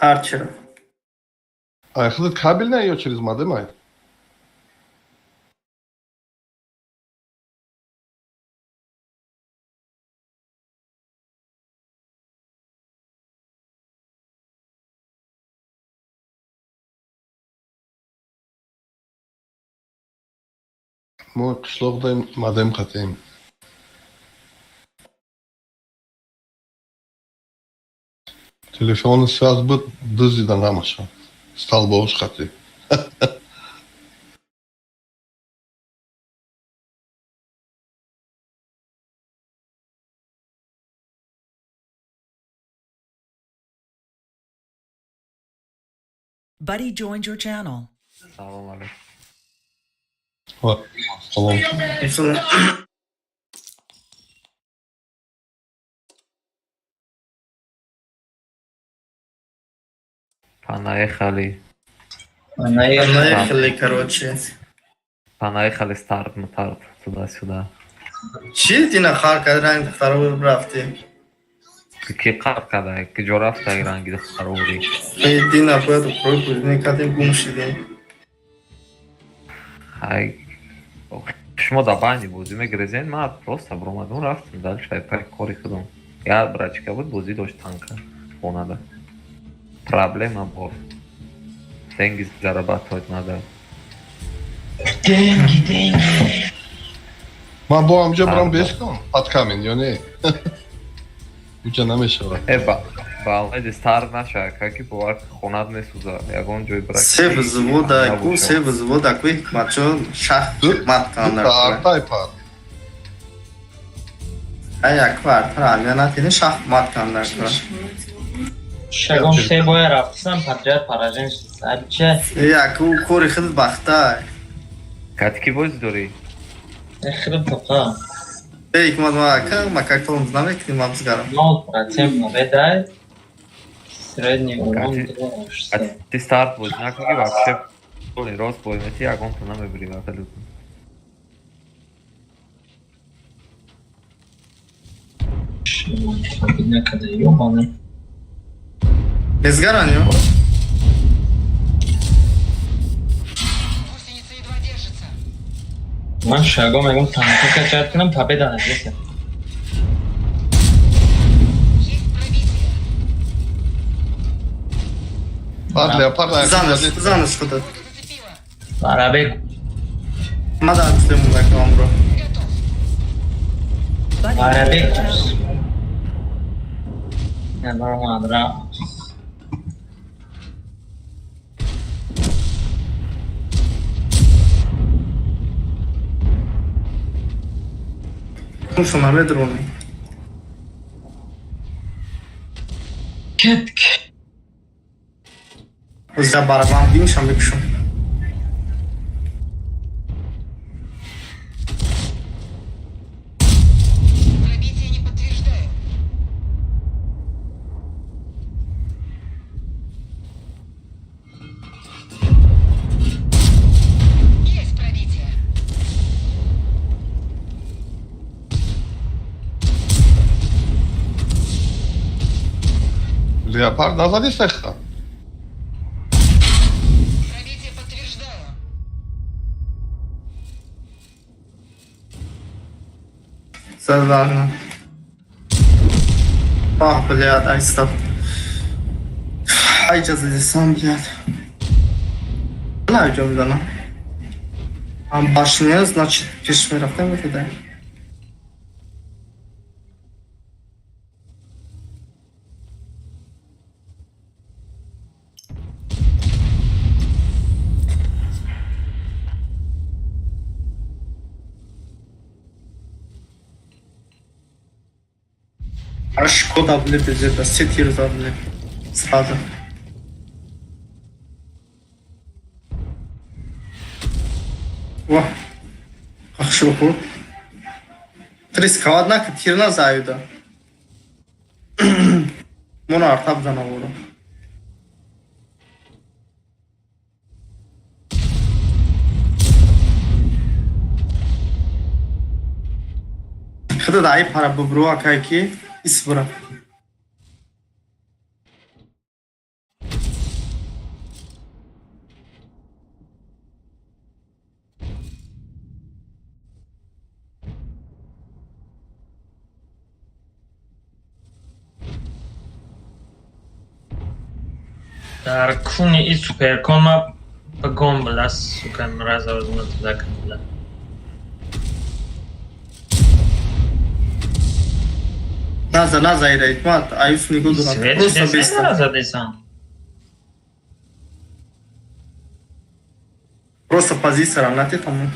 Ҳарчиро. Ай худат кабел не ё через модем ай? Мо қишлоқ даем модем қатем. Телефони связь буд, дуздидан ҳамаша. Столбош хати. Buddy joined your channel. Салом алейкум. Салом. Понаехали. Понаехали, короче. Понаехали старт мутарт туда-сюда. Чӣ дина хар кард, ранг духтаро рафтӣ? Ки қар када, ки ҷо рафта ранги духтаро буди. Эй, дина бояд рӯй бузӣ кардем, гум шидем. Ҳай, шумо да бани бозӣ мегирезен, ман просто баромадам, рафтам дальше, ай пай кори худам. Як брачка буд, бозӣ дошт танка хонада. Проблема бор. Деньги зарабатывать надо. Деньги, деньги. Ман бо ҳамҷо барам бескам, под камень ё не? Уҷа намешавад. Э, ба умеди стар наша, каки бовар хонат месӯза, ягон ҷой брак. Се взвода ку, се взвода ку, ҳикматҷон, шах хидмат кунанд. Артай пар. Ай, як вартар амия натини, шах хидмат кунанд. Шагом се боя рафтисам, подряд поражен шид. Як ӯ кори худ бахта. Кати ки бозӣ дорӣ? Худам тоқа. Эй, ҳикмат, ма ка ма как тормоз намекунем, ма бизгарам. 0% победа. Средний урон. Ти старт бозӣ накунӣ, вообще полный рост бой мети, ягон ту намебирӣ абсолютно. Накада, ёбаный. Безгаран ё? Гусеница едва держится. Ман шагом мегум танка качать кунам, победа надеся. Есть пробитие. Пар леопард. Занаш, занаш худат. Зацепило. Барабек. Ма дар гуфтем рекламро. Готов. Buddy joined your Барабек. channel. Не, нормально, да. Куншо намедрони. Кет. Озя барабан бимшам бикушам. Пробитие не подтверждаю. Есть пробитие. Леопард назади сехта. Пробитие подтверждаю. Задарно. Ах, блядь, ай, стоп. Ай, ҷазадисам, блядь. На, ҷо мезанам. Ам башня, значит, пеш мерафтем туда. Аж шкода, блядь, где-то се тир зад, блядь. Сразу. Ва. Хашро хурд. Рисковать накард, тир назаюда. Моно артаб занаворо. Худа дай пара бубру акай ки исбура. Дар куни и суперкон ма погон била, сука, мраза озуна туда била. Наза, наза, ира, итмат, аюс нигоҳ дорам. Свет Просто десен беста. назадесан. Просто позиция равнате тамом.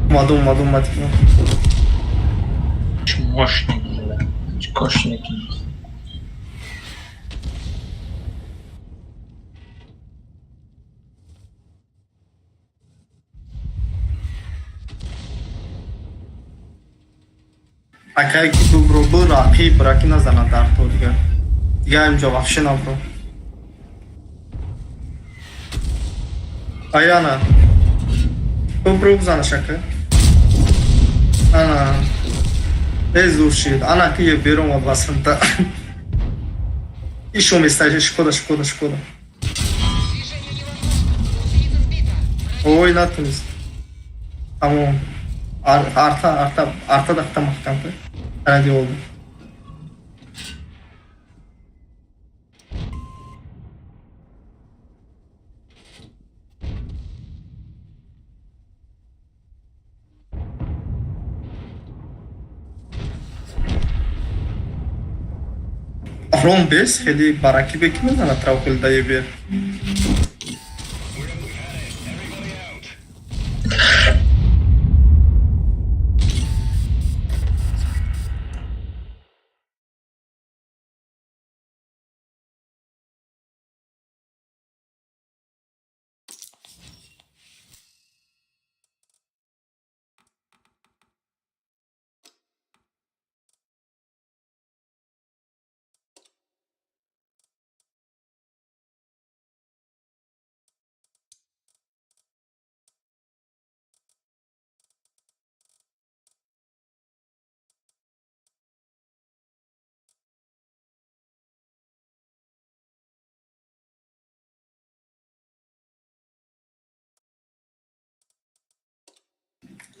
Омадум, омадум, омадум. Чмошник, бля. Чкошник. Акай ки бубро, бу рақиб, раки назана дар то дигар. Дигар инҷо вообще набро. Аяна. Бубро бизанаш ака. Ана. Безур шид. Ана ки берун омад васанта. Ишо местаҷи шкода, шкода, шкода. Движение невозможно. Гусеница сбита. Ой, натунист. Тамом. Арта, арта, арта дахта маҳкам кун. Ради олду. Ором бес хеле баракӣ бе ки мезанад трав хеле дае бер.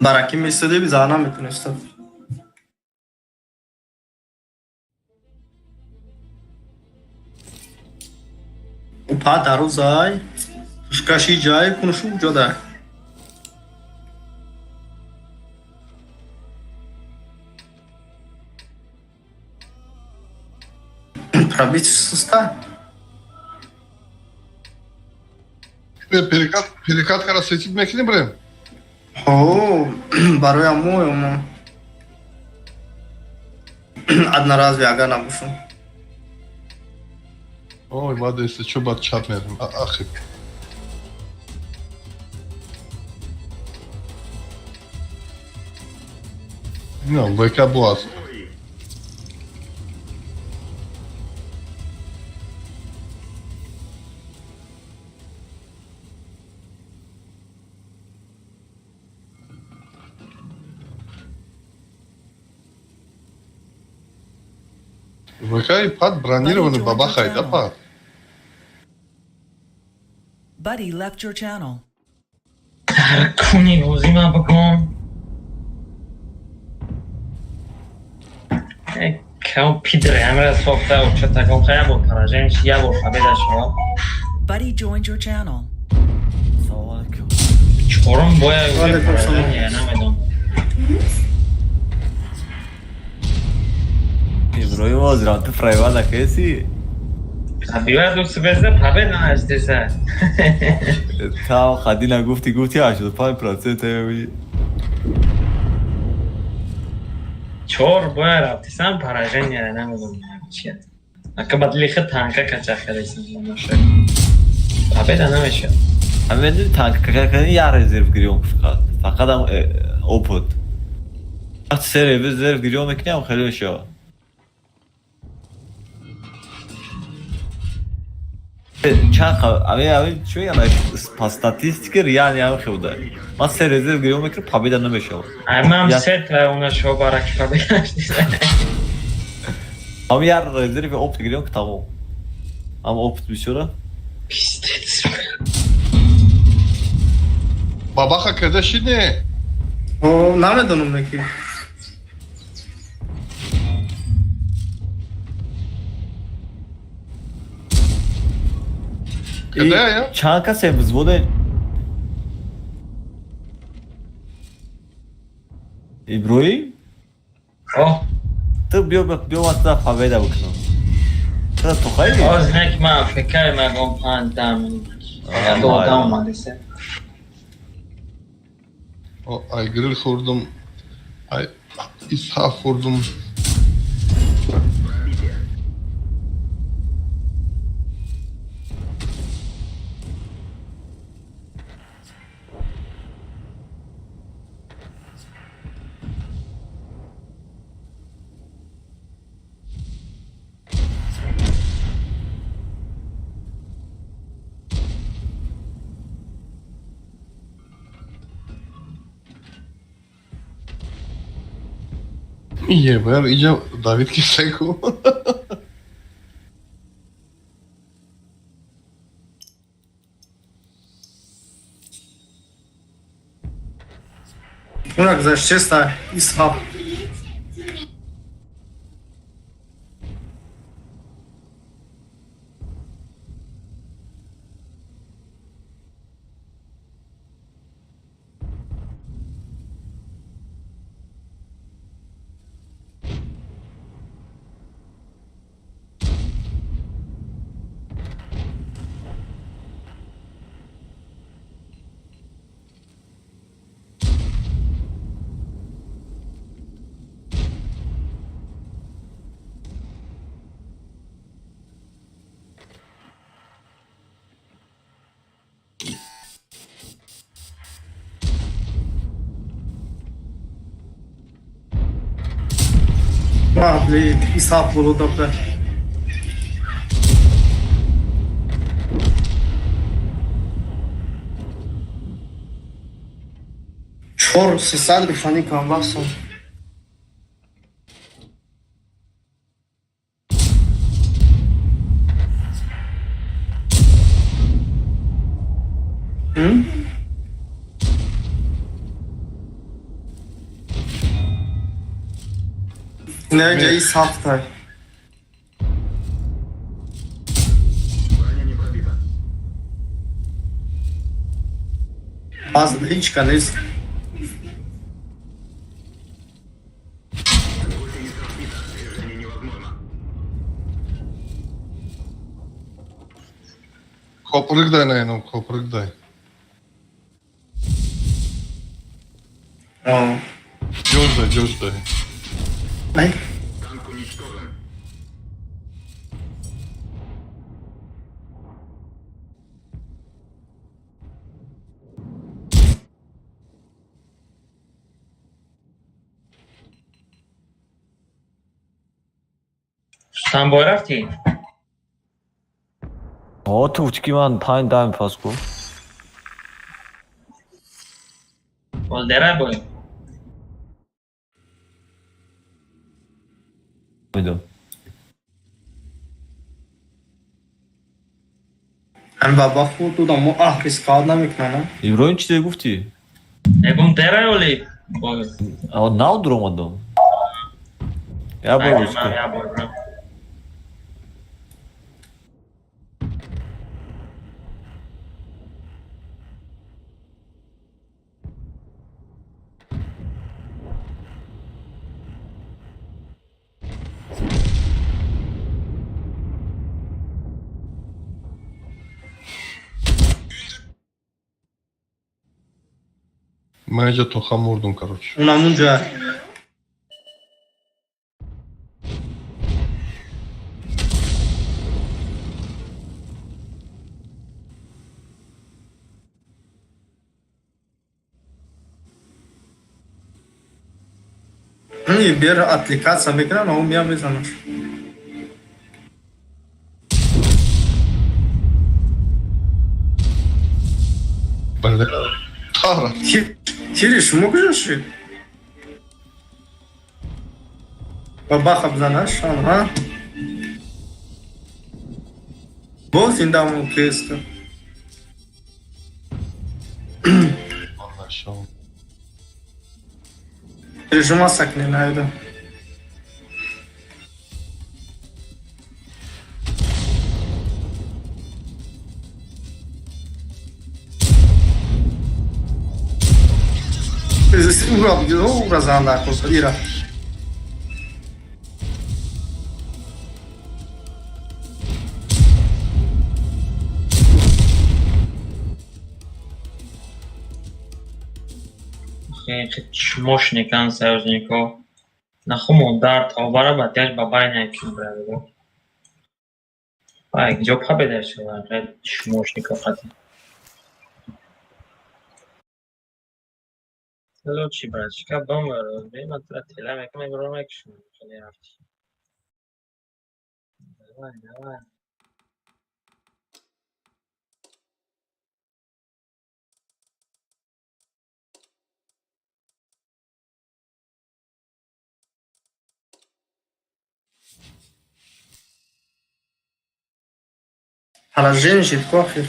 Баракӣ месоди бизана наметонистад. Ӯ па дарозай, пушкаши ҷай кунушу ҷода. Пробить суста. Перекат, перекат кара светить мекунем брем. Ҳо, барои аммо одноразовый агар набошам. Ой, баъд если чо баъд чат мерем. Ахи. Не, ВК буаз. ВК и пад бронированный Buddy joined your бабахай, да channel. пад? Buddy left your channel. Дар куни бозӣ ман бигом. Кам пидре ҳамра сохта уча таком хая бор поражение я бор победа шава. Buddy joined your channel. Салом алейкум. Чорум боя уже Алейкум салом. поражение намедонам. Иброҳим ҳозирам ту прайва накеси? Победа дусвеза победа наштеса. Та қадина гуфти гуфти 85% ами. Чор боя рафтисам поражение намедонам чия. Ака бадли хит танка кача харисам наша. Победа намеша. Ами медони танк кака кардани як резерв гирён фақат. Фақат ам опыт. Вақти се резерв гирён мекунӣ ам хеле мешавад. Чанд ами ами чӣ мегӯянд по статистика реально ами хел буда. Ман се резерв гирён мекунам победа намешавад. Аймам Я- сет уна шо барак победа наштеса. Ами як резерви опыт гирён ки тамом. Ам опыт бисёра. Пиздец. Бабаха када шид не? Ҳо, намедонам неки. Када я? Чанд касе взводе Иброҳим? О. Ту биё, биё, ман туда победа бикунам. Туда тухаи? Оз не ки ман фикр мегом 5-10 минут. Ду одам омадеса. Ай гриль хӯрдум, ай исҳаф хӯрдум. Ебер, иҷа Давид кисеку. Уна гузаштеста исҳаб. Исҳаб боло добра. Чор 300 рӯшанӣ кам басон. Инҷа исҳаб тай. Броня не пробита. Аз ҳеҷ ка нест. Гусеница сбита. Движение невозможно. Коприк дай на едном, коприк дай. Ҷош дай, ҷош дай. Ай. Танк уничтожен. Чанд бой рафтӣ? О, ту гуфтӣ ки ман 5-10 пас ку. Боз дера бой. Медон. Ҳам баба худ додам, мо аҳ риск намекунам. Иброҳим, чизе гуфтӣ? Мегум дера оли бой. Нав дуромадам. Я бой бозӣ кун. Я бой брам. Ман иҷа тоха мурдум, короче. Унам унҷа. Бер аппликатсия мекунам, а меям мезанам. Бале. Тара. Тири шумо куҷо шуд? Ба баха бизанаш, ҳа? Боз зиндамо кеста. Тири шумо сакне найда. Ура бигир, ура зан дар кор ира. Чмошникан союзнико. Наху модар тавбара ба тяж бабай накин брат. Ай, где победа шла? Чмошников хати. Лучи, братчика, бомба, разбей, тела, Давай, давай. Поражение шид охир.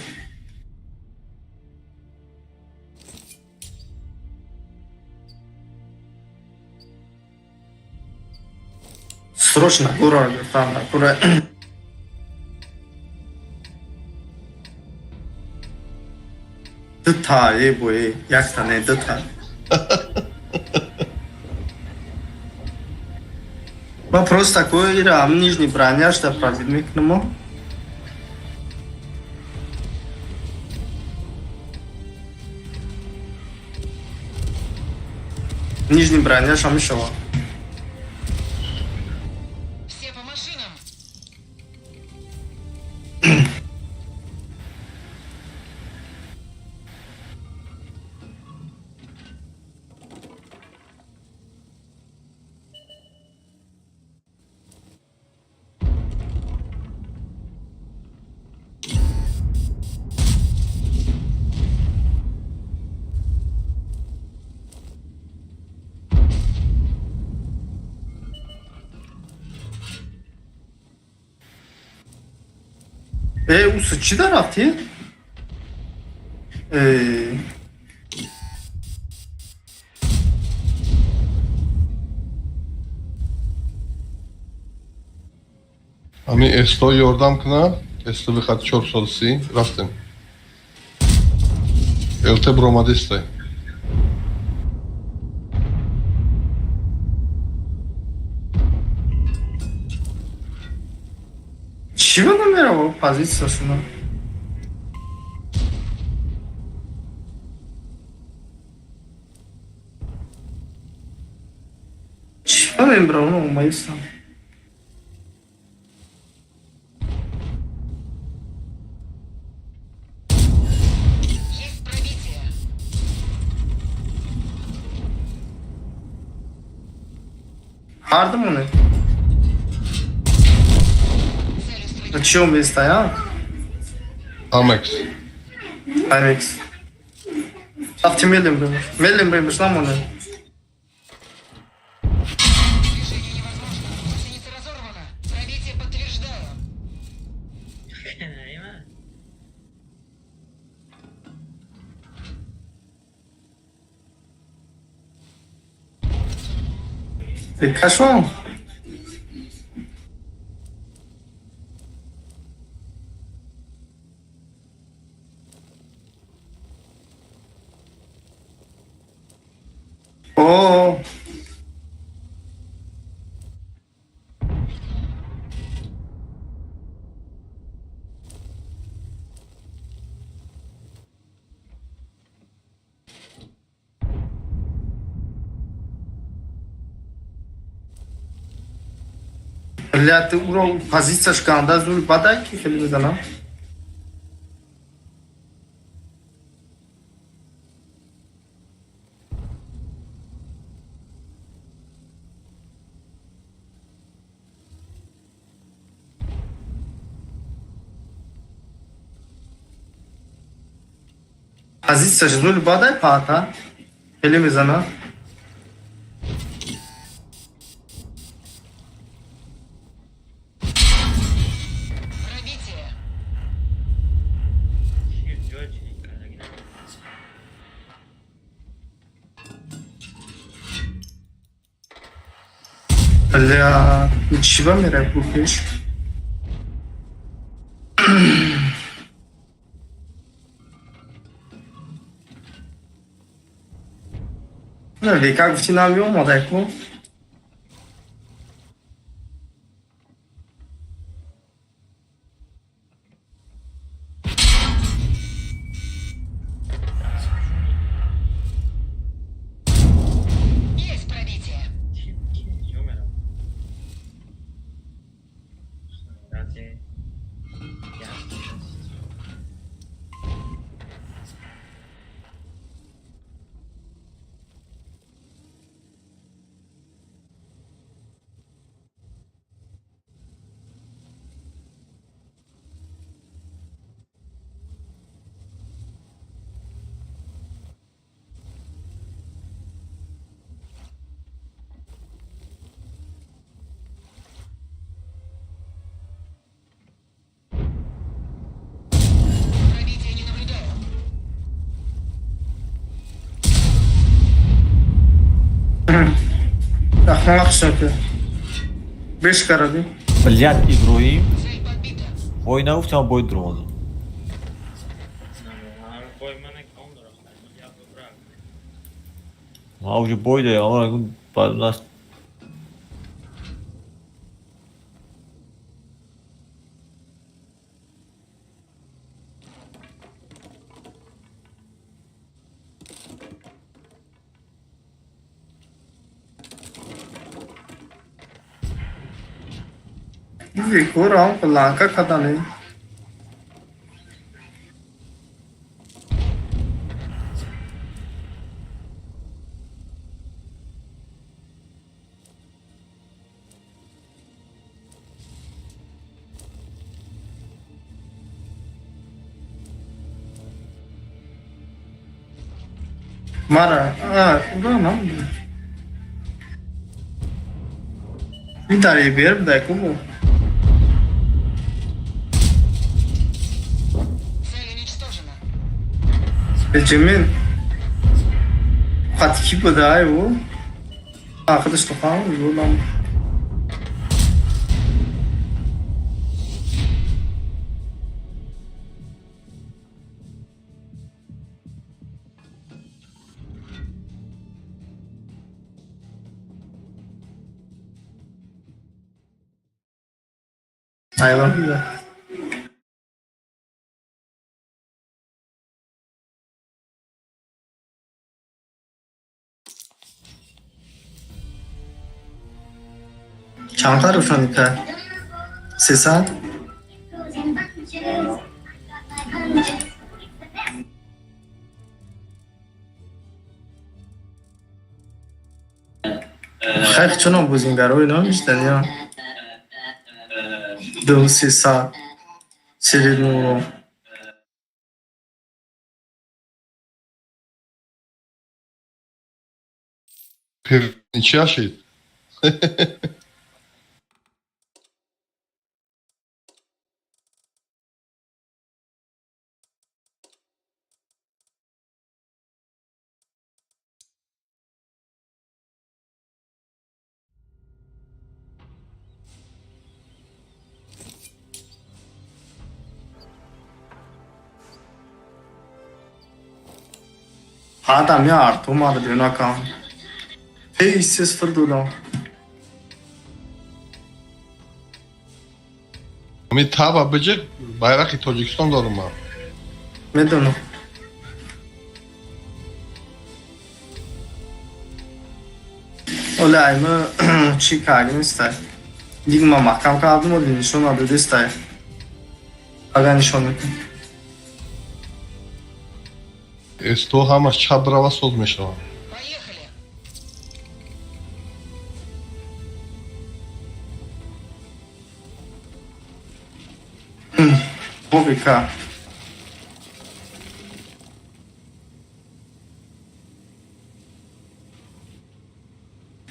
Срочно гура гирифтам гура. Дута е бо якта не дута. Ма просто такой ира ам нижний броня шта пробит мекунам. Нижний броня шам мешава. Все по машинам. Усы чӣ дар рафтӣ? Ами эсто ёрдам кунад, эсто бихад 430 рафтем. ЛТ бромадистай. Чӣ ба намерава позитсияшуна? Чӣ ба мебирам омаистам? Есть пробитие. Ҳардумоне. Цель устранена. Чӣ оместая? Амекс. Амекс. Рафти мелем бимаш. Мелем бимаш намоне. Движение невозможно. Гусеница разорвана. Пробитие подтверждаю. Кашон. О, бля, ты уро позицияш ганда зур бадай ки хеле мезанам. Позицияш зур бадай пата. Хеле мезанам. Пробитие. Бля, чӣ ба мерай пеш? На века гуфти намеомад ку. Есть пробитие. Киҷо меравад? Хайрати як шаст. Пробития не наблюдаю. Ахмақ шоки. Беш карадӣ. Блядь, Иброҳим. Цель подбита. Бой нагуфтам, бой дуромадам. Бой ман ком дорам. Я бубра. Ма уже бой да, ама баъд нас Викорам ланка кадани. Мара, а, да, нам. Италия бер, дай кубу. Цель уничтожена. Бенджамин. Хатки буда ӯ. Худаш тохан, ӯ нам. Айва. Чанд ҳарф ка? 300? Хеле чунон бозингарои намиштан ё? Ду, 300. Середнуро. Пирнича шид. Адам я Артур дюнакам. Эй, сес фирдудам. Ами таба биҷиқ байрақи Тоҷикистон дорум ман. Медонам. Оля айма чӣ кардим истай. Диг ма маҳкам кардим, оли нишон надодистай. Ага нишон мекун. Эсто ҳамаш чап рава соз мешавад. Поехали. Бобика.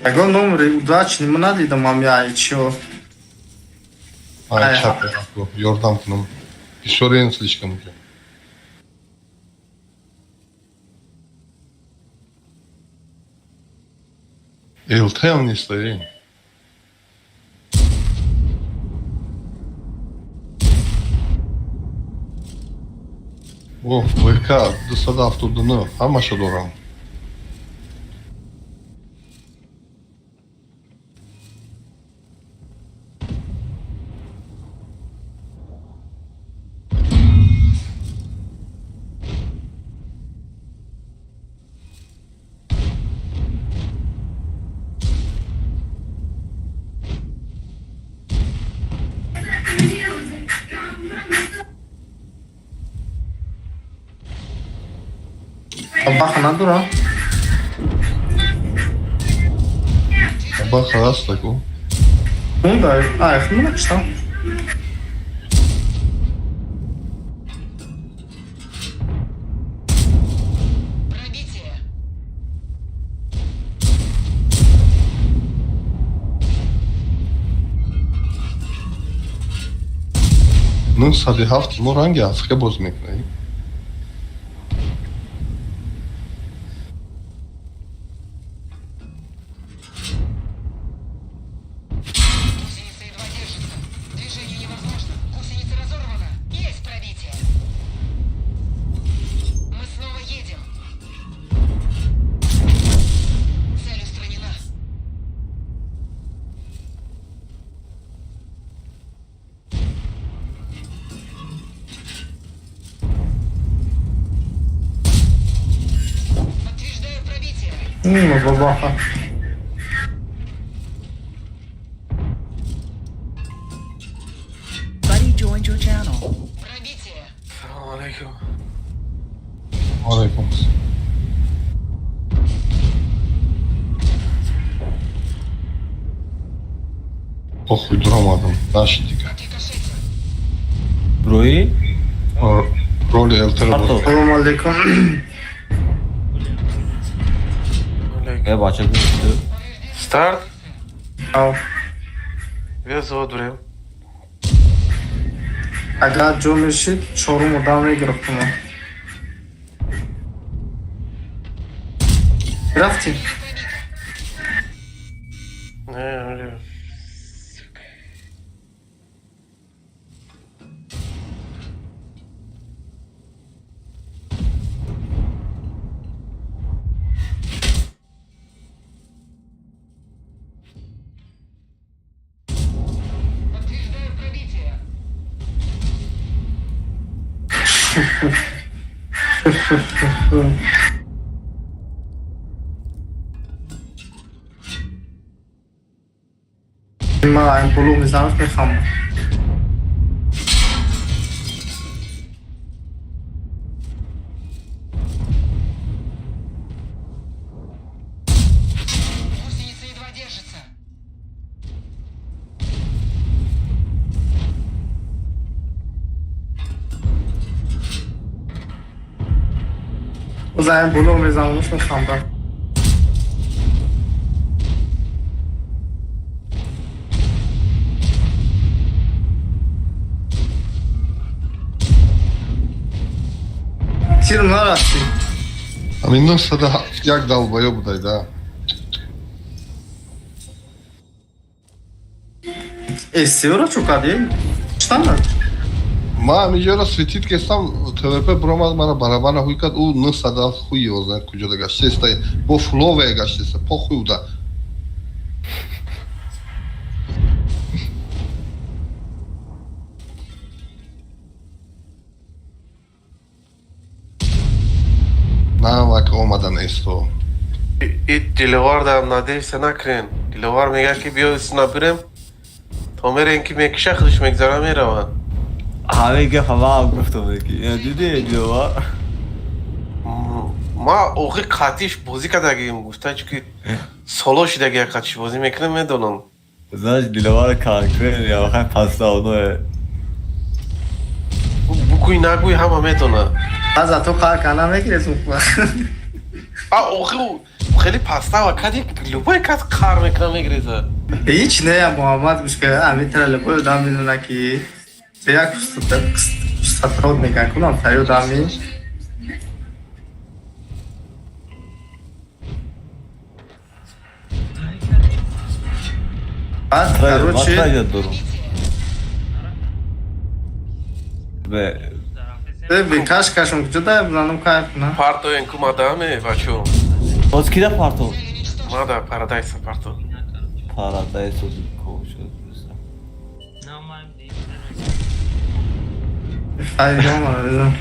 Ягон номери удачный ма надидам ам я чио. Ай Ай. чап ёрдам кунам. Бисёрен слишком уже. Элтаям неста э. О, ВК 279 ҳамаша дорам. Баха надора. Баха ҳастаку. Монда, ай, худмона киштам. Пробитие. 907 мо ранги Африка боз мекунем. Гусеница едва держится. Движение невозможно. Гусеница разорвана. Есть пробитие. Мы снова едем. Цель устранена. Подтверждаю пробитие. Мимо бабаха. Buddy joined your channel. Пробитие. Салом алейкум. Алайкум. Похуй, дуромадам. Наши дига. Отрикошетил. Брои? Роли Элтера боз. Салом алейкум. Э, бача гуфт. Старт. Ав. Биё зуд бурем. Агар ҷо мешид, чорум одам мегирифтум. Рафтем. Не, оре. Подтверждаю пробитие. Ман айн булуғ мезанам, мехамам. Гусеница едва держится. Боз айн булуғ мезанамш, мехамам. Тир нарасид. Ами 907 як долбоёб будай, да. Эсиро чӯ кардӣ? Читанда? Ма ҳамиҷоро светить кестам, ТВП буромад, мара барабана ҳуй кард, ӯ 907 хуй ёзна куҷода гаштеста, бо флове гаштеста, похуй уда. Навак омадан эсто. И Диловар дам надеяться накунен. Диловар мегӯяд ки биё снабирем. То мерем ки мекиша худаш мегзара меравад. Ҳамин гапа ман гуфтам ки дидӣ Диловар? Ма охи қатиш бозӣ кардагим, гуфта чунки соло шидаги як қатиш бозӣ мекунам, медонам. Знаешь, Диловар конкретно я вахай паставное. Бугӯй нагӯй ҳама медонад. Аз то қар кана мегирезм. А охи хеле пастава кади любой кас қар мекунад, мегиреза. Ҳеч не, Муҳаммад, гӯш ка, ами тара любой одам медона ки як пустатрод мекан кунам тари одами. Баъд, короче, дорум. Бе бекаш кашон куҷо да занам кайф кунам. Партоен ку мадаме, бачо. Боз кида парто? Мада парадайса парто. Парадайс ози кошад. Файдом.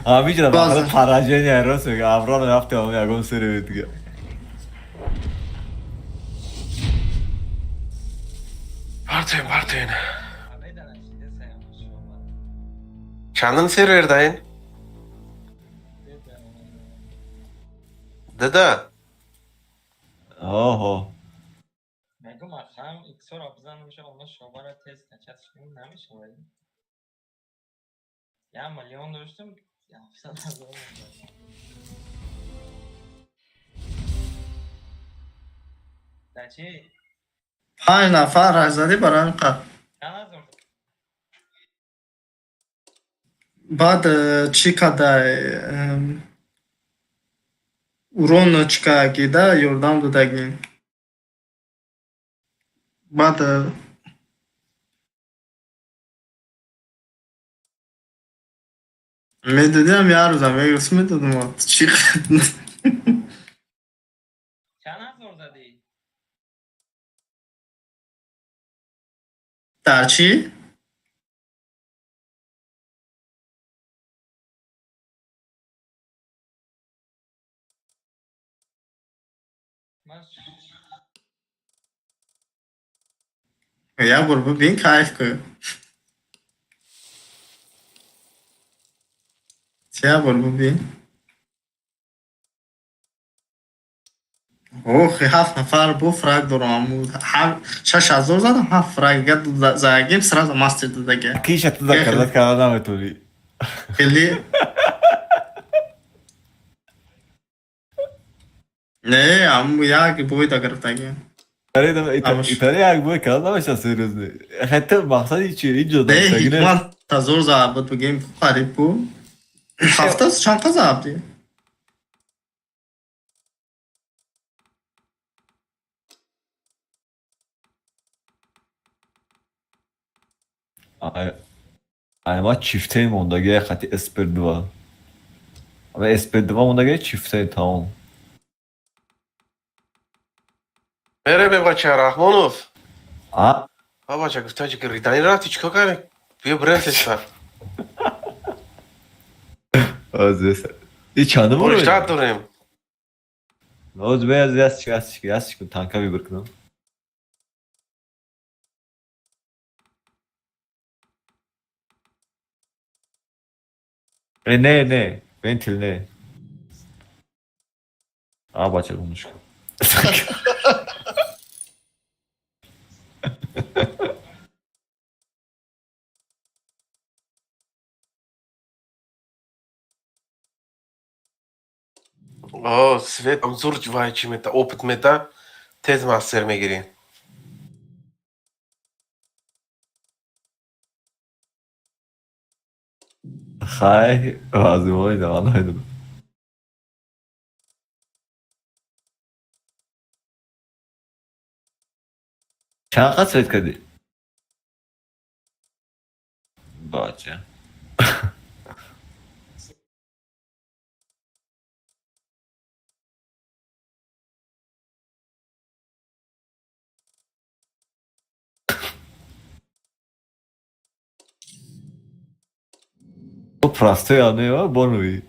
Ҳамиҷра поражение рост мега. Аврон рафти ҳам ягон сервер дига. Партоен, партоен. Чандин сервер даин? Дада. Ҳо. Мегум ахам иксора бизанамша, она шобара тез качать шудем, намешавад. 1 миллион доштум, 700 000. Да чи? Панҷ нафар раш задӣ барои ҳамин қад. Чанд ҳазор? Баъд чӣ кадай, урон чӣ кагида ёрдам додагин. Баъд медодиам, як рӯзам мегирифт, медодам. Чӣ? Чанд ҳазор задӣ? Дар чӣ? Ман Як бор бибин, кайф кун. Як бор бибин. Охи, ҳафт нафар бо фраг дорам. 6000 задам, ҳафт фраг загим, сразу мастер додага. Киша ту заказать карда наметавонӣ. Хеле не, аму як бой да гирифтагим. Италия як бой карда намешавад, серьёзно. Хай, ту мақсади чи инҷо? Не, ҳикмат ҳазор зарб буд, бигем, қариб бу. Ҳафта чанд та зарб ди? Ай, ма чифтаи мондагия хати СП2. Ама СП2 мондагия, чифтаи, тамом. Мерем, бача Раҳмонов. А? А бача гуфта, ки ридани рафти, чикор кардем? Биё, бирем тезтар. И чандум? Буришта дорем. Оз бе, ясчик, ясчик, ясчик, танка выбор кунам. Э, не, не, вентил не. А, бача, умничка. О, свет амзур вай чи мета, опыт мета, тез мастер мегирӣ. Хай, вазимои даван намедонам. Чанд қад свет кардӣ? Бача. Простой ане, бонови.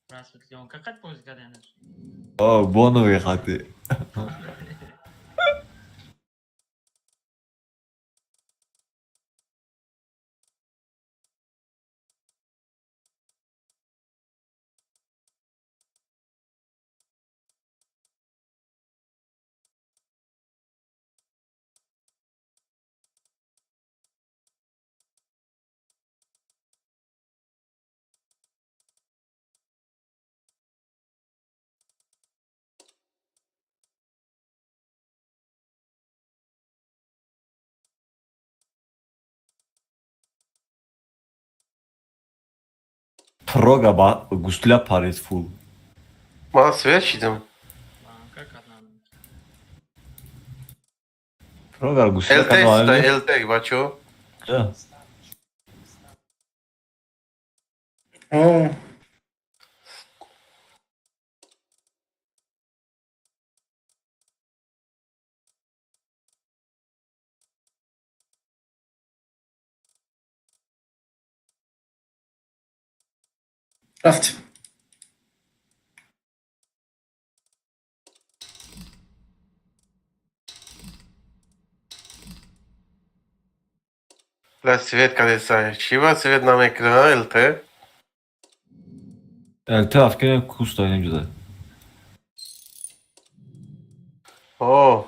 Просветлёнка қад бозӣ карданаш? О, бонови хати. Прога ба густля парид фул. Ман свет шидам. Банка кардам. Прога густля. ЛТ ста, ЛТ, бачо. Да. О, рафтем. Ла свет кадеса. Чива свет намекна ЛТ? ЛТ афкина куста инҷуда. О.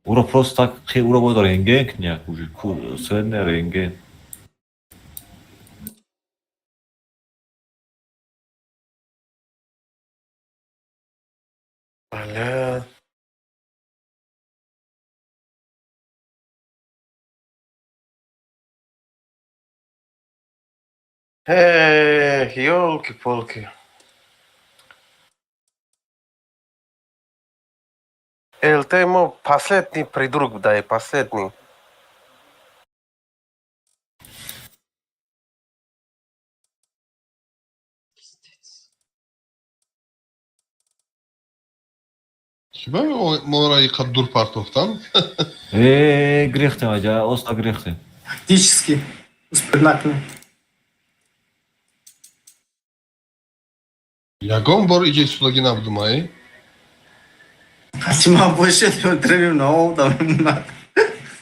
Уро просто так хе уро бояд рентген кунӣ уже ку средний рентген. Бля. Эх, ёлки-полки. ЛТ мо последний придурок дай, последний. Чӣ ба моро иқад дур партофтан? Э, гирехтем аҷа, оста гирехтем. Тактически. Успеть накунем. Ягон бор иҷа истодагӣ набудум, ай? Қати ман бошед, требим на овда мемонад.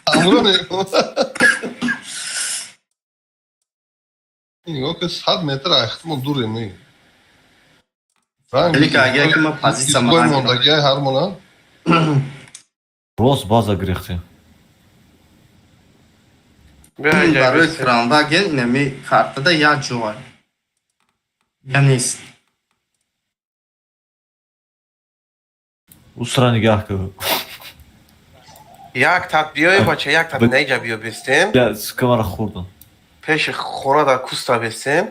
Амро не. Нигоҳ ки 100 метр айхтмо дурем и. Велика, агар ки ман позиция Изгой ман мондагӣ ҳармона. Рост база гирехтем. Барои Кранваген инами картада як ҷой. Я нест. Усра нигаҳ кун. Як тат биёй, бача, як тат неҷа биё бестем. Я сука мара хӯрдам. Пеши хона дар куста бестем.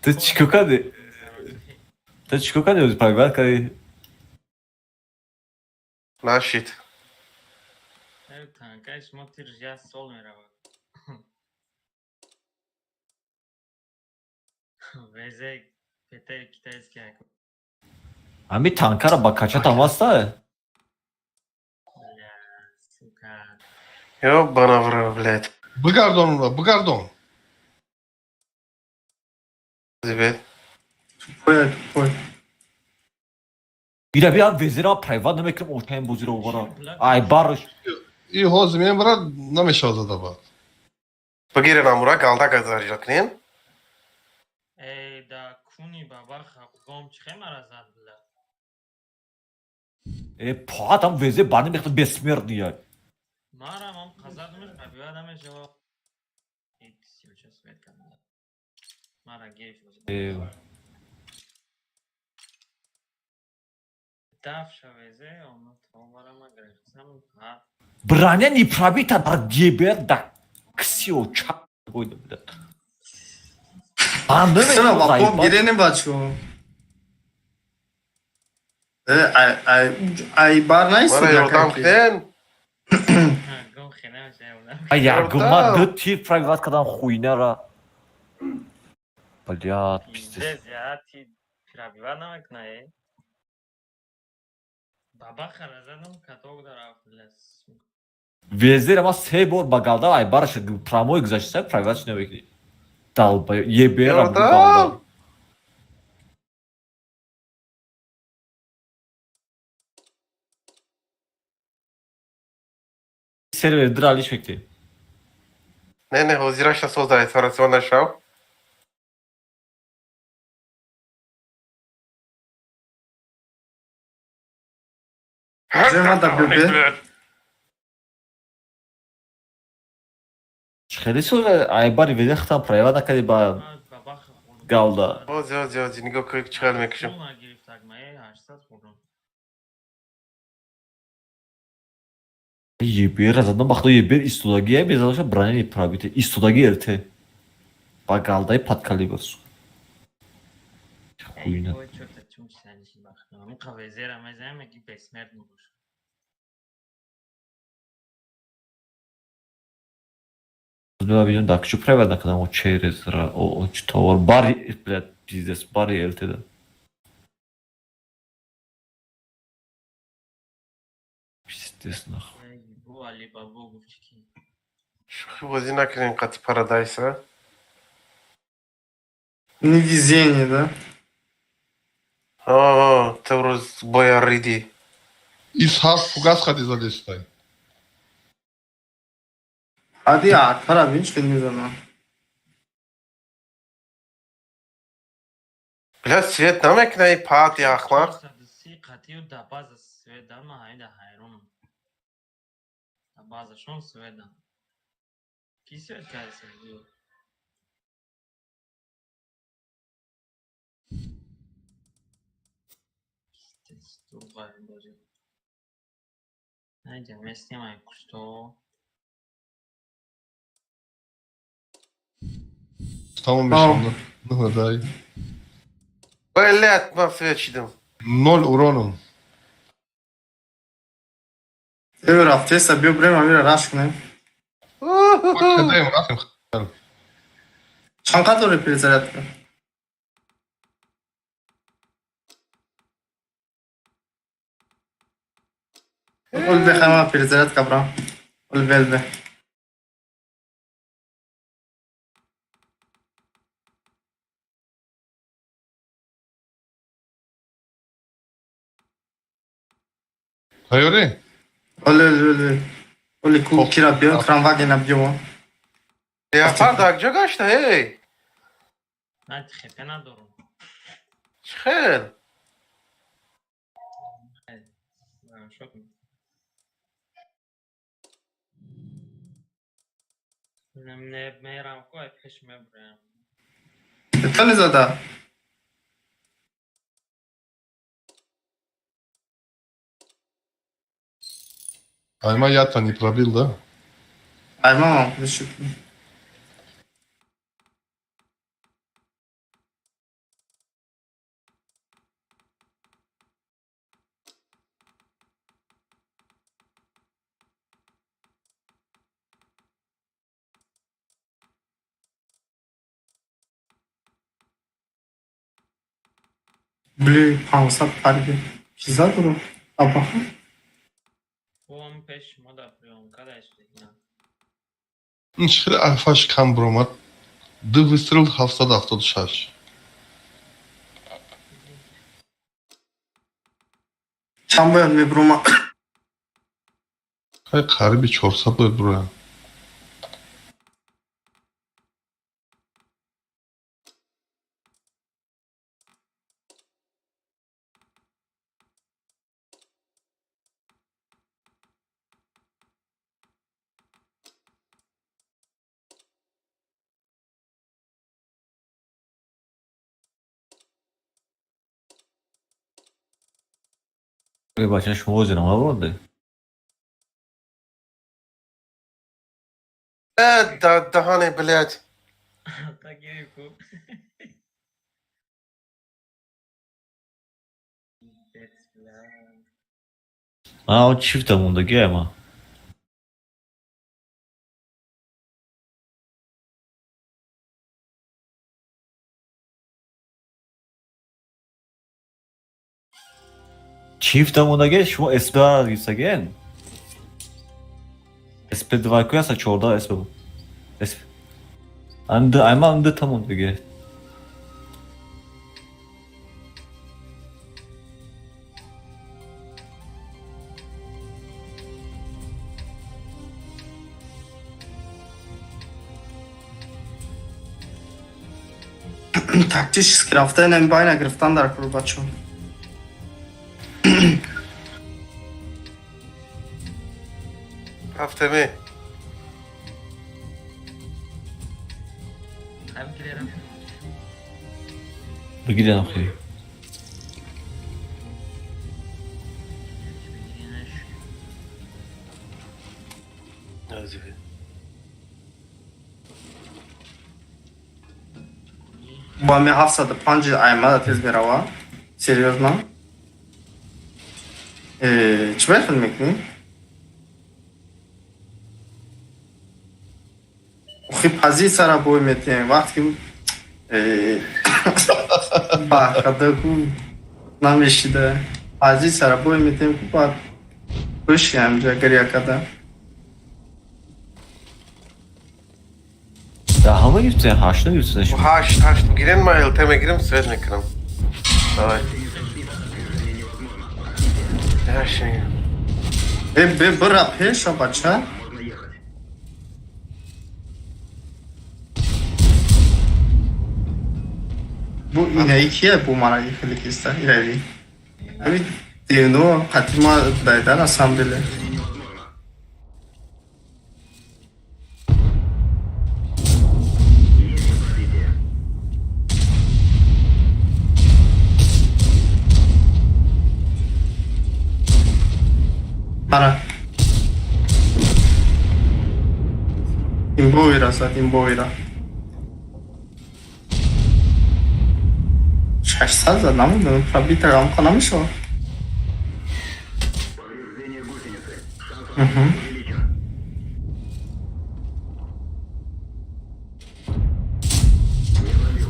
Ту чӣ кор кардӣ? Ту чӣ кор кардӣ? Пробивать кардӣ? Нашид. Танкаи шумо тир як сол меравад. Везе ПТ китайский як. Ҳами танкара ба кача тамаста? Бля, сука. Ёбана в рот, блядь. Бигардон ура, бигардон. Зибет. Тупой, тупой. Ира бия везера прайват намекунам очаем бозиро бара. Ай барш. И ҳозир мебарад, намешавад зада баъд. Бигирен амура галда газарҷа кунем. Эй, да куни баба гом чихе мара зад, бля. Э, патам везе барни мехта бессмертный я. Марам ам қазад меш пробивать намешава. Икс свет кардам. Мара гирифт. Э, Даф шавезе, оно то мара ма гирифтам. Ха. Броня не пробита дар ГБР да ксио ча гойда бля. Банда Чаро ба пом гиренем бачо? Э, ай ай ай бар наист. Мара ёрдам кунен. Гом хе намешава. А я гума ду тир пробивать кардам хуйнара. Блядь, пиздец. Пиздец, я ти пробивать намекна, э. Баба хара задам каток дарафт, бля, сука. Везера ма се бор ба галда ай барш прамой гузашта пробивать намекунӣ. Долба ЕБР Ёрдам! Сервер дралиш мекти. Не, не, ҳозираша созда операцион нашав. Ҷема да бибе. Хеле соза ай бари везе хатам пробивать накарди ба галда. Ҳози, ҳози, ҳози, нигоҳ кун чӣ хел мекушам. Пул нагирифтак, ма 800 хӯрдам. ЕБР задам бахто ЕБР истодагия безалаша броня не пробита. Истодагӣ РТ. Ба галдаи под калибр. Хуйна. Ой, чё-то чун чисаниши бахтам. Муқа везера мезанем, меги бессмертный бош. Бибинем дар куҷо пробивать накардам о через о чӣ товар бари блядь пиздец бари ЛТ да. Пиздец нахуй. Эй, бу Алибабу гуфт ки. Шӯхӣ бозӣ накунем қати парадайса. Невезение, да? О, ту рӯз бояд ридӣ. Ис ҳафт фугас хади задестай. Ади арфара бин чӣ мезанам. Бля, свет намекуна и пати ахмақ. 430 қатию да база свет дан, ман ҳамида ҳайронам. Да базашон свет дан. Ки свет кардеса? Найдем, снимай кусто. Тамом мешавам. Ну, дай. Блядь, ман свет шидам. Ноль уроном. Э, рафтеса, биё бирем, амира раш кунем. Кадаем, рафтем. Чанд қадр дори перезарядка? Ол бехама перезарядка брам. Ол белбе. Тайёрӣ? Оле, оле, оле. Оле ку кира биё, крамвагена биё. Яфар дар куҷо гашта, эй? Ман хепе надорам. Чӣ хел? Мерам ку ай пеш мебурам. Тали зада. Айма ята не пробил, да? Ай мама, шуд. Бли, 500 париди. Чиза дору? Абаха. Ом пеш мода приём кадай шудагина. Ин чӣ хеле альфаш кам биромад? Ду выстрел 776. Чанд бояд мебурома? Хай қариби 400 бояд бироям. Бача, шумо ҳозир набурде? Э, да даҳане, блядь. Та гири ку. Ман чифта мондагӣ ама. Чифта мондагӣ шумо СП гирифтагиен? СП2 ку аста 14 СП. СП. Анды айма анды та мондагӣ. Тактически рафта инами байна гирифтан дар кур бачо. Рафтеме. Ҳам гирерам. Бигирен охи. Бо ами 705 аймада тез мерава. Серьёзно? Э, чӣ бояд мекунӣ? Охи позитсияра бой метиҳем. Вақте ки э, баҳкада ку намешида. Позитсияра бой метиҳем ку баъд биши ҳамҷа гиря када. Да ҳама гирифтен, ҳашт нагирифтен шумо. Ҳашт, ҳашт гирен, ман ЛТ мегирем, свет мекунам. Давай. Ҳашт мегирем. Э, бе бира пеша бача. Бу инаи кия бу мара хеле киста ирави. Ами девно қатима дайда на самом деле. Ара. Имбовира зад, имбовира. 600 зад, намедонам, пробита рамка намешавад. Повреждение гусеницы. Шанс Мгм. увеличен. Не пробил.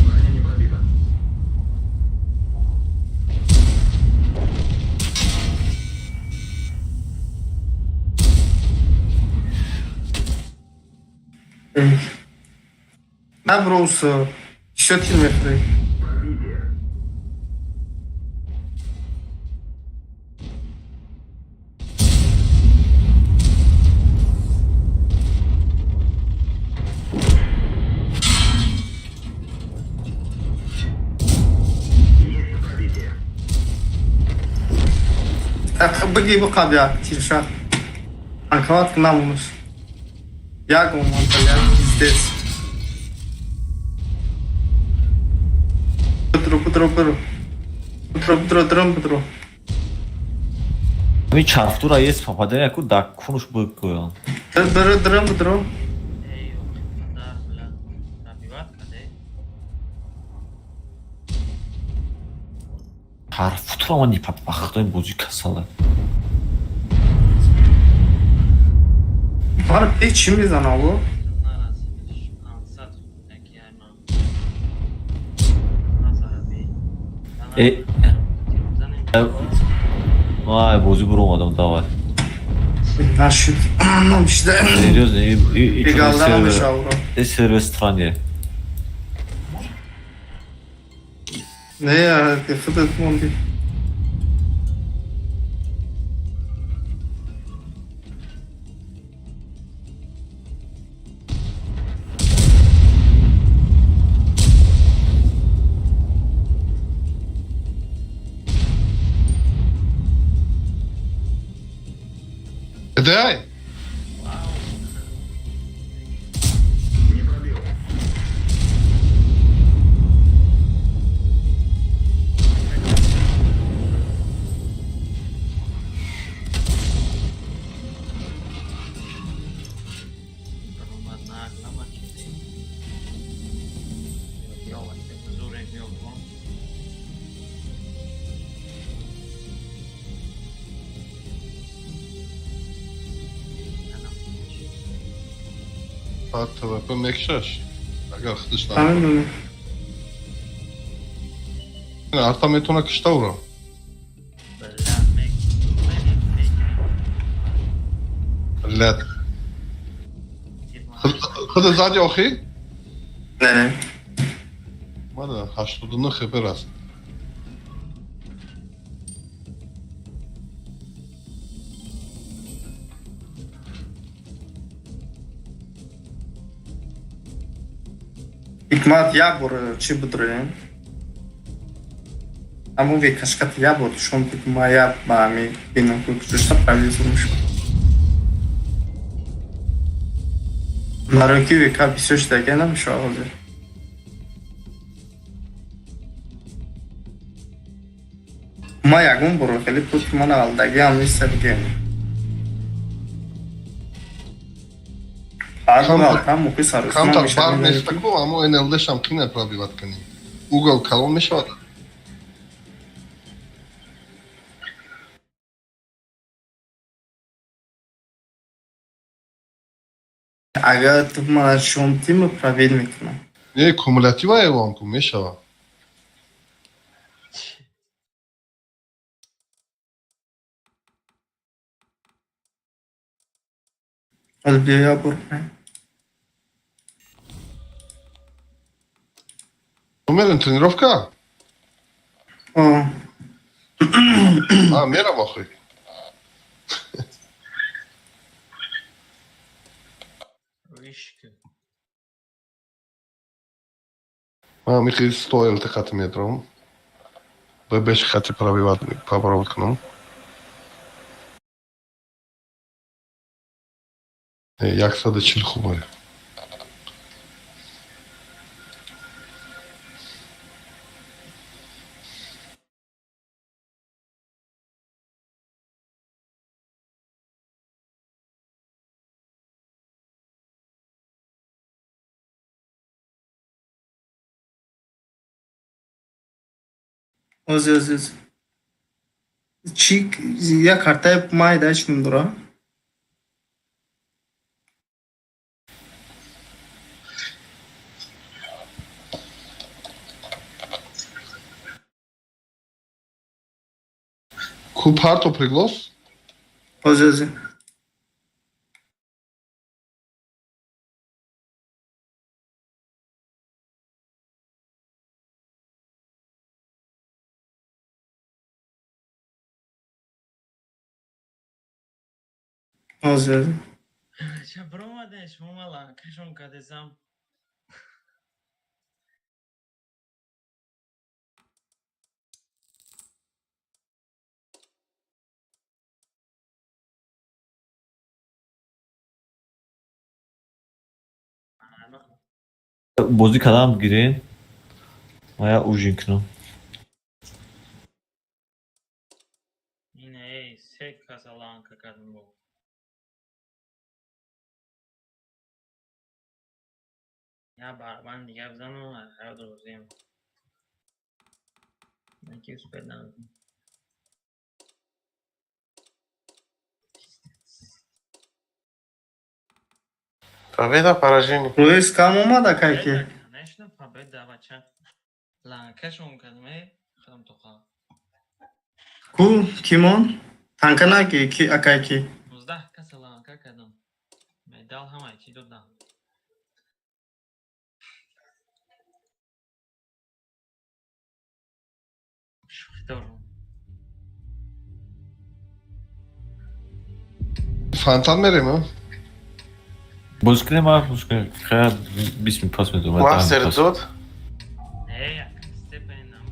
Броня не пробита. На брос, чё тир мехӯрӣ? Пробитие. Есть пробитие. Бигӣ биқаб як тирша. Анкават намонаш. Як момент, як пиздец. Бутро, бутро, бутро. Бутро, бутро, дром, бутро. Ами чархтура есть попадение ку да кунуш бикӯян. Бро, дром, бутро. Эй, дар, бля, пробиват каде? Чархтура ман нипапахтои бозӣ касала. Мара пеш чӣ мезанам, бо? Нарасидиш, 500 яки ай ман. Назараби. Э, вай бозӣ буромадам давай. Нашуд. Намшида. Серьезно, и Бегалда намешава, бро. и сервер стране. Не, ты худат монди. Дай! Не пробил. Баромад нак намакиди. Ёва, зуре биёбон. Баъд ТВП мекшаш. Агар худаш на. Намедонам. Арта метавона кишта уро. Бля, мек, мек, мек. Лед. Худ зади охи? Не, не. Мана 89 хп раст. Ҳикмат як бор чӣ бидроем? Ҳамон векашкат як бор шон буд, ма як ба ҳами бинам ку куҷошта провизор мешуд. Барои ки века бисёр шудага намешавад ҳозир. Ма ягон бор хеле пут ки ман алдаги ҳам неста бигем. Ҳар Камтар- муқи сарусма Камтар бар мешавад. неста ку, аммо НЛД-шам қина пробиват кунӣ. Угол калон мешавад. Агар ту мана шон тима провед мекунам. Не, кумулятива эълон кун, мешавад. Ҳол биё як бор кунем. Ку мерем тренировка? О. А, мерам охи. Вишки. Ман михи 100 ЛТ хати метром. Беш хати пробивать, попробовать кунам. 140 хубае. Ози, ози, ози. Чӣ як картаи майда чӣ ном дора? Ку парто приглас? Ози, ози. Ози, ози. Ча бромаден шумо ма ланкашон кадесам. Бозӣ кардам гирен, ма я ужин кунам. Ин эй се каса ланка кардам бо. Я барабан дига бизану ҳаёт розием. Ман ки успел намекунам. Победа, поражение. Рӯиз кам омада кайки? Конечно, победа, бача. Ланкашон кардам, э, худам тоқа. Ку кимон? Танка наки ки акайки? 19 каса ланка кардам. Медал ҳамаи чӣ додам. Шӯхӣ дорам. Фонтан мерем, а? Бозӣ кунем, ма бозӣ кунем. Хая 20 минут пас медорам. Мастер дод. Э, як степен нам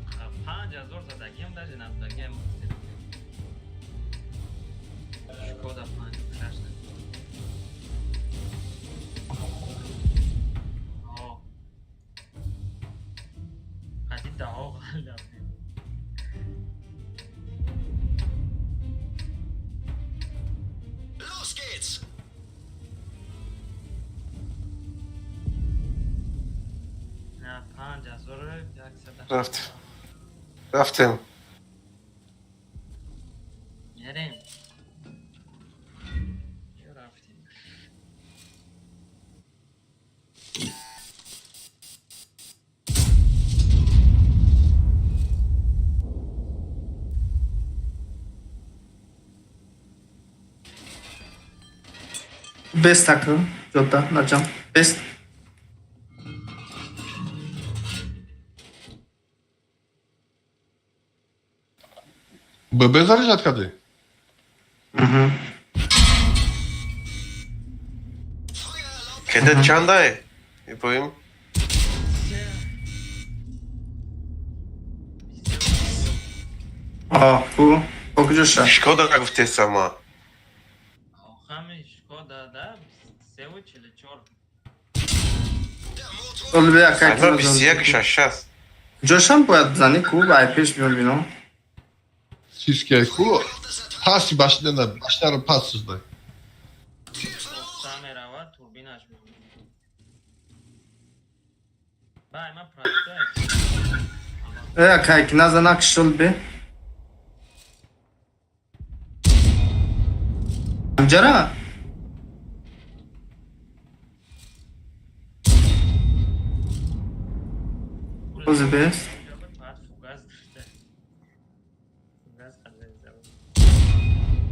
5000 задагиам, даже назадагиам. Шкода 56. О. Қади даҳо ғалаб. Los geht's! На 5100. Рафтем. Рафтем. Мерем. Ё рафтем. Бест ака, ҷода, наҷам. Бест. ББ заряжать кардӣ? Кеде чандай? Иброим. А, ку? Бо куҷоша? Шкода гуфтеса ма. Охами Шкода да 3,44. Оли бе акайки. Ама 21 шашаст. Ҷошам бояд бизанӣ ку, ай пеш биён бино. Сискай ку? Паси башнена, башнаро пас сиздай. Оста меравад, турбинаш мемонад. Бай, ма простой. Э, акайки, наза накш шол бе. Ҷара? Ози бест. Баъд фугас дошта. Фугас қадр зад.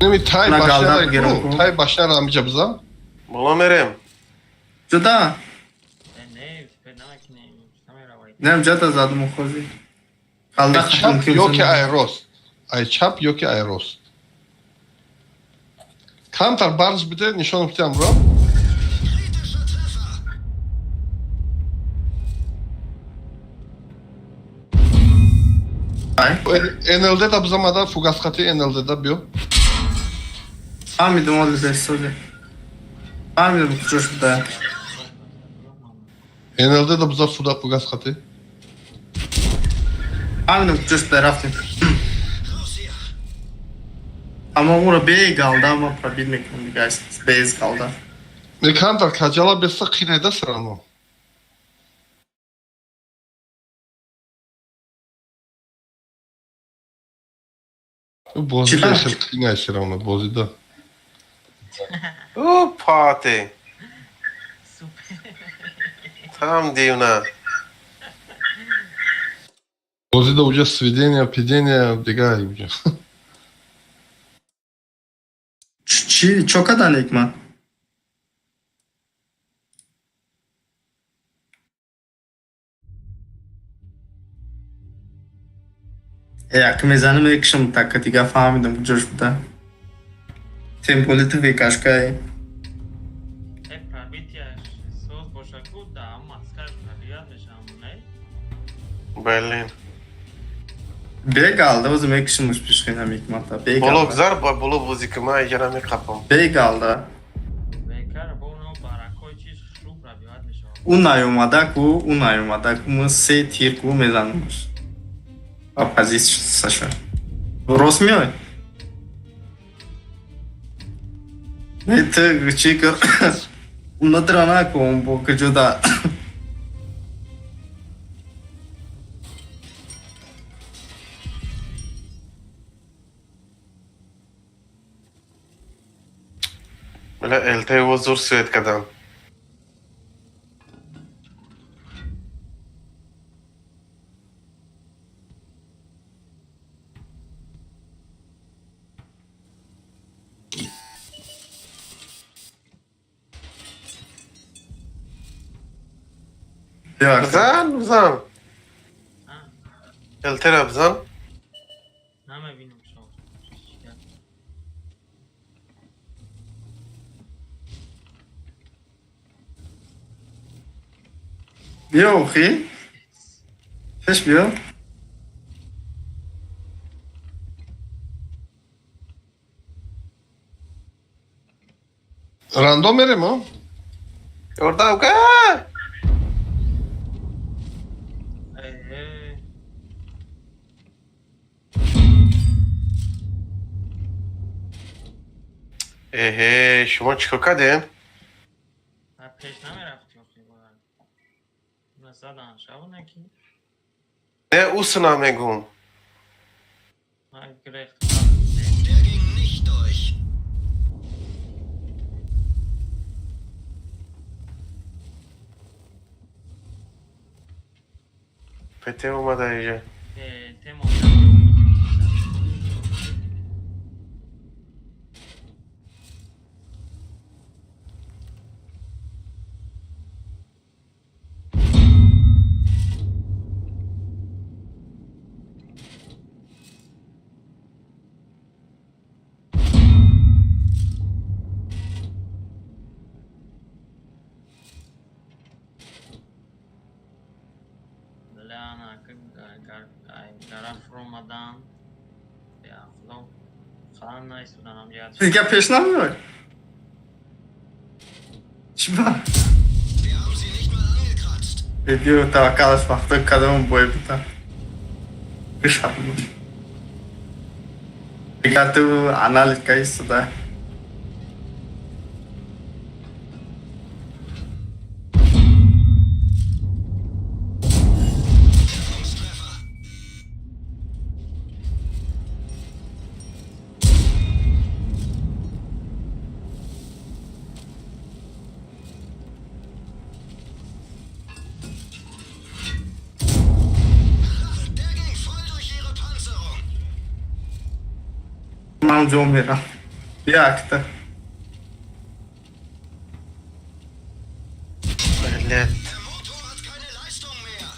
Неми тай На галда башнара бигирам ку? ку. Тай башнара ҳамиҷа бизан? Боло мерем. Ҷода? Э, не, теперь намекунем. Намеравай. Нем ҷата задум хози. Қалда Ай чап ёки ай рост? Ай чап ёки ай рост? Камтар барж биде, нишон битям ро. НЛД да бизамада фугасхати НЛД да биё. Фаҳмидум, оли бесози. Фаҳмидум, куҷо шуда. НЛД да биза фуда фугасхати. Фаҳмидум, куҷо шуда, рафтем. Аммо ӯро бе галда ма пробид мекунам дига, без галда. Не, камтар каҷала беста қинайда сирано. Бозида хел қинай сирано, бозида. О, пате. Там дивна. Бозида уже сведения, пидения, дига уже. Чӣ чо кадан икман? Як мезанам, мекушам така, дига фаҳмидам куҷош буда. Тем более ту векашкаи. Э, пробитияш соз боша ку да маскар пробият мешавам, не? Блин. Бегалда ози мекушамуш пишхинам икмата. Боло Бегалда. гузар, боло бозӣ ки ман иҷа намеқапам. Бегалда. Бекар бо оно баракои чиз хушрӯ пробиват мешавад. Ӯ наёмада ку, ӯ наёмада ку, мо се тир ку мезанамуш. Ба позитсияша. Рост меой? Не, ту чӣ ку? Надра накун бо куҷода. Бля, ЛТ его зур свет кадан. Бизан, бизан. ЛТ ра бизан. Намебинам шо. Биё охи. Пеш биё. Рандом мерем, о? Ёрдам ка! Э, Эҳе, шумо чӣ кор кардем? На пеш намерафти охи бояд. На задан шавона ки Не, усна мегум. ман грехт. Der ging nicht durch. ПТ омада иҷа. Э, темо. Бля, гара фуромадан. Беахлоқ. Хан наистоданам ҷиҳат. Дига пеш намеой? Чӣ ба? Wir haben sie nicht mal angekratzt. Биё таваккалаш вақто кадом бой буда. Бишаб. Дига ту анализ каистода. Treffer. Der ging voll durch ihre Panzerung. Ман ҷо мерам. Биё акта. Блядь. Der Motor hat keine Leistung mehr.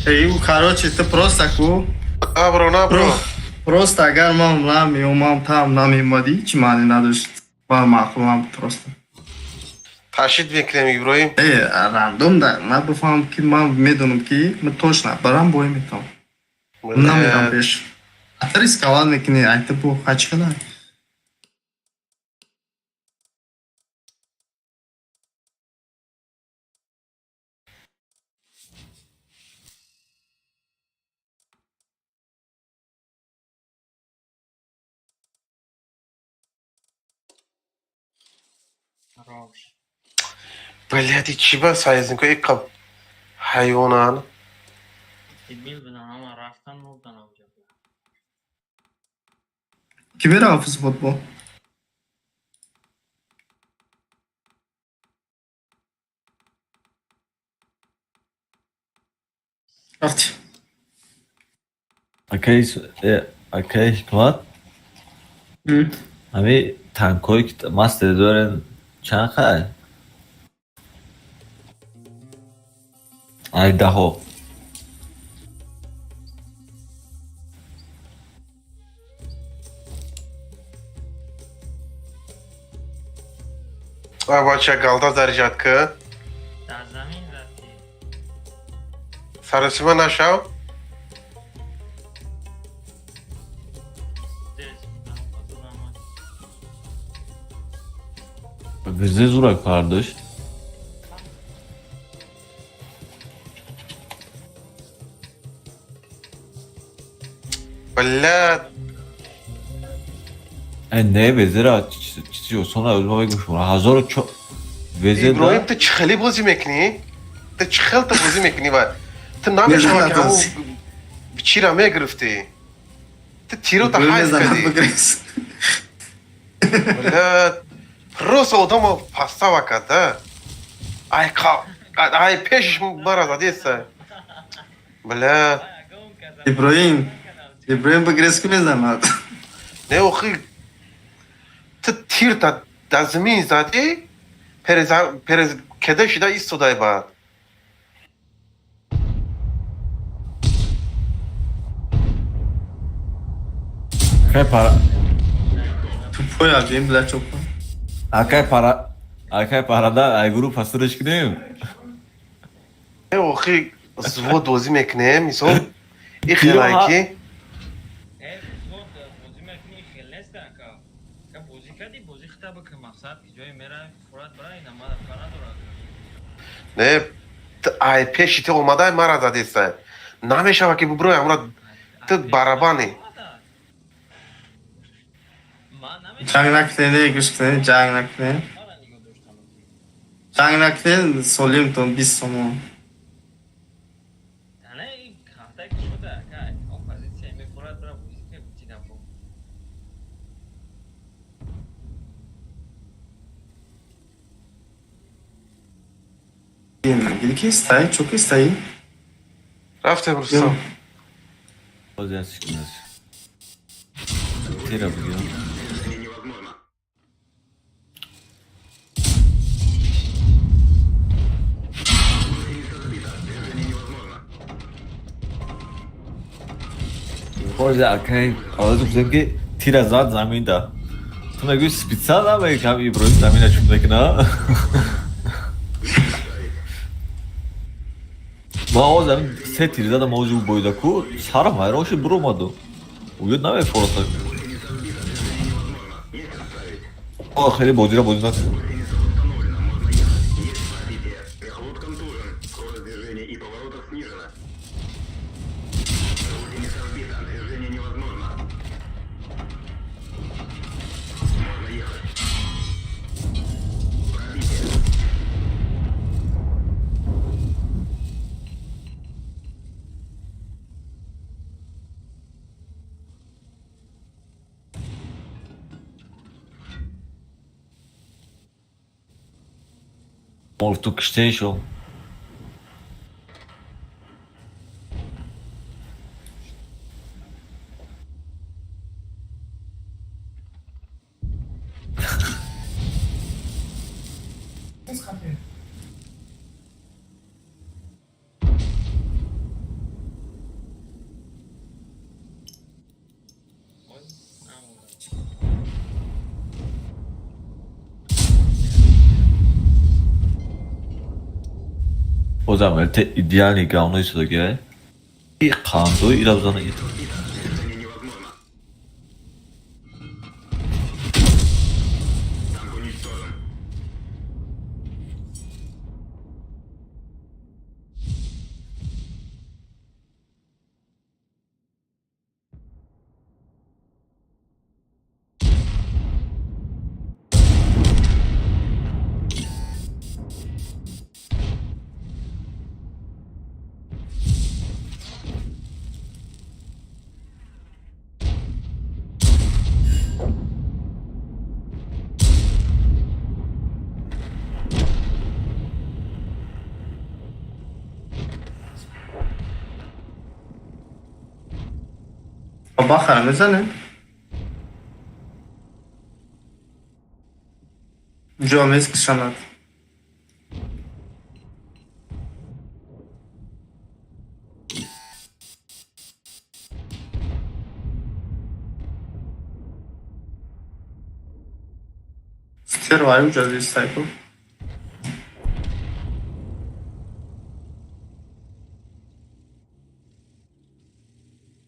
Эй, короче, ты просто ку. Набро, набро. Просто агар ман намеомам, там намеомадӣ, чӣ маъне надошт? Ба маъқулам просто. Ташид мекунем, Иброҳим. Э, рандом да, ман бифаҳмам, ки ман медонам, ки ман точно барам бой метавам. Намерам пеш. А ты рисковать мекунӣ, ай ты бо хачкада. Блядь, чӣ ба союзнико иқа ҳайвонанд? Дебил будан, ҳама рафтан мурдан авҷа. Ки мерава футбол? Рафти. Акаи Ҳикмат, ҳами танкҳое ки мастер дорен, чанд хай? Ай даҳо. А бача галда заряжать ка. Дар замин рафти. Саросима нашав. Везе зурак пардошт. Блядь. Не, везера чизи осон ма мегӯм шумо ҳазору чо везе. Иброҳим, ту чӣ хеле бозӣ мекунӣ? Ту чӣ хел ту бозӣ мекунӣ ва ту намешава ки ҳамун чира мегирифтӣ? Ту тирота ҳайф кардӣ. Блядь, просто одамо пастава кард, да? Ай ай пешиш мара задеса. Блядь. Иброҳим, Иброҳим ба греску мезанад. Не, охи ту тирта дар замин задӣ, перез кеда шида истодай баъд. Акай пара. Тупой абем, бля, чопа. Акай пара, акай парада ай группа срш кунем. Не, охи взвод бозӣ мекунем, мисол и хелай ки Э, взвод бозӣ мекунӣ, хел нест, ака. Ка бозӣ кардӣ, бозӣ хита бикун, мақсад ки ҷое мера фурат бара, ина мара фара надорад. Не, ай пеши ту омадай мара задеста. Намешава ки буброй амра, ту барабани. Ҷанг накунед, гӯш кунед, ҷанг накунед. Ҷанг накунед, солимтон 20 сомон. Не, ҳафта ки шуда, ака, он позитсия мефурат бара, бозӣ ки тида бо. Гиди ки истай, чо ки истаи? Рафтем, Рустам. Боз як секунд. Тира бигирам. Боз акай одат гуфтем, ки тира зад заминда. Ту мегӯи специально меги кам Иброҳим замина чун мекуна. Ма оз ҳамин се тир задам, ози боида ку сарам ҳайрон шуд, биромаду. Уёд намефората. О, хеле бозира бозӣ накун. Скорость движения и поворота снижена. Гусеница сбита. Движение невозможно. Можно ехать. Пробитие. Мол, ту киштен шо. Озам ЛТ идеальный говно истодагиай. И қандои ира бизана. Движение невозможно. Танк уничтожен. Бахара мезанем? Ҷо мескушанад. Стерва ай уҷа зистайку.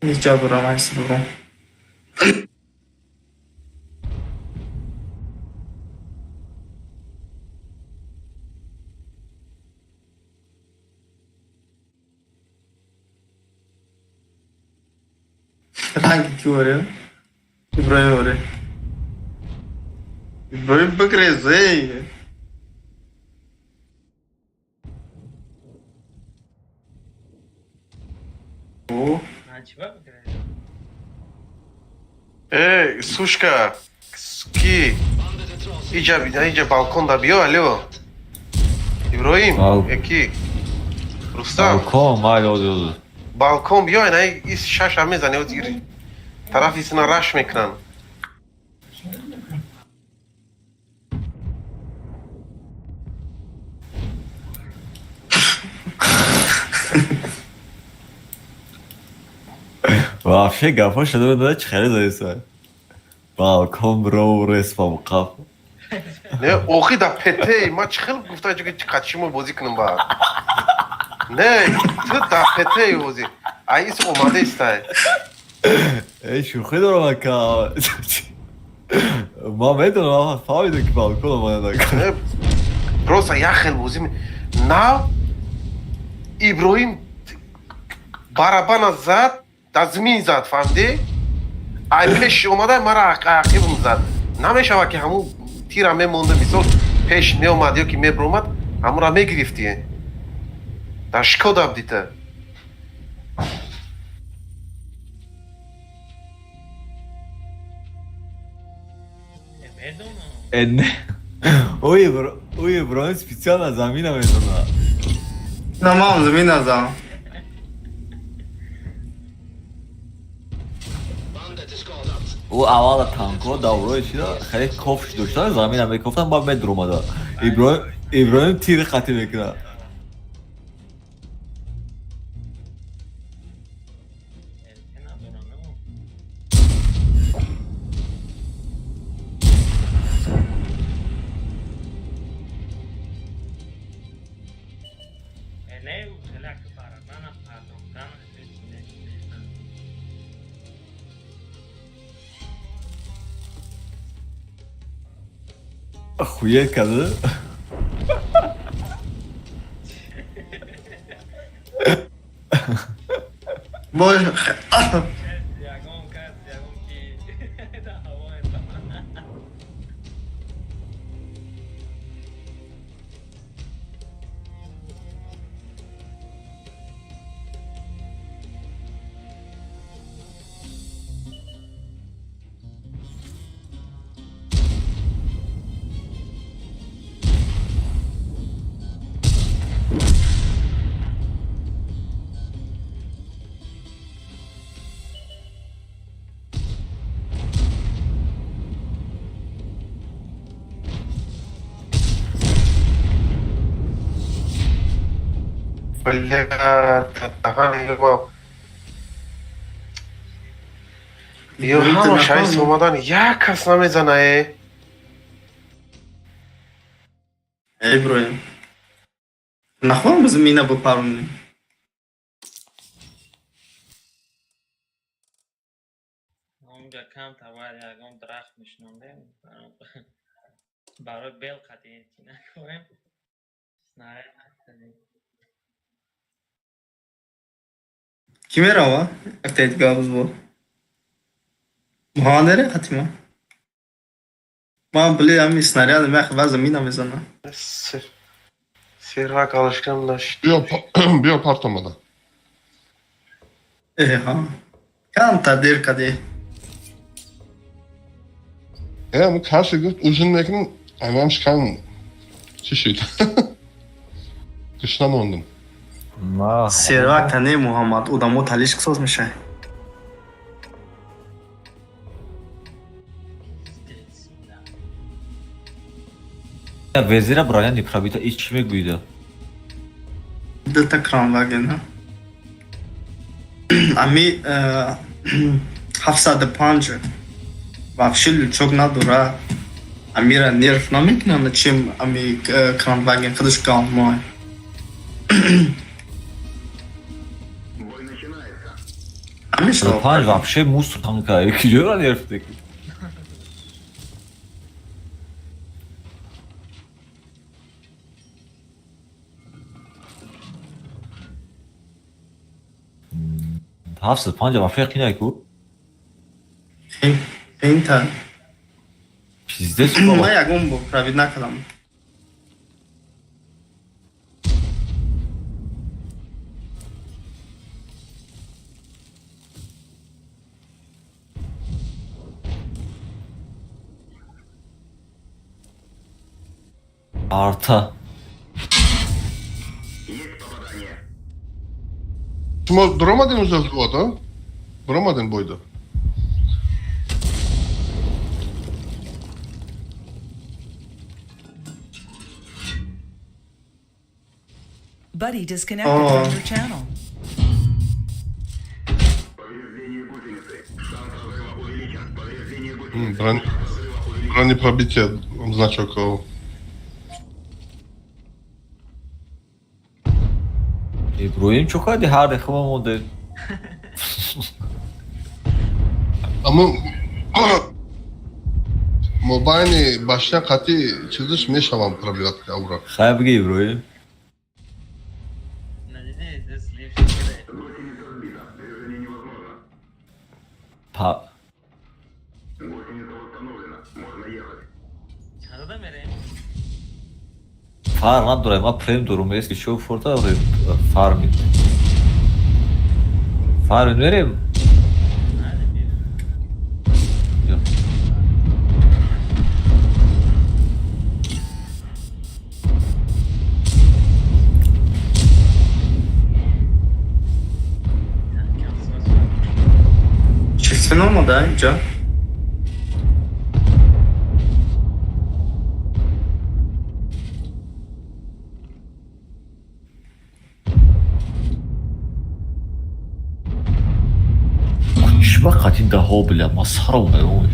Иҷа бурам, айси бурам. Ранги ки оре? Иброҳим оре. Иброҳим бигрез, эй! О, Э, сушка, ки иҷа иҷа балкон да биё, алло. Иброҳим, ки Рустам. Балкон, майли ози ози. Балкон биё, ина ис шаша мезани, ози тарафи сина раш мекунанд. Вообще гапҳо шуда буд, чӣ хеле заиса. Балкон бро респам қаф. Не, охи да ПТ, ма чӣ хел гуфта ки қачимо бозӣ кунам баъд. Не, ту да ПТ бозӣ. Ай ис омада истай. Эй, шӯхӣ дорам ака. Ман медонам, фаҳмидам ки балкон омада. Просто як хел бозӣ. Нав Иброҳим барабана зад, дар замин зад, фаҳмидӣ? Ай пеш омада мара ақибам зад. Намешавад ки ҳамун тира мемонда, мисол пеш меомад ё ки мебиромад, ҳамонро мегирифтӣ. Дар шкода будита. Не. Ӯ Иброҳим специально замина мезана. На ман замина зам. Ӯ аввала танкҳо даврои чида хеле кофш доштан, замина мекофтан, баъд медуромада. Иброҳим тири қатӣ мекунад. Охуеть карда? Бой. Ё ҳамаш айс омадан як кас намезана э. Иброҳим. Нахоҳам биз мина бипаронем. Онҷа камтар бояд ягон дарахт мешинондем. Барои бел қатъи чӣ накорем. Снаряд накардем. Кӣ мерава? Яктаи дига бо. Муҳаммад нере қатима? Ман били ҳами снаряд мех ваза мина мезанам. Сервак алышкан. Биё, биё, партомада. Эҳа. Камтар дер кардӣ. Э, касе гуфт ужин мекунем, амам шикам чӣ шид? Гушна мондум. Сервакта не, Муҳаммад, одамо талишк соз мешавад. Везира броня не пробита, и чӣ мегӯида? Дута кранваген. Ами 705 вообще лючок надора. Амира нерв намекунанд, чем ами кранваген худаш галмой. Бой начинается. Ҳамеша. Панҷ вообще мусор танка, куҷоро нерв мекунӣ? 705 вообще қинай ку? Хинта. Пиздец. Ман ягон бор пробить накардам. Арта. Есть попадание. Шумо дуромадем уже взвод, а? Дуромадем бойда. Buddy disconnected Oh. from your channel. Повреждение гусеницы. Шанс разрыва увеличен. Повреждение гусеницы. Бронепробитие значок. Иброҳим чо карди, ҳар рехма монде? Аммо мобайни башня қатӣ чизиш мешавам пробивать аура. Хай, биги, Иброҳим. Надидӣ, даст лифт кидай. Гусеница сбита. Движение невозможно. Па. Гусеница восстановлена. Можно ехать. Чандада мерем? Фарқ надорад, ман прем дорум, ест ки чо форта фармид. Фармид мерем? Наде бир. Ё. Танкам соз. Чисе номада инҷа? Чӣ ба қатъи даҳо, бля, ман сарам омад.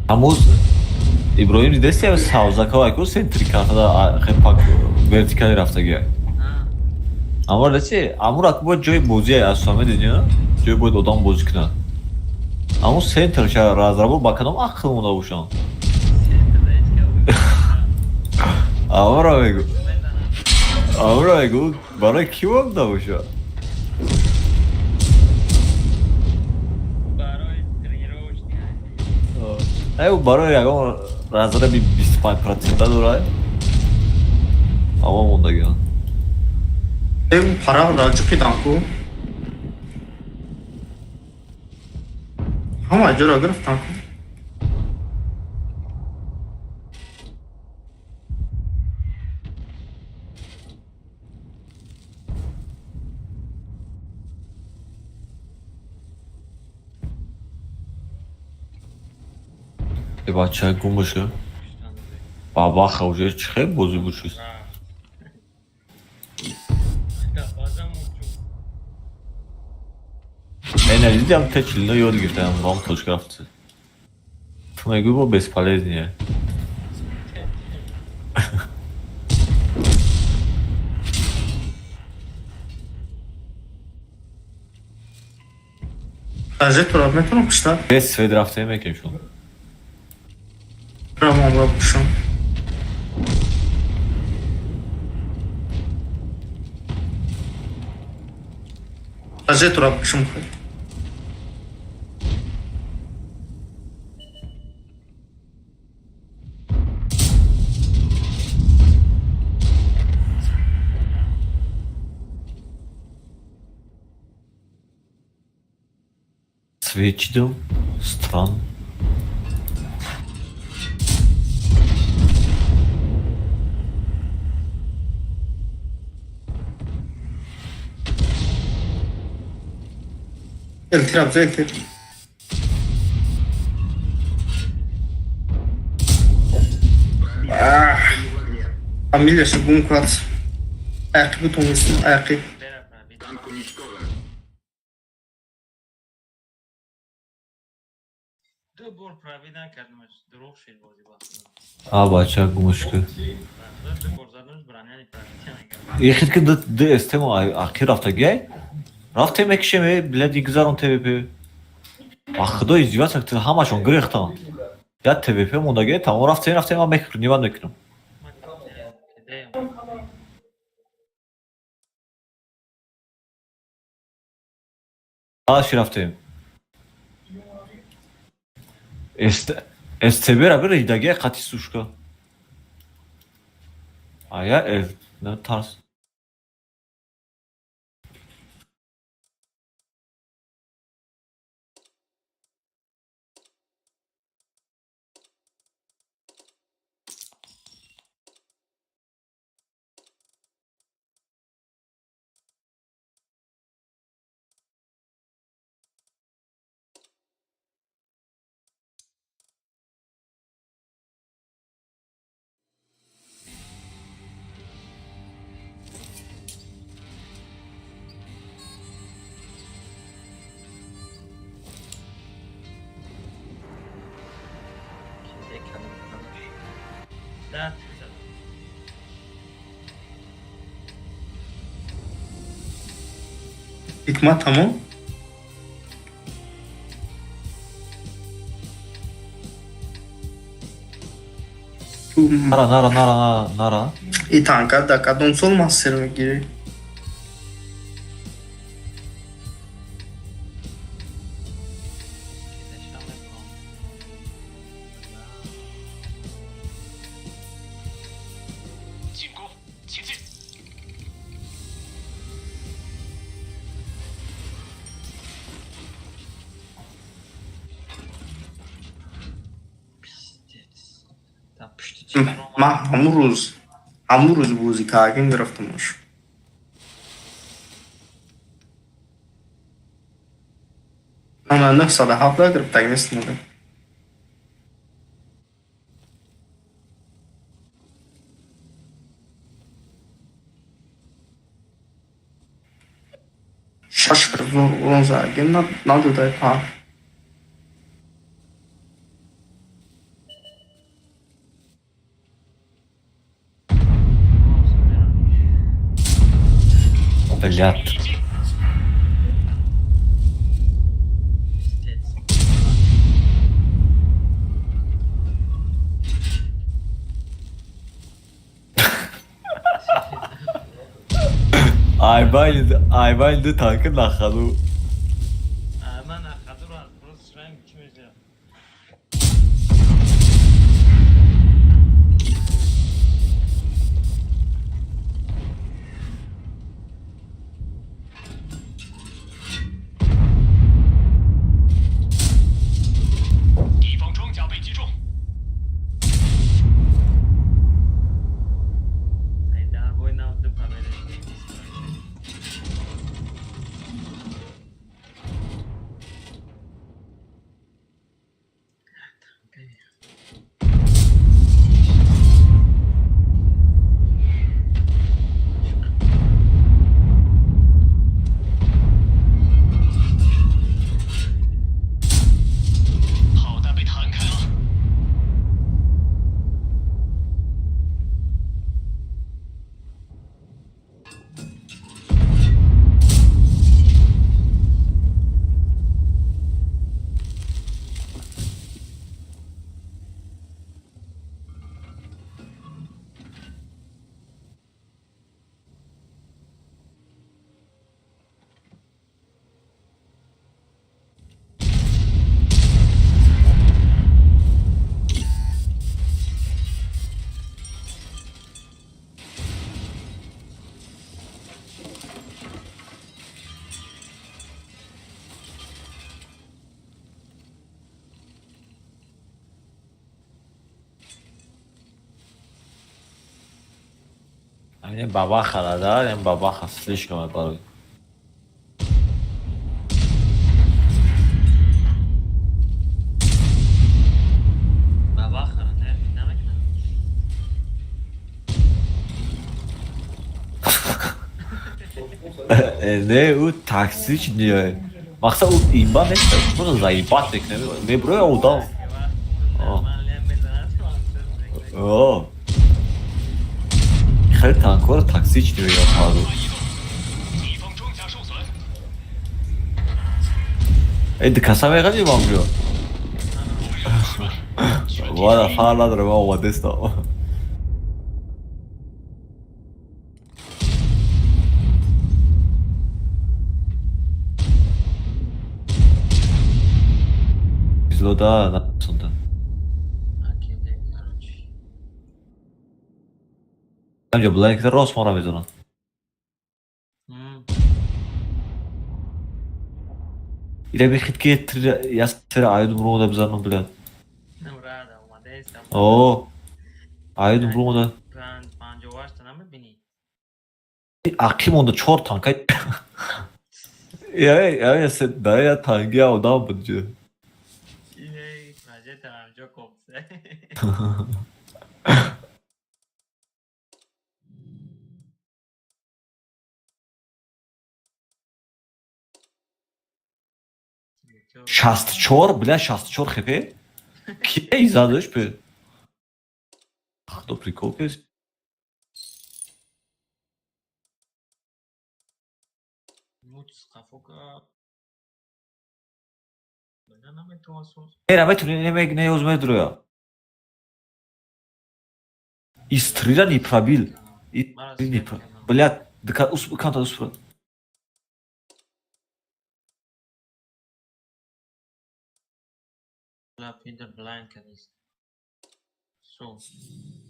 Ҳамуз Иброҳим дидеси, савзакавай ку, центри картада хел пак вертикали рафтагия. Амор деси, амур ак бояд ҷои бозие асосан, медонӣ, ҷои бояд одам бозӣ кунад. Аму центр ша разрабо ба кадом ақл монда бошанд? Амура мегу. Амура мегу, барои кӣ монда бошад? Барои тренировочный. Ай, барои ягон разраби 25% дорад. Ама мондагиан. Э, пара ҷуқидан ку. Ҳама ҷоро гирифтан ку. Бача гум боша. Бабаха уже чӣ хел бозӣ буд шуд. Э, надидам, те чилино ёд гирифтам, вам точка рафт. Ту мегӯӣ, бо бесполезные. Даже тура метавонам кушта. Без свет рафтем мекем шун. Рамонро бикушам. Даже тура бикушам хоҳӣ. Свет чидам? Странно. Элтир абзо элтир. Фамилияшо гум кунад. Аяқи бутонистам, аяқи. Танк уничтожен. Ду бор пробить накардамаш, дурӯғ шид бозӣ ба. А, бача гумш ки. Ду бор задамаш, броня пробития накард. Ехид ки д СТ мо ахир рафтагиай? Рафтем мекишем, э, блядь, гузарон ТВП. А худо издеваться, ки ҳамашон гирехтан. Я ТВП мондагиай, тамом рафтем, рафтем, ман мекунам, ниман мекунам. Аши рафтем. СТБ ра биридагиай қати сушка. А я на тарс. Ҳикмат тамом. Нара, нара, нара, нара, нара. И танка да кадом сол мастер мегирӣ? Ман ҳамун рӯз бозӣ кардем, гирифтамаш. Ана 907 гирифтаг нестмуда. 6000 урон задагим, надодай пар. Блядь. Айбайли танки нахаду. Ман нахадуро аз просто ранг чӣ мешавад? Ай, да, бой нав ду победа. Ҳамин бабаха да, ин бабаха слишком барои. Бабаха нерви намекунад. Не, ӯ таксич не. Мақсад ӯ имба нест, просто заебать мекунад. Меброя одам. О. Хеле танкҳоро таксич меёбад ҳарӯз. Эй, каса меғаҷи мамҷо? Вара фар надорам, ман омадестам. Злода насонда. Амҷо бланк рост мора мезанад. Ира бихит ки я сера аюдум румода бизанам, блядь. О, аюдум румода. Ақи монда чор танка. Я я се да я танги одам буд ҷо. 64, бля, 64 хп? Ки задаш бе? Хто прикол кес? Ера метуни не мег не оз медроя. Истрира не пробил. Не пробил. Бля, дка ус канта успра.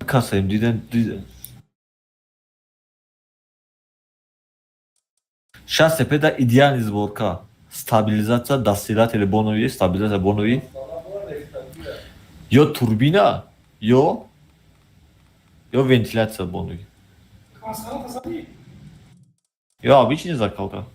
Касаем диден диден. 60 ПД идеальный сборка. Стабилизация дастилатели бонови, стабилизация бонови. Ё турбина, ё вентиляция бонови. Ё обычный закалка.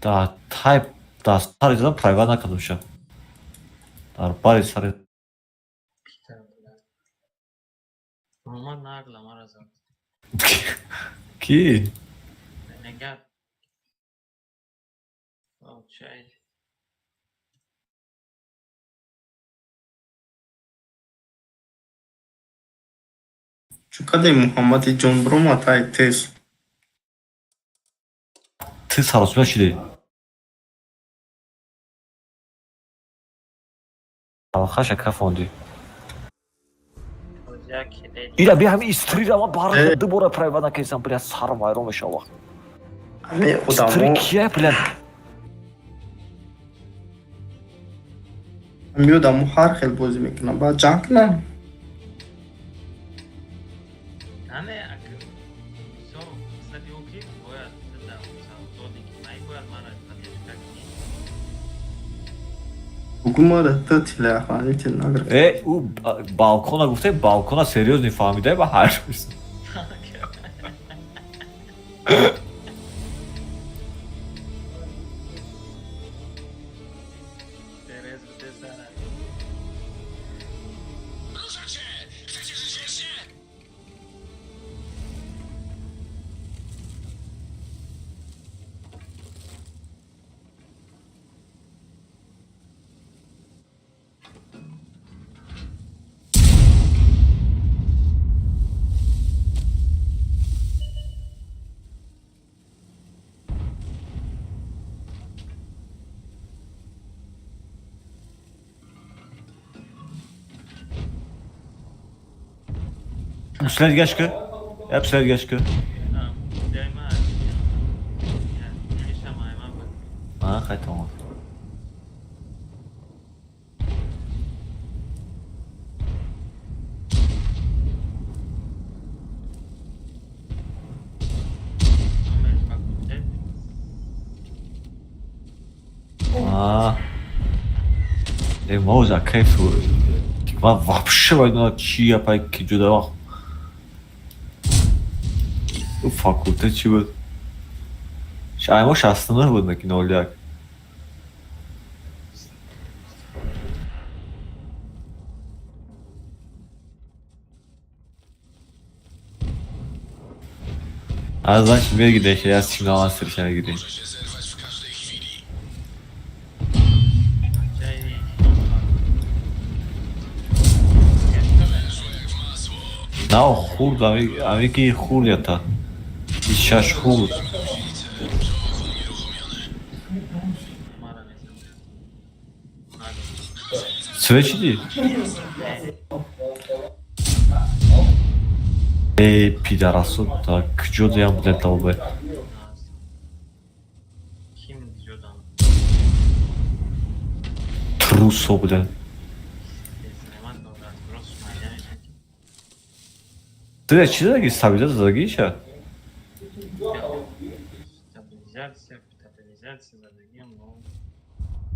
Да, тайп, да, сари задам прайват накардам ша. Дар бари сари. Ки? Чукаде Муҳаммади ҷон биромад ай тез. Тез ҳаросмия шиди. Алхаша кафонди. Ира би ҳами истрира ма бар ду бора прайват накесам, бля, сарам вайрон мешава. Ами одамо. Истри кия, бля? Ами одамо ҳар хел бозӣ мекунанд, баъд ҷанг кунанд. Э, ӯ балкона гуфте, балкона серьёзно фаҳмида ба ҳар рӯз. Писали дигаш ки? Я писали дигаш ки? А, хай тамом. А. Э, моза кайф. Ма вообще вайна чи я пай ки ҷуда вақт. Факултет чӣ буд? Мо 69 буд наки 01. А значит, мегиде, я сигнал сирша мегиде. На хурд, ами ки хурд ята. И шаш хурд. Свечи ди? Эй, пидарасо, та куҷо диям буде долбе? Трусо буде. Ты чӣ задаги? Стабилизация задаги ша?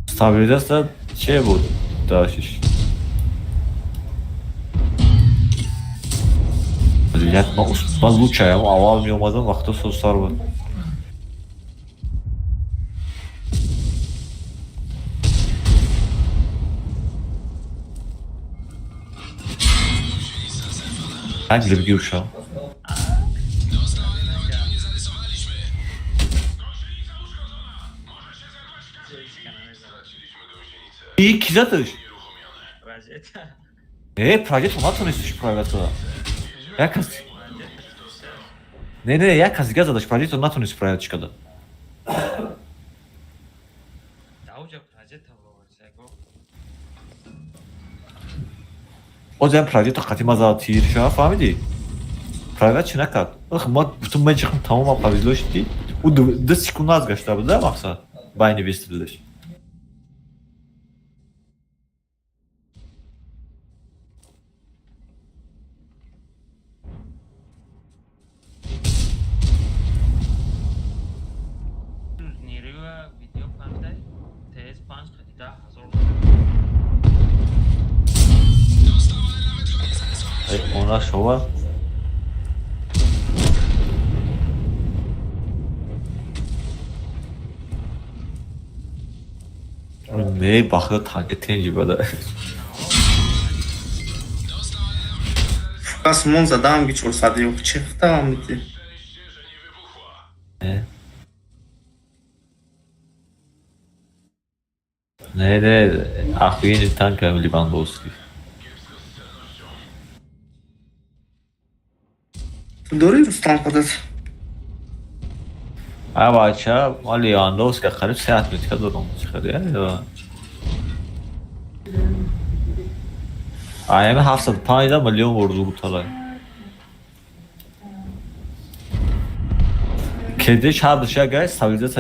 Стабилизация че буд? Дашиш. Блять, ман лучаям, аввал меомадам, вақто состар буд. Ай, грибги ушел. И ки задаш? Э, проект натонистиш проекта. Як кас. Не, не, як кас дига задаш, проект натонист проект чикада. Озям проекта қати ма зада тир ша, фаҳмидӣ? Проект чӣ накард? Ох, ма бутун меҷихм тамома повезло шуди. Ӯ 2 секунд аз гашта буд, да, мақсад? Байни выстрелиш. Она шова. Не, бахта танке тенҷи бада. Пас мон задам ги 400 ёк чехтам мити. Не, не, охуенный танк Левандовский. Дори Рустам худат? А бача, ма Левандовский қариб се атлетика дорам. Чӣ хеле? Аями 705 миллион бурду буталай. Кеде шаб шагай стабилизация.